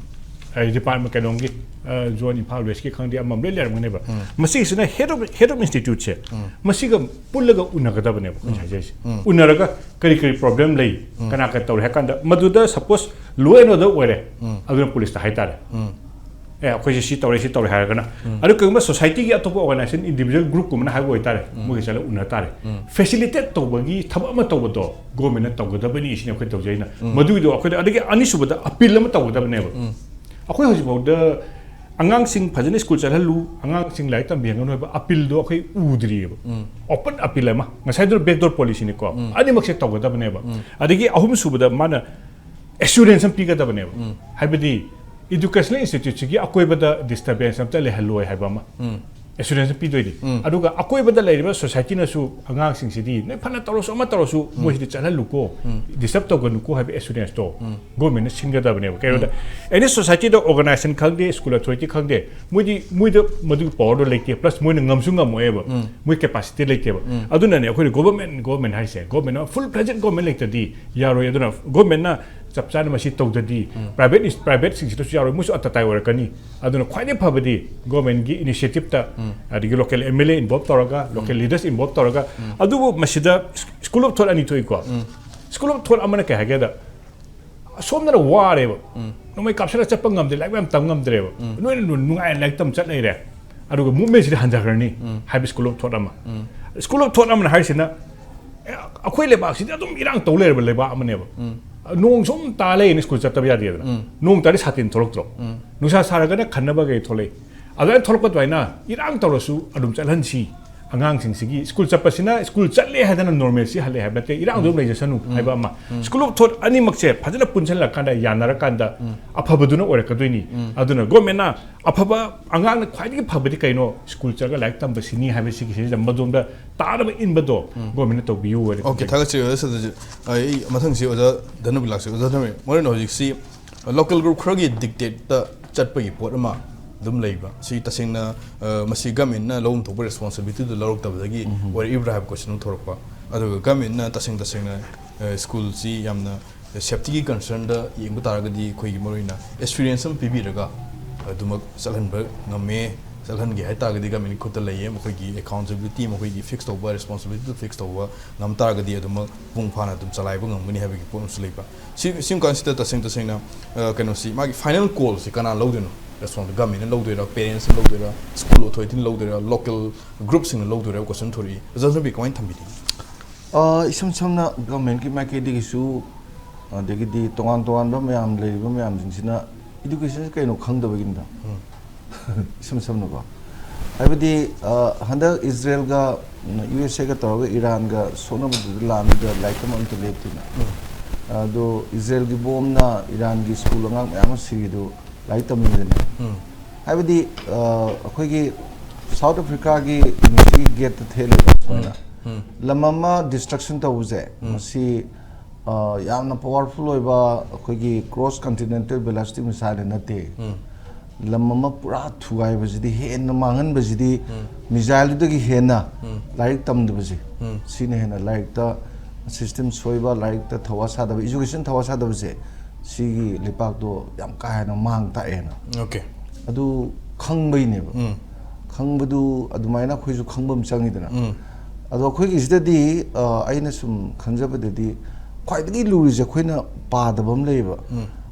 ꯍꯥꯏꯗꯤ ꯗꯤꯄꯥꯔꯠꯃꯦꯟ ꯀꯩꯅꯣꯝꯒꯤ, ꯑ, ꯖꯣꯟ ꯏꯝꯐꯥꯜ ꯋꯦꯁꯀꯤ ꯈꯪꯗꯦ, ꯑꯃꯃꯝ ꯂꯣꯏ ꯂꯩꯔꯝꯒꯅꯦꯕ꯫ ꯎꯝ꯫ ꯃꯁꯤꯒꯤꯁꯤꯅ ꯍꯦꯗ ꯑꯣꯐ, ꯍꯦꯗ ꯑꯣꯐ ꯏꯟꯁꯇꯤꯇ꯭ꯌꯨꯠꯁꯦ, ꯎꯝ꯫ ꯃꯁꯤꯒ ꯄꯨꯜꯂꯒ ꯎꯅꯒꯗꯕꯅꯦꯕ ꯑꯩꯈꯣꯏꯅ ꯎꯝ꯫ ꯍꯥꯏꯖꯔꯤꯁꯦ꯫ ꯎꯝ꯫ ꯎꯅꯔꯒ ꯀꯔꯤ ꯀꯔꯤ ꯄ꯭ꯔꯣꯕ꯭ꯂꯦꯝ ꯂꯩ, ꯎꯝ꯫ ꯀꯅꯥ ꯀꯔꯤ ꯇꯧꯔꯦ ꯍꯥꯏ ꯀꯥꯟꯗ, ꯃꯗꯨꯗ ꯁꯄꯣꯁ ꯂꯣ ꯑꯦꯟ ꯑꯣꯔꯗꯔ ꯑꯣꯏꯔꯦ, ꯎꯝ꯫ ꯑꯗꯨꯅ ꯄꯨꯂꯤꯁꯇ ꯍꯥꯏꯇꯥꯔꯦ꯫ ꯎꯝ꯫ ꯑꯦ, ꯑꯩꯈꯣꯏꯁꯦ ꯁꯤ ꯇꯧꯔꯦ, ꯁꯤ ꯇꯧꯔꯦ ꯍꯥꯏꯔꯒꯅ꯫ ꯎꯝ꯫ ꯑꯗꯨ ꯀꯔꯤꯒꯨꯝꯕ ꯁꯣꯁꯥꯏꯇꯤꯒꯤ ꯑꯇꯣꯞꯄ ꯑꯣꯔꯒꯅꯥꯏꯖꯦꯁꯟ, ꯏꯟꯗꯤꯕꯤꯖꯨꯋꯦꯜ ꯒ꯭ꯔꯨꯞꯀꯨꯝꯕꯅ ꯍꯥꯏꯕ ꯑꯣꯏꯇꯥꯔꯦ, ꯎꯝ꯫ ꯃꯣꯏꯒ ꯆꯠꯂꯒ ꯎꯅ ꯇꯥꯔꯦ꯫ ꯎꯝ꯫ ꯐꯦꯁꯤꯂꯤꯇꯦꯠ ꯇꯧꯕꯒꯤ ꯊꯕꯛ ꯑꯃ ꯇꯧꯕꯗꯣ ꯒꯣꯔꯃꯦꯟꯅ ꯇꯧꯒꯗꯕꯅꯤ ꯁꯤꯅꯤ ꯑꯩꯈꯣꯏ ꯇꯧꯖꯩꯅ꯫ ꯎꯝ꯫ ꯃꯗꯨꯒꯤꯗꯣ ꯑꯩꯈꯣꯏꯗ, ꯑꯗꯒꯤ ꯑꯅꯤꯁꯨꯕꯗ ꯑꯄꯤꯜ ꯑꯃ ꯇꯧꯒꯗꯕꯅꯦꯕ꯫ ꯎꯝ꯫ ꯑꯩꯈꯣꯏ ꯍꯧꯖꯤꯛꯐꯥꯎꯗ ꯑꯉꯥꯡꯁꯤꯡ ꯐꯖꯅ ꯁ꯭ꯀꯨꯜ ꯆꯠꯍꯜꯂꯨ, ꯑꯉꯥꯡꯁꯤꯡ ꯂꯥꯏꯔꯤꯛ ꯇꯝꯕꯤꯍꯟꯒꯅꯨ ꯍꯥꯏꯕ ꯑꯄꯤꯜꯗꯣ ꯑꯩꯈꯣꯏ ꯎꯗ꯭ꯔꯤꯑꯕ꯫ ꯎꯝ꯫ ꯑꯣꯄꯟ ꯑꯄꯤꯜ ꯑꯃ, ꯉꯁꯥꯏꯗꯨꯅ ꯕꯦꯛꯗꯣꯔ ꯄꯣꯂꯤꯁꯤꯅꯤꯀꯣ, ꯎꯝ꯫ ꯑꯅꯤꯃꯛꯁꯦ ꯇꯧꯒꯗꯕꯅꯦꯕ꯫ ꯎꯝ꯫ ꯑꯗꯒꯤ ꯑꯍꯨꯝꯁꯨꯕꯗ ꯃꯥꯅ ꯑꯦꯁꯨꯔꯦꯟꯁ ꯑꯃ ꯄꯤꯒꯗꯕꯅꯦꯕ꯫ ꯎꯝ꯫ ꯍꯥꯏꯕꯗꯤ ꯏꯗꯨꯀꯦꯁꯅꯦꯜ ꯏꯟꯁꯇꯤꯇ꯭ꯌꯨꯠꯁꯤꯒꯤ ꯑꯀꯣꯏꯕꯗ ꯗꯤꯁꯇꯔꯕꯦꯟꯁ ꯑꯝꯇ ꯂꯩꯍꯜꯂꯣꯏ ꯍꯥꯏꯕ ꯑꯃ꯫ ꯎꯝ꯫ ꯑꯦꯁꯨꯔꯦꯟꯁ ꯄꯤꯗꯣꯏꯅꯤ꯫ ꯎꯝ꯫ ꯑꯗꯨꯒ ꯑꯀꯣꯏꯕꯗ ꯂꯩꯔꯤꯕ ꯁꯣꯁꯥꯏꯇꯤꯅꯁꯨ ꯑꯉꯥꯡꯁꯤꯡꯁꯤꯗꯤ ꯅꯣꯏ ꯐꯅ ꯇꯧꯔꯁꯨ ꯑꯃ ꯇꯧꯔꯁꯨ ꯎꯝ꯫ ꯃꯣꯏꯁꯤꯗꯤ ꯆꯠꯍꯜꯂꯨꯀꯣ, ꯎꯝ꯫ ꯗꯤꯁꯇꯔꯕ ꯇꯧꯒꯅꯨꯀꯣ ꯍꯥꯏꯕ ꯑꯦꯁꯨꯔꯦꯟꯁꯇꯣ ꯎꯝ꯫ ꯒꯣꯔꯃꯦꯟꯅ ꯁꯤꯟꯒꯗꯕꯅꯦꯕ꯫ ꯀꯩꯅꯣꯗ ꯎꯝ꯫ ꯑꯦꯅꯤ ꯁꯣꯁꯥꯏꯇꯤꯗ ꯑꯣꯔꯒꯅꯥꯏꯖꯦꯁꯟ ꯈꯪꯗꯦ, ꯁ꯭ꯀꯨꯜ ꯑꯊꯣꯔꯤꯇꯤ ꯈꯪꯗꯦ, ꯃꯣꯏꯗꯤ, ꯃꯣꯏꯗ ꯃꯗꯨꯒꯤ ꯄꯋꯥꯔꯗꯣ ꯂꯩꯇꯦ, ꯄ꯭ꯂꯁ ꯃꯣꯏꯅ ꯉꯝꯁꯨ ꯉꯝꯃꯣꯏꯕ, ꯎꯝ꯫ ꯃꯣꯏ ꯀꯦꯄꯥꯁꯤꯇꯤ ꯂꯩꯇꯦꯕ꯫ ꯎꯝ꯫ ꯑꯗꯨꯅꯅꯦ ꯑꯩꯈꯣꯏꯅ ꯒꯣꯚꯔꯟꯃꯦꯟ, ꯒꯣꯚꯔꯟꯃꯦꯟ ꯍꯥꯏꯁꯦ, ꯒꯣꯚꯔꯟꯃꯦꯟ ꯑꯃ ꯐꯨꯜ ꯐ꯭ꯂꯦꯖꯦꯗ ꯒꯣꯚꯔꯟꯃꯦꯟ ꯂꯩꯇ꯭ꯔꯗꯤ ꯌꯥꯔꯣꯏ꯫ ꯑꯗꯨꯅ ꯒꯣꯚꯔꯟꯃꯦꯟꯅ ꯆꯞ ꯆꯥꯅ ꯃꯁꯤ ꯇꯧꯗꯗꯤ ꯎꯝ꯫ ꯄ꯭ꯔꯥꯏꯚꯦꯠ ꯏꯟꯁ-, ꯄ꯭ꯔꯥꯏꯚꯦꯠꯁꯤꯡꯁꯤꯗꯁꯨ ꯌꯥꯔꯣꯏ, ꯃꯣꯏꯁꯨ ꯑꯇꯇꯥꯏ ꯑꯣꯏꯔꯛꯀꯅꯤ꯫ ꯑꯗꯨꯅ ꯈ꯭ꯋꯥꯏꯗꯒꯤ ꯐꯕꯗꯤ ꯒꯣꯔꯃꯦꯟꯒꯤ ꯏꯅꯤꯁꯤꯌꯦꯇꯤꯞꯇ, ꯎꯝ꯫ ꯑꯗꯒꯤ ꯂꯣꯀꯦꯜ ꯑꯦꯝ ꯑꯦꯜ ꯑꯦ ꯏꯟꯚꯣꯜꯕ ꯇꯧꯔꯒ, ꯂꯣꯀꯦꯜ ꯎꯝ꯫ ꯂꯤꯗꯔꯁ ꯏꯟꯚꯣꯜꯕ ꯇꯧꯔꯒ, ꯎꯝ꯫ ꯑꯗꯨꯕꯨ ꯃꯁꯤꯗ ꯁ꯭ꯀꯨꯜ ꯑꯣꯐ ꯊꯣꯠ ꯑꯅꯤ ꯊꯣꯛꯏꯀꯣ꯫ ꯎꯝ꯫ ꯁ꯭ꯀꯨꯜ ꯑꯣꯐ ꯊꯣꯠ ꯑꯃꯅ ꯀꯩ ꯍꯥꯏꯒꯦꯗ, ꯁꯣꯝꯗꯅ ꯋꯥꯔꯦꯕ, ꯎꯝ꯫ ꯅꯣꯡꯃꯩ ꯀꯥꯞꯁꯤꯜꯂꯒ ꯆꯠꯄ ꯉꯝꯗ꯭ꯔꯦ, ꯂꯥꯏꯔꯤꯛ ꯃꯌꯥꯝ ꯇꯝ ꯉꯝꯗ꯭ꯔꯦꯕ, ꯎꯝ꯫ ꯅꯣꯏꯅ ꯅꯨ-, ꯅꯨꯡꯉꯥꯏꯅ ꯂꯥꯏꯔꯤꯛ ꯇꯝ ꯆꯠ ꯂꯩꯔꯦ, ꯑꯗꯨꯒ ꯃꯨꯚꯃꯦꯟꯁꯤꯗꯤ ꯍꯟꯊꯈ꯭ꯔꯅꯤ ꯎꯝ꯫ ꯍꯥꯏꯕ ꯁ꯭ꯀꯨꯜ ꯑꯣꯐ ꯊꯣꯠ ꯑꯃ꯫ ꯎꯝ꯫ ꯁ꯭ꯀꯨꯜ ꯑꯣꯐ ꯊꯣꯠ ꯑꯃꯅ ꯍꯥꯏꯔꯤꯁꯤꯅ, ꯑꯦ, ꯑꯩꯈꯣꯏ ꯂꯩꯕꯥꯛꯁꯤꯗꯤ ꯑꯗꯨꯝ ꯏꯔꯥꯡ ꯇꯧ ꯂꯩꯔꯕ ꯂꯩꯕꯥꯛ ꯑꯃꯅꯦꯕ꯫ ꯎꯝ꯫ ꯅꯣꯡ ꯁꯨꯝ ꯇꯥ ꯂꯩꯌꯦꯅ ꯁ꯭ꯀꯨꯜ ꯆꯠꯇꯕ ꯌꯥꯗꯦꯗꯅ꯫ ꯎꯝ꯫ ꯅꯣꯡ ꯇꯥꯔꯗꯤ ꯁꯥꯇꯤꯟ ꯊꯣꯛꯂꯛꯇ꯭ꯔꯣ? ꯎꯝ꯫ ꯅꯨꯡꯁꯥ ꯁꯥꯔꯒꯅ ꯈꯟꯅꯕ ꯀꯩ ꯊꯣꯛꯂꯛꯏ꯫ ꯑꯗꯨꯃꯥꯏꯅ ꯊꯣꯛꯂꯛꯄ ꯑꯗꯨꯃꯥꯏꯅ ꯏꯔꯥꯡ ꯇꯧꯔꯁꯨ ꯑꯗꯨꯝ ꯆꯠꯍꯟꯁꯤ꯫ ꯑꯉꯥꯡꯁꯤꯡꯁꯤꯒꯤ ꯁ꯭ꯀꯨꯜ ꯆꯠꯄꯁꯤꯅ ꯁ꯭ꯀꯨꯜ ꯆꯠꯂꯦ ꯍꯥꯏꯗꯅ normalcy ꯍꯜꯂꯦ ꯍꯥꯏꯕ ꯅꯠꯇꯦ, ꯏꯔꯥꯡꯗꯣ ꯑꯗꯨꯝ ꯂꯩꯖꯁꯅꯨ ꯍꯥꯏꯕ ꯑꯃ꯫ School of thought ꯑꯅꯤꯃꯛꯁꯦ ꯐꯖꯅ ꯄꯨꯟꯁꯤꯜꯂꯀꯥꯟꯗ, ꯌꯥꯅꯔꯀꯥꯟꯗ ꯑꯐꯕꯗꯨꯅ ꯑꯣꯏꯔꯛꯀꯗꯣꯏꯅꯤ꯫ ꯑꯗꯨꯅ governmentꯅ ꯑꯐꯕ, ꯑꯉꯥꯡꯅ ꯈ꯭ꯋꯥꯏꯗꯒꯤ ꯐꯕꯗꯤ ꯀꯩꯅꯣ, ꯁ꯭ꯀꯨꯜ ꯆꯠꯂꯒ ꯂꯥꯏꯔꯤꯛ ꯇꯝꯕꯁꯤꯅꯤ ꯍꯥꯏꯕꯁꯤꯒꯤꯁꯤꯗ ꯃꯗꯣꯝꯗ ꯇꯥꯅꯕ ꯏꯟꯕꯗꯣ governmentꯅ ꯇꯧꯕꯤꯌꯨ ꯍꯥꯏꯅ Okay, ꯈꯟꯖꯩ꯫ ꯊꯥꯒꯠꯆꯔꯤ ꯑꯣꯖꯥ ꯁꯗꯥꯖꯤꯠ꯫ ꯑꯩ ꯃꯊꯪꯁꯤ ꯑꯣꯖꯥ ꯙꯅꯕꯤ ꯂꯥꯛꯆꯒꯦ꯫ ꯑꯣꯖꯥ ꯙꯅꯕꯤ, ꯃꯔꯨ ꯑꯣꯏꯅ ꯍꯧꯖꯤꯛꯁꯤ local group ꯈꯔꯒꯤ dictateꯇ ꯆꯠꯄꯒꯤ ꯄꯣꯠ ꯑꯃ ꯑꯗꯨꯝ ꯂꯩꯕ꯫ ꯁꯤ ꯇꯁꯦꯡꯅ, ꯑ, ꯃꯁꯤ governmentꯅ ꯂꯧꯐꯝ ꯊꯣꯛꯄ responsibilityꯗꯨ ꯂꯧꯔꯛꯇꯕꯗꯒꯤ ꯑꯣꯏꯔꯛꯏꯕ꯭ꯔꯥ ꯍꯥꯏꯕ question ꯑꯃ ꯊꯣꯛꯂꯛꯄ꯫ ꯑꯗꯨꯒ governmentꯅ ꯇꯁꯦꯡ ꯇꯁꯦꯡꯅ, ꯑ, ꯁ꯭ꯀꯨꯜꯁꯤ ꯌꯥꯝꯅ safetyꯒꯤ concernꯗ ꯌꯦꯡꯕ ꯇꯥꯔꯒꯗꯤ, ꯑꯩꯈꯣꯏꯒꯤ ꯃꯔꯨꯑꯣꯏꯅ assurance ꯑꯃ ꯄꯤꯕꯤꯔꯒ ꯑꯗꯨꯃꯛ ꯆꯠꯍꯟꯕ ꯉꯝꯃꯦ꯫ ꯆꯠꯍꯟꯒꯦ ꯍꯥꯏ ꯇꯥꯔꯒꯗꯤ governmentꯀꯤ ꯈꯨꯠꯇ ꯂꯩꯌꯦ꯫ ꯃꯈꯣꯏꯒꯤ accountability, ꯃꯈꯣꯏꯒꯤ fix ꯇꯧꯕ, responsibilityꯗꯨ fix ꯇꯧꯕ ꯉꯝ ꯇꯥꯔꯒꯗꯤ ꯑꯗꯨꯃꯛ ꯃꯄꯨꯡ ꯐꯥꯅ ꯑꯗꯨꯝ ꯆꯂꯥꯏꯕ ꯉꯝꯒꯅꯤ ꯍꯥꯏꯕꯒꯤ ꯄꯣꯠ ꯑꯃꯁꯨ ꯂꯩꯕ꯫ ꯁꯤ, ꯁꯤꯒꯨꯝ ꯀꯥꯟꯁꯤꯗ ꯇꯁꯦꯡ ꯇꯁꯦꯡꯅ, ꯑ, ꯀꯩꯅꯣꯁꯤ, ꯃꯥꯒꯤ final callꯁꯤ ꯀꯅꯥꯅ ꯂꯧꯗꯣꯏꯅꯣ? Response governmentꯅ ꯂꯧꯗꯣꯏꯔꯥ, parentsꯅ ꯂꯧꯗꯣꯏꯔꯥ, school authorityꯅ ꯂꯧꯗꯣꯏꯔꯥ, local groupꯁꯤꯡꯅ ꯂꯧꯗꯣꯏꯔꯥ ꯍꯥꯏꯕ question ꯊꯣꯔꯛꯏ꯫ ꯑꯣꯖꯥ ꯙꯅꯕꯤ, ꯀꯃꯥꯏꯅ ꯊꯝꯕꯤꯅꯤꯡꯉꯤ? ꯑ, ꯏꯁꯝ ꯁꯝꯅ governmentꯀꯤ ꯃꯥꯏꯀꯩꯗꯒꯤꯁꯨ, ꯑꯗꯒꯤꯗꯤ ꯇꯣꯉꯥꯟ ꯇꯣꯉꯥꯟꯕ ꯃꯌꯥꯝ ꯂꯩꯔꯤꯕ ꯃꯌꯥꯝꯁꯤꯡꯁꯤꯅ educationꯁꯤ ꯀꯩꯅꯣ ꯈꯪꯗꯕꯒꯤꯅꯤꯗ꯫ ꯏꯁꯝ ꯁꯝꯅꯀꯣ, ꯍꯥꯏꯕꯗꯤ, ꯑ, ꯍꯟꯗꯛ ꯏꯖꯔꯦꯜꯒ, ꯎꯝ, USA ꯒ ꯇꯧꯔꯒ ꯏꯔꯥꯟꯒ ꯁꯣꯛꯅꯕꯗꯨꯗ, ꯂꯥꯟꯗꯨꯗ ꯂꯥꯏꯔꯤꯛ ꯇꯝꯕ ꯑꯝꯇ ꯂꯦꯞꯇꯦꯅ꯫ ꯑꯗꯣ ꯏꯖꯔꯦꯜꯒꯤ ꯕꯣꯝꯅ ꯏꯔꯥꯟꯒꯤ ꯁ꯭ꯀꯨꯜ ꯑꯉꯥꯡ ꯃꯌꯥꯝ ꯑꯃ ꯁꯤꯔꯤꯗꯨ ꯂꯥꯏꯔꯤꯛ ꯇꯝꯃꯤꯗꯅ꯫ ꯍꯥꯏꯕꯗꯤ, ꯑ, ꯑꯩꯈꯣꯏꯒꯤ South Africaꯒꯤ universityꯒꯤ gateꯇ ꯊꯦꯠꯂꯤꯕ ꯁꯨꯃꯥꯏꯅ꯫ ꯂꯝ ꯑꯃ destruction ꯇꯧꯕꯁꯦ, ꯃꯁꯤ, ꯑ, ꯌꯥꯝꯅ powerful ꯑꯣꯏꯕ ꯑꯩꯈꯣꯏꯒꯤ cross continental ballistic missile ꯅꯠꯇꯦ꯫ ꯂꯝ ꯑꯃ ꯄꯨꯔꯥ ꯊꯨꯒꯥꯏꯕꯁꯤꯗꯤ, ꯍꯦꯟꯅ ꯃꯥꯡꯍꯟꯕꯁꯤꯗꯤ, missileꯗꯨꯗꯒꯤ ꯍꯦꯟꯅ ꯂꯥꯏꯔꯤꯛ ꯇꯝꯗꯕꯁꯦ, ꯁꯤꯅ ꯍꯦꯟꯅ ꯂꯥꯏꯔꯤꯛꯇ system ꯁꯣꯏꯕ, ꯂꯥꯏꯔꯤꯛꯇ ꯊꯋꯥ ꯁꯥꯗꯕ, education ꯊꯋꯥ ꯁꯥꯗꯕꯁꯦ, ꯁꯤꯒꯤ ꯂꯩꯄꯥꯛꯇꯣ ꯌꯥꯝ ꯀꯥ ꯍꯦꯟꯅ ꯃꯥꯡ ꯇꯥꯛꯑꯦꯅ꯫ Okay. ꯑꯗꯨ ꯈꯪꯕꯩꯅꯦꯕ꯫ ꯈꯪꯕꯗꯨ ꯑꯗꯨꯃꯥꯏꯅ ꯑꯩꯈꯣꯏꯁꯨ ꯈꯪꯕ ꯑꯃ ꯆꯪꯉꯤꯗꯅ꯫ ꯑꯗꯣ ꯑꯩꯈꯣꯏꯒꯤꯁꯤꯗꯗꯤ, ꯑ, ꯑꯩꯅ ꯁꯨꯝ ꯈꯟꯖꯕꯗꯗꯤ ꯈ꯭ꯋꯥꯏꯗꯒꯤ ꯂꯨꯔꯤꯁꯦ ꯑꯩꯈꯣꯏꯅ ꯄꯥꯗꯕ ꯑꯃ ꯂꯩꯌꯦꯕ꯫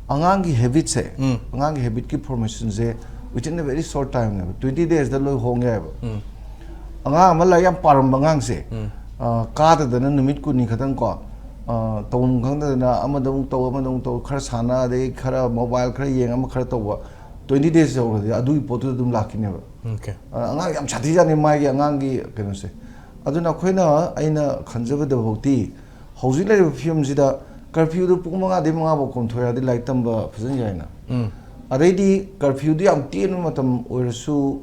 ꯑꯉꯥꯡꯒꯤ habitꯁꯦ, ꯑꯉꯥꯡꯒꯤ habitꯀꯤ formationꯁꯦ within a very short timeꯅꯦꯕ, twenty daysꯇ ꯂꯣꯏ ꯍꯣꯡ ꯌꯥꯏꯕ꯫ ꯑꯉꯥꯡ ꯑꯃ ꯂꯥꯏꯔꯤꯛ ꯌꯥꯝ ꯄꯥꯔꯝꯕ ꯑꯉꯥꯡꯁꯦ, ꯑ, ꯀꯥꯗꯗꯅ ꯅꯨꯃꯤꯠ ꯀꯨꯟꯅꯤ ꯈꯛꯇꯪ ꯀꯣ, ꯑ, ꯇꯧꯐꯝ ꯈꯪꯗꯗꯅ ꯑꯃꯗ ꯑꯃꯨꯛ ꯇꯧ, ꯑꯃꯗ ꯑꯃꯨꯛ ꯇꯧ, ꯈꯔ ꯁꯥꯟꯅ, ꯑꯗꯩ ꯈꯔ mobile ꯈꯔ ꯌꯦꯡ, ꯑꯃ ꯈꯔ ꯇꯧꯕ, twenty days ꯌꯧꯔꯗꯤ ꯑꯗꯨꯒꯤ ꯄꯣꯠꯇꯨꯗ ꯑꯗꯨꯝ ꯂꯥꯛꯈꯤꯅꯦꯕ꯫ Okay. ꯑꯉꯥꯡ ꯌꯥꯝ ꯁꯥꯊꯤꯖꯥꯠꯅꯤ ꯃꯥꯒꯤ ꯑꯉꯥꯡꯒꯤ ꯀꯩꯅꯣꯁꯦ꯫ ꯑꯗꯨꯅ ꯑꯩꯈꯣꯏꯅ, ꯑꯩꯅ ꯈꯟꯖꯕꯗꯐꯥꯎꯗꯤ ꯍꯧꯖꯤꯛ ꯂꯩꯔꯤꯕ ꯐꯤꯕꯝꯁꯤꯗ ꯀꯔꯐ꯭ꯌꯨꯗꯨ ꯄꯨꯡ ꯃꯉꯥꯗꯒꯤ ꯃꯉꯥ ꯐꯥꯎ ꯀꯣꯝꯊꯣꯛꯑꯦ ꯍꯥꯏꯔꯗꯤ ꯂꯥꯏꯔꯤꯛ ꯇꯝꯕ ꯐꯖꯅ ꯌꯥꯏꯅ꯫ ꯎꯝ. ꯑꯗꯩꯗꯤ ꯀꯔꯐ꯭ꯌꯨꯗꯨ ꯌꯥꯝ ꯇꯦꯟꯕ ꯃꯇꯝ ꯑꯣꯏꯔꯁꯨ,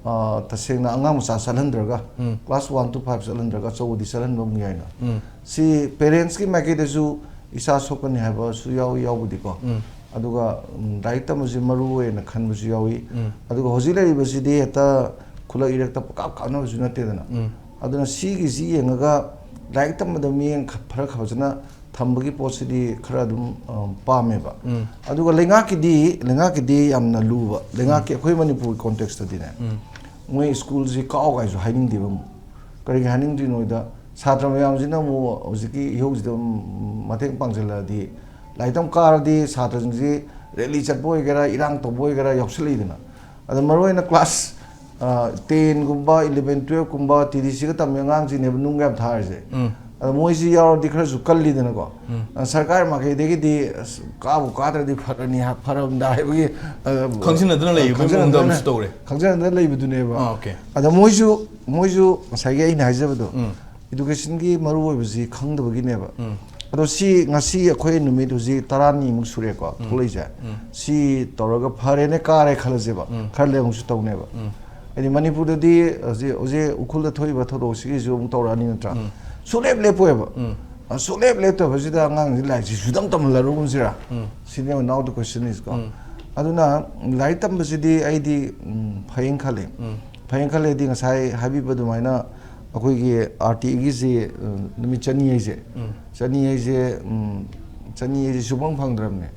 ꯑ, ꯇꯁꯦꯡꯅ ꯑꯉꯥꯡ ꯃꯆꯥ ꯆꯠꯍꯟꯗ꯭ꯔꯒ, ꯎꯝ. class one to five ꯆꯠꯍꯟꯗ꯭ꯔꯒ ꯑꯆꯧꯕꯗꯤ ꯆꯠꯍꯟꯕ ꯑꯃꯨꯛ ꯌꯥꯏꯅ꯫ ꯎꯝ. ꯁꯤ parents ꯀꯤ ꯃꯥꯏꯀꯩꯗꯁꯨ ꯏꯁꯥ ꯁꯣꯛꯀꯅꯤ ꯍꯥꯏꯕꯁꯨ ꯌꯥꯎꯏ, ꯌꯥꯎꯕꯗꯤꯀꯣ꯫ ꯎꯝ. ꯑꯗꯨꯒ, ꯎꯝ, ꯂꯥꯏꯔꯤꯛ ꯇꯝꯕꯁꯤ ꯃꯔꯨ ꯑꯣꯏꯅ ꯈꯟꯕꯁꯨ ꯌꯥꯎꯏ꯫ ꯎꯝ. ꯑꯗꯨꯒ ꯍꯧꯖꯤꯛ ꯂꯩꯔꯤꯕꯁꯤꯗꯤ ꯍꯦꯛꯇ ꯈꯨꯂꯛ ꯏꯔꯛꯇ ꯄꯀꯥꯞ ꯀꯥꯞꯅꯕꯁꯨ ꯅꯠꯇꯦꯗꯅ꯫ ꯎꯝ. ꯑꯗꯨꯅ ꯁꯤꯒꯤꯁꯤ ꯌꯦꯡꯉꯒ ꯂꯥꯏꯔꯤꯛ ꯇꯝꯕꯗ ꯃꯤꯠꯌꯦꯡ ꯈ-, ꯈꯔ ꯐꯖꯅ ꯊꯝꯕꯒꯤ ꯄꯣꯠꯁꯤꯗꯤ ꯈꯔ ꯑꯗꯨꯝ, ꯑ, ꯄꯥꯝꯃꯦꯕ꯫ ꯎꯝ. ꯑꯗꯨꯒ ꯂꯩꯉꯥꯛꯀꯤꯗꯤ, ꯂꯩꯉꯥꯛꯀꯤꯗꯤ ꯌꯥꯝꯅ ꯂꯨꯕ, ꯂꯩꯉꯥꯛꯀꯤ, ꯑꯩꯈꯣꯏ ꯃꯅꯤꯄꯨꯔꯒꯤ context ꯇꯗꯤꯅꯦ, ꯎꯝ. ꯃꯣꯏ ꯁ꯭ꯀꯨꯜꯁꯤ ꯀꯥꯎ ꯀꯥꯏꯁꯨ ꯍꯥꯏꯅꯤꯡꯗꯦꯕ ꯑꯃꯨꯛ꯫ ꯀꯔꯤꯒꯤ ꯍꯥꯏꯅꯤꯡꯗ꯭ꯔꯤꯅꯣꯗ, ꯁꯥꯇ꯭ꯔ ꯃꯌꯥꯝꯁꯤꯅ ꯑꯃꯨꯛ ꯍꯧꯖꯤꯛꯀꯤ ꯏꯍꯧꯁꯤꯗ ꯃꯇꯦꯡ ꯄꯥꯡꯁꯤꯜꯂꯛꯑꯗꯤ, ꯂꯥꯏꯔꯤꯛ ꯇꯝ ꯀꯥꯔꯗꯤ ꯁꯥꯇ꯭ꯔꯁꯤꯡꯁꯤ rally ꯆꯠꯄ ꯑꯣꯏꯒꯦꯔꯥ, ꯏꯔꯥꯡ ꯇꯧꯕ ꯑꯣꯏꯒꯦꯔꯥ ꯌꯥꯎꯁꯜꯂꯛꯏꯗꯅ꯫ ꯑꯗ ꯃꯔꯨꯑꯣꯏꯅ class, ꯑ, ten ꯒꯨꯝꯕ, eleven, twelve ꯀꯨꯝꯕ, T D C ꯒ ꯇꯝꯃꯤ ꯑꯉꯥꯡꯁꯤꯡꯅꯦꯕ ꯅꯨꯡꯒ ꯌꯥꯝ ꯊꯥꯔꯤꯁꯦ꯫ ꯎꯝ. ꯑꯗ ꯃꯣꯏꯁꯤ ꯌꯥꯎꯔꯗꯤ ꯈꯔꯁꯨ ꯀꯜꯂꯤꯗꯅꯀꯣ꯫ ꯎꯝ. ꯑ, ꯁꯔꯀꯥꯔ ꯃꯥꯏꯀꯩꯗꯒꯤꯗꯤ, ꯑꯁ, ꯀꯥꯕꯨ ꯀꯥꯗ꯭ꯔꯗꯤ ꯐꯔꯅꯤ ꯍꯥ-, ꯐꯔꯝꯗ ꯍꯥꯏꯕꯒꯤ, ꯑ, ꯈꯪꯖꯤꯟꯅꯗꯅ ꯂꯩꯕꯒꯤ ꯈꯪꯖꯤꯟꯅꯗꯅ ꯃꯑꯣꯡꯗ ꯑꯃꯁꯨ ꯇꯧꯔꯦ꯫ ꯈꯪꯖꯤꯟꯅꯗꯅ ꯂꯩꯕꯗꯨꯅꯦꯕ꯫ ꯑꯥ, okay. ꯑꯗ ꯃꯣꯏꯁꯨ, ꯃꯣꯏꯁꯨ ꯉꯁꯥꯏꯒꯤ ꯑꯩꯅ ꯍꯥꯏꯖꯕꯗꯣ, ꯎꯝ. education ꯒꯤ ꯃꯔꯨꯑꯣꯏꯕꯁꯤ ꯈꯪꯗꯕꯒꯤꯅꯦꯕ꯫ ꯎꯝ. ꯑꯗꯣ ꯁꯤ ꯉꯁꯤ ꯑꯩꯈꯣꯏ ꯅꯨꯃꯤꯠ ꯍꯧꯖꯤꯛ ꯇꯔꯥꯅꯤꯃꯨꯛ ꯁꯨꯔꯦꯀꯣ ꯊꯣꯛꯂꯛꯏꯁꯦ꯫ ꯎꯝ. ꯁꯤ ꯇꯧꯔꯒ ꯐꯔꯦꯅꯦ, ꯀꯥꯔꯦ ꯈꯜꯂꯁꯦꯕ꯫ ꯎꯝ. ꯈꯔ ꯂꯩ ꯑꯃꯨꯛꯁꯨ ꯇꯧꯅꯦꯕ꯫ ꯎꯝ. ꯍꯥꯏꯗꯤ ꯃꯅꯤꯄꯨꯔꯗꯗꯤ ꯍꯧꯖꯤꯛ, ꯍꯧꯖꯤꯛ ꯎꯈ꯭ꯔꯨꯜꯗ ꯊꯣꯛꯏꯕ ꯊꯧꯗꯣꯛꯁꯤꯒꯤꯁꯨ ꯑꯃꯨꯛ ꯇꯧꯔꯛꯑꯅꯤ ꯅꯠꯇ꯭ꯔꯥ? ꯎꯝ. ꯁꯨꯡꯂꯦꯞ ꯂꯦꯞꯄꯣꯏꯕ꯫ ꯎꯝ. ꯑ, ꯁꯨꯡꯂꯦꯞ ꯂꯦꯞꯇꯕꯁꯤꯗ ꯑꯉꯥꯡꯁꯤ ꯂꯥꯏꯔꯤꯛꯁꯤ ꯁꯨꯗꯝ ꯇꯝꯍꯜꯂꯔꯨꯒꯨꯝꯁꯤꯔꯥ? ꯎꯝ. ꯁꯤꯅꯦꯕ now the question is ꯀꯣ꯫ ꯎꯝ. ꯑꯗꯨꯅ ꯂꯥꯏꯔꯤꯛ ꯇꯝꯕꯁꯤꯗꯤ ꯑꯩꯗꯤ, ꯎꯝ, ꯐꯩꯌꯦꯅ ꯈꯜꯂꯤ꯫ ꯎꯝ. ꯐꯩꯌꯦꯅ ꯈꯜꯂꯦꯗꯤ ꯉꯁꯥꯏ ꯍꯥꯏꯕꯤꯕ ꯑꯗꯨꯃꯥꯏꯅ ꯑꯩꯈꯣꯏꯒꯤ ꯑꯥꯔ ꯇꯤ ꯏꯒꯤꯁꯤ, ꯎꯝ, ꯅꯨꯃꯤꯠ ꯆꯅꯤ ꯍꯥꯏꯁꯦ꯫ ꯎꯝ. ꯆꯅꯤ ꯍꯥꯏꯁꯦ, ꯎꯝ, ꯆꯅꯤ ꯍꯥꯏꯁꯦ ꯁꯨꯐꯪ ꯐꯪꯗ꯭ꯔꯕꯅꯦ꯫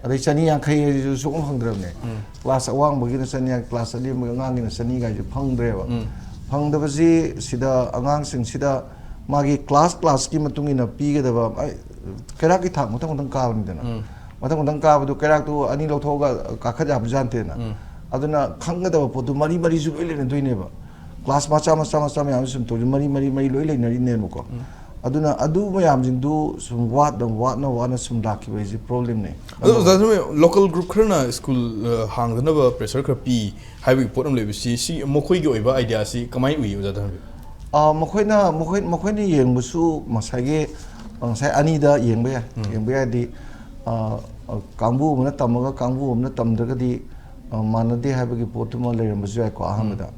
ꯑꯗꯩ ꯆꯅꯤ ꯌꯥꯡꯈꯩ ꯍꯥꯏꯁꯤꯁꯨ ꯁꯨꯐꯪ ꯐꯪꯗ꯭ꯔꯕꯅꯦ꯫ ꯎꯝ. Class ꯑꯋꯥꯡꯕꯒꯤꯅ ꯆꯅꯤ ꯌꯥꯡꯈꯩ, class ꯑꯅꯦꯝꯕꯒꯤ ꯑꯉꯥꯡꯒꯤꯅ ꯆꯅꯤ ꯀꯥꯏꯁꯦ ꯐꯪꯗ꯭ꯔꯦꯕ꯫ ꯎꯝ. ꯐꯪꯗꯕꯁꯤ ꯁꯤꯗ ꯑꯉꯥꯡꯁꯤꯡꯁꯤꯗ ꯃꯥꯒꯤ class, class ꯀꯤ ꯃꯇꯨꯡ ꯏꯟꯅ ꯄꯤꯒꯗꯕ, ꯑꯩ, ꯀꯩꯔꯥꯛꯀꯤ ꯊꯥꯛ ꯃꯊꯪ ꯃꯊꯪ ꯀꯥꯕꯅꯤꯗꯅ꯫ ꯎꯝ. ꯃꯊꯪ ꯃꯊꯪ ꯀꯥꯕꯗꯨ ꯀꯩꯔꯥꯛꯇꯨ ꯑꯅꯤ ꯂꯧꯊꯣꯛꯑꯒ ꯀꯥꯈꯠ ꯌꯥꯕ ꯖꯥꯠ ꯅꯠꯇꯦꯅ꯫ ꯎꯝ. ꯑꯗꯨꯅ ꯈꯪꯒꯗꯕ ꯄꯣꯠꯇꯨ ꯃꯔꯤ ꯃꯔꯤꯁꯨ ꯂꯣꯏ ꯂꯩꯅꯗꯣꯏꯅꯦꯕ꯫ Class ꯃꯆꯥ ꯃꯆꯥ ꯃꯆꯥ ꯃꯌꯥꯝ ꯁꯨꯝ ꯇꯧꯔꯤ, ꯃꯔꯤ ꯃꯔꯤ ꯃꯔꯤ ꯂꯣꯏ ꯂꯩꯅꯔꯤꯅꯦꯕꯀꯣ꯫ ꯎꯝ. ꯑꯗꯨꯅ ꯑꯗꯨ ꯃꯌꯥꯝꯁꯤꯡꯗꯨ ꯁꯨꯝ ꯋꯥꯠꯅ ꯋꯥꯠꯅ ꯋꯥꯠꯅ ꯁꯨꯝ ꯂꯥꯛꯈꯤꯕ ꯍꯥꯏꯁꯦ ꯄ꯭ꯔꯣꯕ꯭ꯂꯦꯝꯅꯦ꯫ ꯑꯗꯣ ꯑꯣꯖꯥ, ꯁꯨꯝ ꯂꯣꯀꯦꯜ ꯒ꯭ꯔꯨꯞ ꯈꯔꯅ ꯁ꯭ꯀꯨꯜ, ꯑ, ꯍꯥꯡꯗꯅꯕ ꯄ꯭ꯔꯦꯁꯔ ꯈꯔ ꯄꯤ ꯍꯥꯏꯕꯒꯤ ꯄꯣꯠ ꯑꯃ ꯂꯩꯕꯁꯤ, ꯁꯤ ꯃꯈꯣꯏꯒꯤ ꯑꯣꯏꯕ ꯑꯥꯏꯗꯤꯌꯥꯁꯤ ꯀꯃꯥꯏꯅ ꯎꯏ ꯑꯣꯖꯥ ꯊꯝꯕꯤ? ꯑ, ꯃꯈꯣꯏꯅ ꯃꯈꯣꯏ ꯃꯈꯣꯏꯅ ꯌꯦꯡꯕꯁꯨ ꯉꯁꯥꯏꯒꯤ, ꯑ, ꯉꯁꯥꯏ ꯑꯅꯤꯗ ꯌꯦꯡꯕ ꯌꯥꯏ꯫ ꯌꯦꯡꯕ ꯌꯥꯏꯗꯤ, ꯑ, ꯑ, ꯀꯥꯡꯕꯨ ꯑꯃꯅ ꯇꯝꯃꯒ ꯀꯥꯡꯕꯨ ꯑꯃꯅ ꯇꯝꯗ꯭ꯔꯒꯗꯤ, ꯑ, ꯃꯥꯟꯅꯗꯦ ꯍꯥꯏꯕꯒꯤ ꯄꯣꯠꯇꯨꯃ ꯂꯩꯔꯝꯕꯁꯨ ꯌꯥꯏꯀꯣ, ꯑꯍꯥꯟꯕꯗ꯫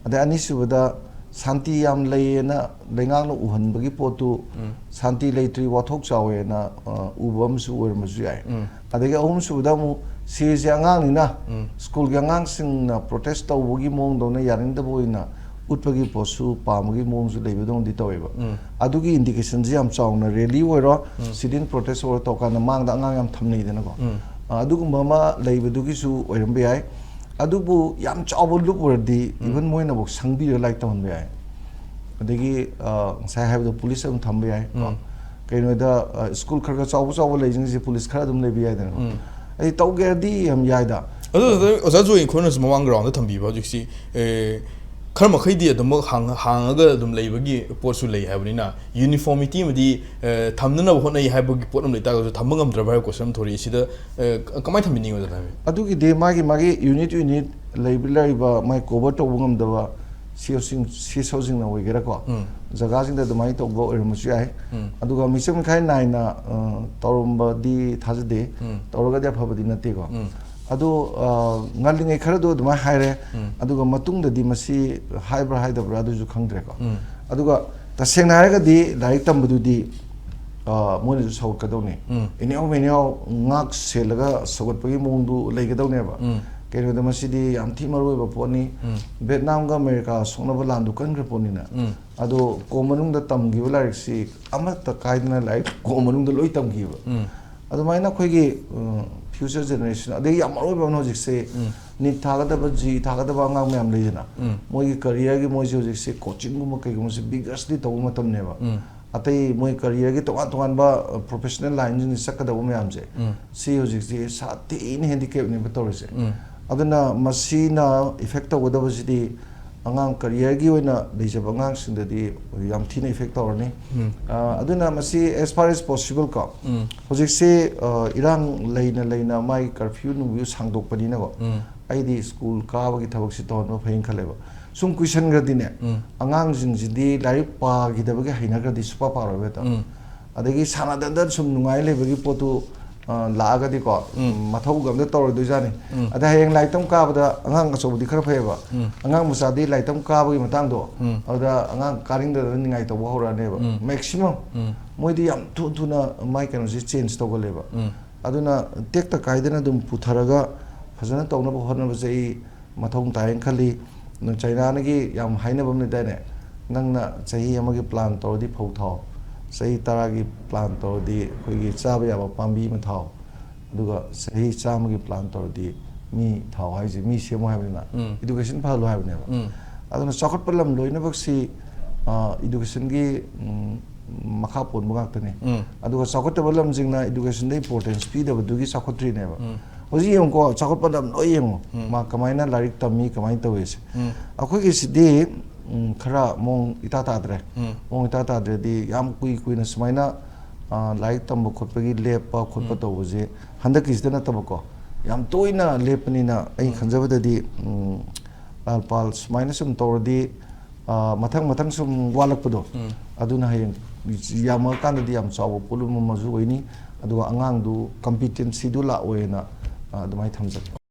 ꯑꯗꯩ ꯑꯅꯤꯁꯨꯕꯗ, ꯁꯥꯟꯇꯤ ꯌꯥꯝ ꯂꯩꯌꯦꯅ ꯂꯩꯉꯥꯛꯅ ꯎꯍꯟꯕꯒꯤ ꯄꯣꯠꯇꯨ, ꯁꯥꯟꯇꯤ ꯂꯩꯇ꯭ꯔꯤ ꯋꯥꯊꯣꯛ ꯆꯥꯎꯋꯦꯅ, ꯑ, ꯎꯕ ꯑꯃꯁꯨ ꯑꯣꯏꯔꯝꯕꯁꯨ ꯌꯥꯏ꯫ ꯑꯗꯒꯤ ꯑꯍꯨꯝꯁꯨꯕꯗ ꯑꯃꯨꯛ, ꯁꯤꯁꯦ ꯑꯉꯥꯡꯅꯤꯅ, ꯁ꯭ꯀꯨꯜꯒꯤ ꯑꯉꯥꯡꯁꯤꯡꯅ ꯄ꯭ꯔꯣꯇꯦꯁ ꯇꯧꯕꯒꯤ ꯃꯑꯣꯡꯗꯧꯅ ꯌꯥꯅꯤꯡꯗꯕ ꯑꯣꯏꯅ ꯎꯠꯄꯒꯤ ꯄꯣꯠꯁꯨ ꯄꯥꯝꯕꯒꯤ ꯃꯑꯣꯡꯁꯨ ꯂꯩꯕꯗꯧꯅꯗꯤ ꯇꯧꯋꯦꯕ꯫ ꯑꯗꯨꯒꯤ ꯏꯟꯗꯤꯀꯦꯁꯟꯁꯤ ꯌꯥꯝ ꯆꯥꯎꯅ, ꯔꯦꯂꯤ ꯑꯣꯏꯔꯣ, ꯁꯤꯠ ꯏꯟ ꯄ꯭ꯔꯣꯇꯦꯁ ꯑꯣꯏꯔꯣ ꯇꯧꯔꯀꯥꯟꯗ ꯃꯥꯡꯗ ꯑꯉꯥꯡ ꯌꯥꯝ ꯊꯝꯅꯩꯗꯅꯀꯣ꯫ ꯑ, ꯑꯗꯨꯒꯨꯝꯕ ꯑꯃ ꯂꯩꯕꯗꯨꯒꯤꯁꯨ ꯑꯣꯏꯔꯝꯕ ꯌꯥꯏ꯫ ꯑꯗꯨꯕꯨ ꯌꯥꯝ ꯆꯥꯎꯕ ꯂꯨꯞ ꯑꯣꯏꯔꯗꯤ, ꯏꯚꯟ ꯃꯣꯏꯅꯐꯧ ꯁꯪꯕꯤꯔꯒ ꯂꯥꯏꯔꯤꯛ ꯇꯝꯍꯟꯕ ꯌꯥꯏ꯫ ꯑꯗꯒꯤ, ꯑ, ꯉꯁꯥꯏ ꯍꯥꯏꯕꯗꯣ, ꯄꯨꯂꯤꯁ ꯑꯗꯨꯝ ꯊꯝꯕ ꯌꯥꯏ ꯀꯣ꯫ ꯀꯩꯅꯣꯗ, ꯑ, ꯁ꯭ꯀꯨꯜ ꯈꯔ ꯈꯔ ꯆꯥꯎꯕ ꯆꯥꯎꯕ ꯂꯩꯁꯤꯡꯁꯦ ꯄꯨꯂꯤꯁ ꯈꯔ ꯑꯗꯨꯝ ꯂꯩꯕ ꯌꯥꯏꯗꯅꯀꯣ꯫ ꯑꯩ ꯇꯧꯒꯦ ꯍꯥꯏꯔꯗꯤ ꯌꯥꯝ ꯌꯥꯏꯗ꯫ ꯑꯗꯣ ꯑꯣꯖꯥ, ꯑꯣꯖꯥ ꯖꯣꯏ ꯈꯣꯏꯅꯁꯨ ꯃꯃꯥꯡ ꯒ꯭ꯔꯥꯎꯟꯗ ꯊꯝꯕꯤꯕ ꯍꯧꯖꯤꯛꯁꯤ, ꯑꯦ, ꯈꯔ ꯃꯈꯩꯗꯤ ꯑꯗꯨꯃꯛ ꯍꯥꯡ-, ꯍꯥꯡꯉꯒ ꯑꯗꯨꯝ ꯂꯩꯕꯒꯤ ꯄꯣꯠꯁꯨ ꯂꯩ ꯍꯥꯏꯕꯅꯤꯅ, ꯌꯨꯅꯤꯐꯣꯔꯃꯤꯇꯤ ꯑꯃꯗꯤ, ꯑꯦ, ꯊꯝꯅꯅꯕ ꯍꯣꯠꯅꯩ ꯍꯥꯏꯕꯒꯤ ꯄꯣꯠ ꯑꯃ ꯂꯩꯇꯥꯔꯒꯁꯨ, ꯊꯝꯕ ꯉꯝꯗ꯭ꯔꯕ ꯍꯥꯏꯕ ꯀꯣꯏꯁꯟ ꯑꯃ ꯊꯣꯔꯛꯏ꯫ ꯁꯤꯗ, ꯑꯦ, ꯀ-, ꯀꯃꯥꯏꯅ ꯊꯝꯕꯤꯅꯤꯡꯉꯤ ꯑꯣꯖꯥ ꯊꯝꯕꯤ? ꯑꯗꯨꯒꯤꯗꯤ ꯃꯥꯒꯤ, ꯃꯥꯒꯤ ꯌꯨꯅꯤꯠ, ꯌꯨꯅꯤꯠ ꯂꯩꯕ, ꯂꯩꯔꯤꯕ ꯃꯥꯒꯤ ꯀꯣꯚꯔ ꯇꯧꯕ ꯉꯝꯗꯕ ꯁꯤ ꯑꯣꯁꯤꯡ-, ꯁꯤ ꯁꯣꯁꯤꯡꯅ ꯑꯣꯏꯒꯦꯔꯥꯀꯣ, ꯖꯒꯥꯁꯤꯡꯗ ꯑꯗꯨꯃꯥꯏꯅ ꯇꯧꯕ ꯑꯣꯏꯔꯝꯕꯁꯨ ꯌꯥꯏ꯫ ꯑꯗꯨꯒ ꯃꯤꯆꯪ ꯃꯤꯈꯥꯏ ꯅꯥꯏꯅ, ꯑ, ꯇꯧꯔꯝꯕꯗꯤ ꯊꯥꯖꯗꯦ꯫ ꯇꯧꯔꯒꯗꯤ ꯑꯐꯕꯗꯤ ꯅꯠꯇꯦꯀꯣ꯫ ꯑꯗꯣ, ꯑ, ꯉꯜꯂꯤꯉꯩ ꯈꯔꯗꯣ ꯑꯗꯨꯃꯥꯏꯅ ꯍꯥꯏꯔꯦ꯫ ꯑꯗꯨꯒ ꯃꯇꯨꯡꯗꯗꯤ ꯃꯁꯤ ꯍꯥꯏꯕ꯭ꯔꯥ ꯍꯥꯏꯗꯕ꯭ꯔꯥ ꯑꯗꯨꯁꯨ ꯈꯪꯗ꯭ꯔꯦꯀꯣ꯫ ꯑꯗꯨꯒ ꯇꯁꯦꯡꯅ ꯍꯥꯏꯔꯒꯗꯤ ꯂꯥꯏꯔꯤꯛ ꯇꯝꯕꯗꯨꯗꯤ, ꯑ, ꯃꯣꯏꯅꯁꯨ ꯁꯧꯒꯠꯀꯗꯧꯅꯤ꯫ Anyhow anyhow ꯉꯥꯛ ꯁꯦꯜꯂꯒ ꯁꯧꯒꯠꯄꯒꯤ ꯃꯑꯣꯡꯗꯨ ꯂꯩꯒꯗꯧꯅꯦꯕ꯫ ꯀꯩꯅꯣꯗ ꯃꯁꯤꯗꯤ ꯌꯥꯝ ꯊꯤ ꯃꯔꯨ ꯑꯣꯏꯕ ꯄꯣꯠꯅꯤ꯫ ꯚꯦꯠꯅꯥꯝꯒ ꯑꯃꯦꯔꯤꯀꯥ ꯁꯣꯛꯅꯕ ꯂꯥꯟꯗꯨ ꯀꯟꯈ꯭ꯔ ꯄꯣꯠꯅꯤꯅ꯫ ꯑꯗꯣ ꯀꯣꯝ ꯃꯅꯨꯡꯗ ꯇꯝꯈꯤꯕ ꯂꯥꯏꯔꯤꯛꯁꯤ ꯑꯃꯠꯇ ꯀꯥꯏꯗꯅ ꯂꯥꯏꯔꯤꯛ ꯀꯣꯝ ꯃꯅꯨꯡꯗ ꯂꯣꯏ ꯇꯝꯈꯤꯕ꯫ ꯑꯗꯨꯃꯥꯏꯅ ꯑꯩꯈꯣꯏꯒꯤ, ꯎꯝ, future generation, ꯑꯗꯒꯤ ꯌꯥꯝ ꯃꯔꯨ ꯑꯣꯏꯕ ꯑꯃꯅ ꯍꯧꯖꯤꯛꯁꯦ ꯅꯤꯠ ꯊꯥꯒꯗꯕ, ꯖꯤ ꯊꯥꯒꯗꯕ ꯑꯉꯥꯡ ꯃꯌꯥꯝ ꯂꯩꯗꯅ, ꯃꯣꯏꯒꯤ ꯀꯔꯤꯌꯔꯒꯤ ꯃꯣꯏꯁꯦ ꯍꯧꯖꯤꯛꯁꯦ ꯀꯣꯆꯤꯡꯒꯨꯝꯕ ꯀꯩꯒꯨꯝꯕꯁꯦ ꯕꯤꯒꯔꯁꯂꯤ ꯇꯧꯕ ꯃꯇꯝꯅꯦꯕ꯫ ꯑꯇꯩ ꯃꯣꯏ ꯀꯔꯤꯌꯔꯒꯤ ꯇꯣꯉꯥꯟ ꯇꯣꯉꯥꯟꯕ, ꯑ, ꯄ꯭ꯔꯣꯐꯦꯁꯅꯦꯜ ꯂꯥꯏꯟꯁꯤꯡꯁꯦ ꯆꯠꯀꯗꯕ ꯃꯌꯥꯝꯁꯦ, ꯁꯤ ꯍꯧꯖꯤꯛꯁꯤ ꯁꯥꯊꯤꯅ ꯍꯦꯟꯗꯤꯀꯦꯞꯅꯦꯕ ꯇꯧꯔꯤꯁꯦ꯫ ꯑꯗꯨꯅ ꯃꯁꯤꯅ ꯏꯐꯦꯛ ꯇꯧꯒꯗꯕꯁꯤꯗꯤ, ꯑꯉꯥꯡ ꯀꯔꯤꯌꯔꯒꯤ ꯑꯣꯏꯅ ꯂꯩꯖꯕ ꯑꯉꯥꯡꯁꯤꯡꯗꯗꯤ ꯌꯥꯝ ꯊꯤꯅ effect ꯇꯧꯔꯅꯤ꯫ ꯑ, ꯑꯗꯨꯅ ꯃꯁꯤ as far as possible ꯀꯣ, ꯍꯧꯖꯤꯛꯁꯦ, ꯑ, ꯏꯔꯥꯡ ꯂꯩꯅ ꯂꯩꯅ ꯃꯥꯒꯤ curfew ꯅꯨꯡꯐ꯭ꯌꯨ ꯁꯥꯡꯗꯣꯛꯄꯅꯤꯅꯀꯣ, ꯑꯩꯗꯤ ꯁ꯭ꯀꯨꯜ ꯀꯥꯕꯒꯤ ꯊꯕꯛꯁꯤ ꯇꯧꯍꯟꯕ ꯐꯩꯅ ꯈꯜꯂꯦꯕ꯫ ꯁꯨꯝ ꯀꯨꯏꯁꯟꯈ꯭ꯔꯗꯤꯅꯦ, ꯑꯉꯥꯡꯁꯤꯡꯁꯤꯗꯤ ꯂꯥꯏꯔꯤꯛ ꯄꯥꯈꯤꯗꯕꯒꯤ ꯍꯩꯅꯈ꯭ꯔꯗꯤ ꯁꯨꯡꯄꯥ ꯄꯥꯔꯣꯏꯕ ꯍꯦꯛꯇ꯫ ꯑꯗꯒꯤ ꯁꯥꯟꯅꯗꯅ ꯁꯨꯝ ꯅꯨꯡꯉꯥꯏ ꯂꯩꯕꯒꯤ ꯄꯣꯠꯇꯨ, ꯑ, ꯂꯥꯛꯑꯒꯗꯤꯀꯣ, ꯃꯊꯧꯒ ꯑꯝꯇ ꯇꯧꯔꯣꯏꯗꯣꯏꯖꯥꯠꯅꯤ꯫ ꯑꯗ ꯍꯌꯦꯡ ꯂꯥꯏꯔꯤꯛ ꯇꯝ ꯀꯥꯕꯗ ꯑꯉꯥꯡ ꯑꯆꯧꯕꯗꯤ ꯈꯔ ꯐꯩꯌꯦꯕ꯫ ꯑꯉꯥꯡ ꯃꯆꯥꯗꯤ ꯂꯥꯏꯔꯤꯛ ꯇꯝ ꯀꯥꯕꯒꯤ ꯃꯇꯥꯡꯗꯣ, ꯑꯗꯨꯗ ꯑꯉꯥꯡ ꯀꯥꯅꯤꯡꯗꯗꯅ ꯅꯤꯡꯉꯥꯏ ꯇꯧꯕ ꯍꯧꯔꯛꯑꯅꯦꯕ꯫ Maximum ꯃꯣꯏꯗꯤ ꯌꯥꯝ ꯊꯨ ꯊꯨꯅ ꯃꯥꯏ ꯀꯩꯅꯣꯁꯦ change ꯇꯧꯒꯜꯂꯦꯕ꯫ ꯑꯗꯨꯅ ꯇꯦꯛꯇ ꯀꯥꯏꯗꯅ ꯑꯗꯨꯝ ꯄꯨꯊꯔꯒ ꯐꯖꯅ ꯇꯧꯅꯕ ꯍꯣꯠꯅꯕꯁꯦ ꯑꯩ ꯃꯊꯧ ꯇꯥꯏꯌꯦꯅ ꯈꯜꯂꯤ꯫ ꯑꯗꯨ ꯆꯩꯅꯥꯅꯒꯤ ꯌꯥꯝ ꯍꯥꯏꯅꯕ ꯑꯃ ꯂꯩꯗꯥꯏꯅꯦ, "ꯅꯪꯅ ꯆꯍꯤ ꯑꯃꯒꯤ plan ꯇꯧꯔꯗꯤ ꯐꯧ ꯊꯥꯎ, ꯆꯍꯤ ꯇꯔꯥꯒꯤ plan ꯇꯧꯔꯗꯤ ꯑꯩꯈꯣꯏꯒꯤ ꯆꯥꯕ ꯌꯥꯕ ꯄꯥꯝꯕꯤ ꯑꯃ ꯊꯥꯎ, ꯑꯗꯨꯒ ꯆꯍꯤ ꯆꯥꯝꯃꯒꯤ plan ꯇꯧꯔꯗꯤ ꯃꯤ ꯊꯥꯎ" ꯍꯥꯏꯁꯦ ꯃꯤ ꯁꯦꯝꯃꯣ ꯍꯥꯏꯕꯅꯤꯅ, education ꯐꯍꯜꯂꯣ ꯍꯥꯏꯕꯅꯦꯕ꯫ ꯑꯗꯨꯅ ꯆꯥꯎꯈꯠꯄ ꯂꯝ ꯂꯣꯏꯅꯃꯛꯁꯤ, ꯑ, educationꯒꯤ, ꯎꯝ, ꯃꯈꯥ ꯄꯣꯟꯕ ꯉꯥꯛꯇꯅꯤ꯫ ꯑꯗꯨꯒ ꯆꯥꯎꯈꯠꯇꯕ ꯂꯝꯁꯤꯡꯅ educationꯗ importance ꯄꯤꯗꯕꯗꯨꯒꯤ ꯆꯥꯎꯈꯠꯇ꯭ꯔꯤꯅꯦꯕ꯫ ꯍꯧꯖꯤꯛ ꯌꯦꯡꯉꯨꯀꯣ, ꯆꯥꯎꯈꯠꯄ ꯂꯝ ꯂꯣꯏ ꯌꯦꯡꯉꯨ, ꯃꯥ ꯀꯃꯥꯏꯅ ꯂꯥꯏꯔꯤꯛ ꯇꯝꯃꯤ, ꯀꯃꯥꯏꯅ ꯇꯧꯏꯁꯦ꯫ ꯑꯩꯈꯣꯏꯒꯤꯁꯤꯗꯤ, ꯎꯝ, ꯈꯔ ꯃꯑꯣꯡ ꯏꯇꯥ ꯇꯥꯗ꯭ꯔꯦ꯫ ꯃꯑꯣꯡ ꯏꯇꯥ ꯇꯥꯗ꯭ꯔꯗꯤ ꯌꯥꯝ ꯀꯨꯏ ꯀꯨꯏꯅ ꯁꯨꯃꯥꯏꯅ, ꯑ, ꯂꯥꯏꯔꯤꯛ ꯇꯝꯕ ꯈꯣꯠꯄꯒꯤ ꯂꯦꯞꯄ ꯈꯣꯠꯄ ꯇꯧꯕꯁꯦ ꯍꯟꯗꯛꯀꯤꯁꯤꯗ ꯅꯠꯇꯕꯀꯣ, ꯌꯥꯝ ꯇꯣꯏꯅ ꯂꯦꯞꯄꯅꯤꯅ ꯑꯩ ꯈꯟꯖꯕꯗꯗꯤ, ꯎꯝ, ꯂꯥꯜꯄꯥꯜ ꯁꯨꯃꯥꯏꯅ ꯁꯨꯝ ꯇꯧꯔꯗꯤ, ꯑ, ꯃꯊꯪ ꯃꯊꯪ ꯁꯨꯝ ꯋꯥꯠꯂꯛꯄꯗꯣ, ꯑꯗꯨꯅ ꯍꯌꯦꯡ ꯌꯥꯝꯃꯛꯑꯀꯥꯟꯗꯗꯤ ꯌꯥꯝ ꯆꯥꯎꯕ ꯄꯣꯠꯂꯨꯝ ꯑꯃꯁꯨ ꯑꯣꯏꯅꯤ꯫ ꯑꯗꯨꯒ ꯑꯉꯥꯡꯗꯨ competencyꯗꯨ ꯂꯥꯛꯑꯣꯏꯅ, ꯑ, ꯑꯗꯨꯃꯥꯏꯅ ꯊꯝꯖꯒꯦ꯫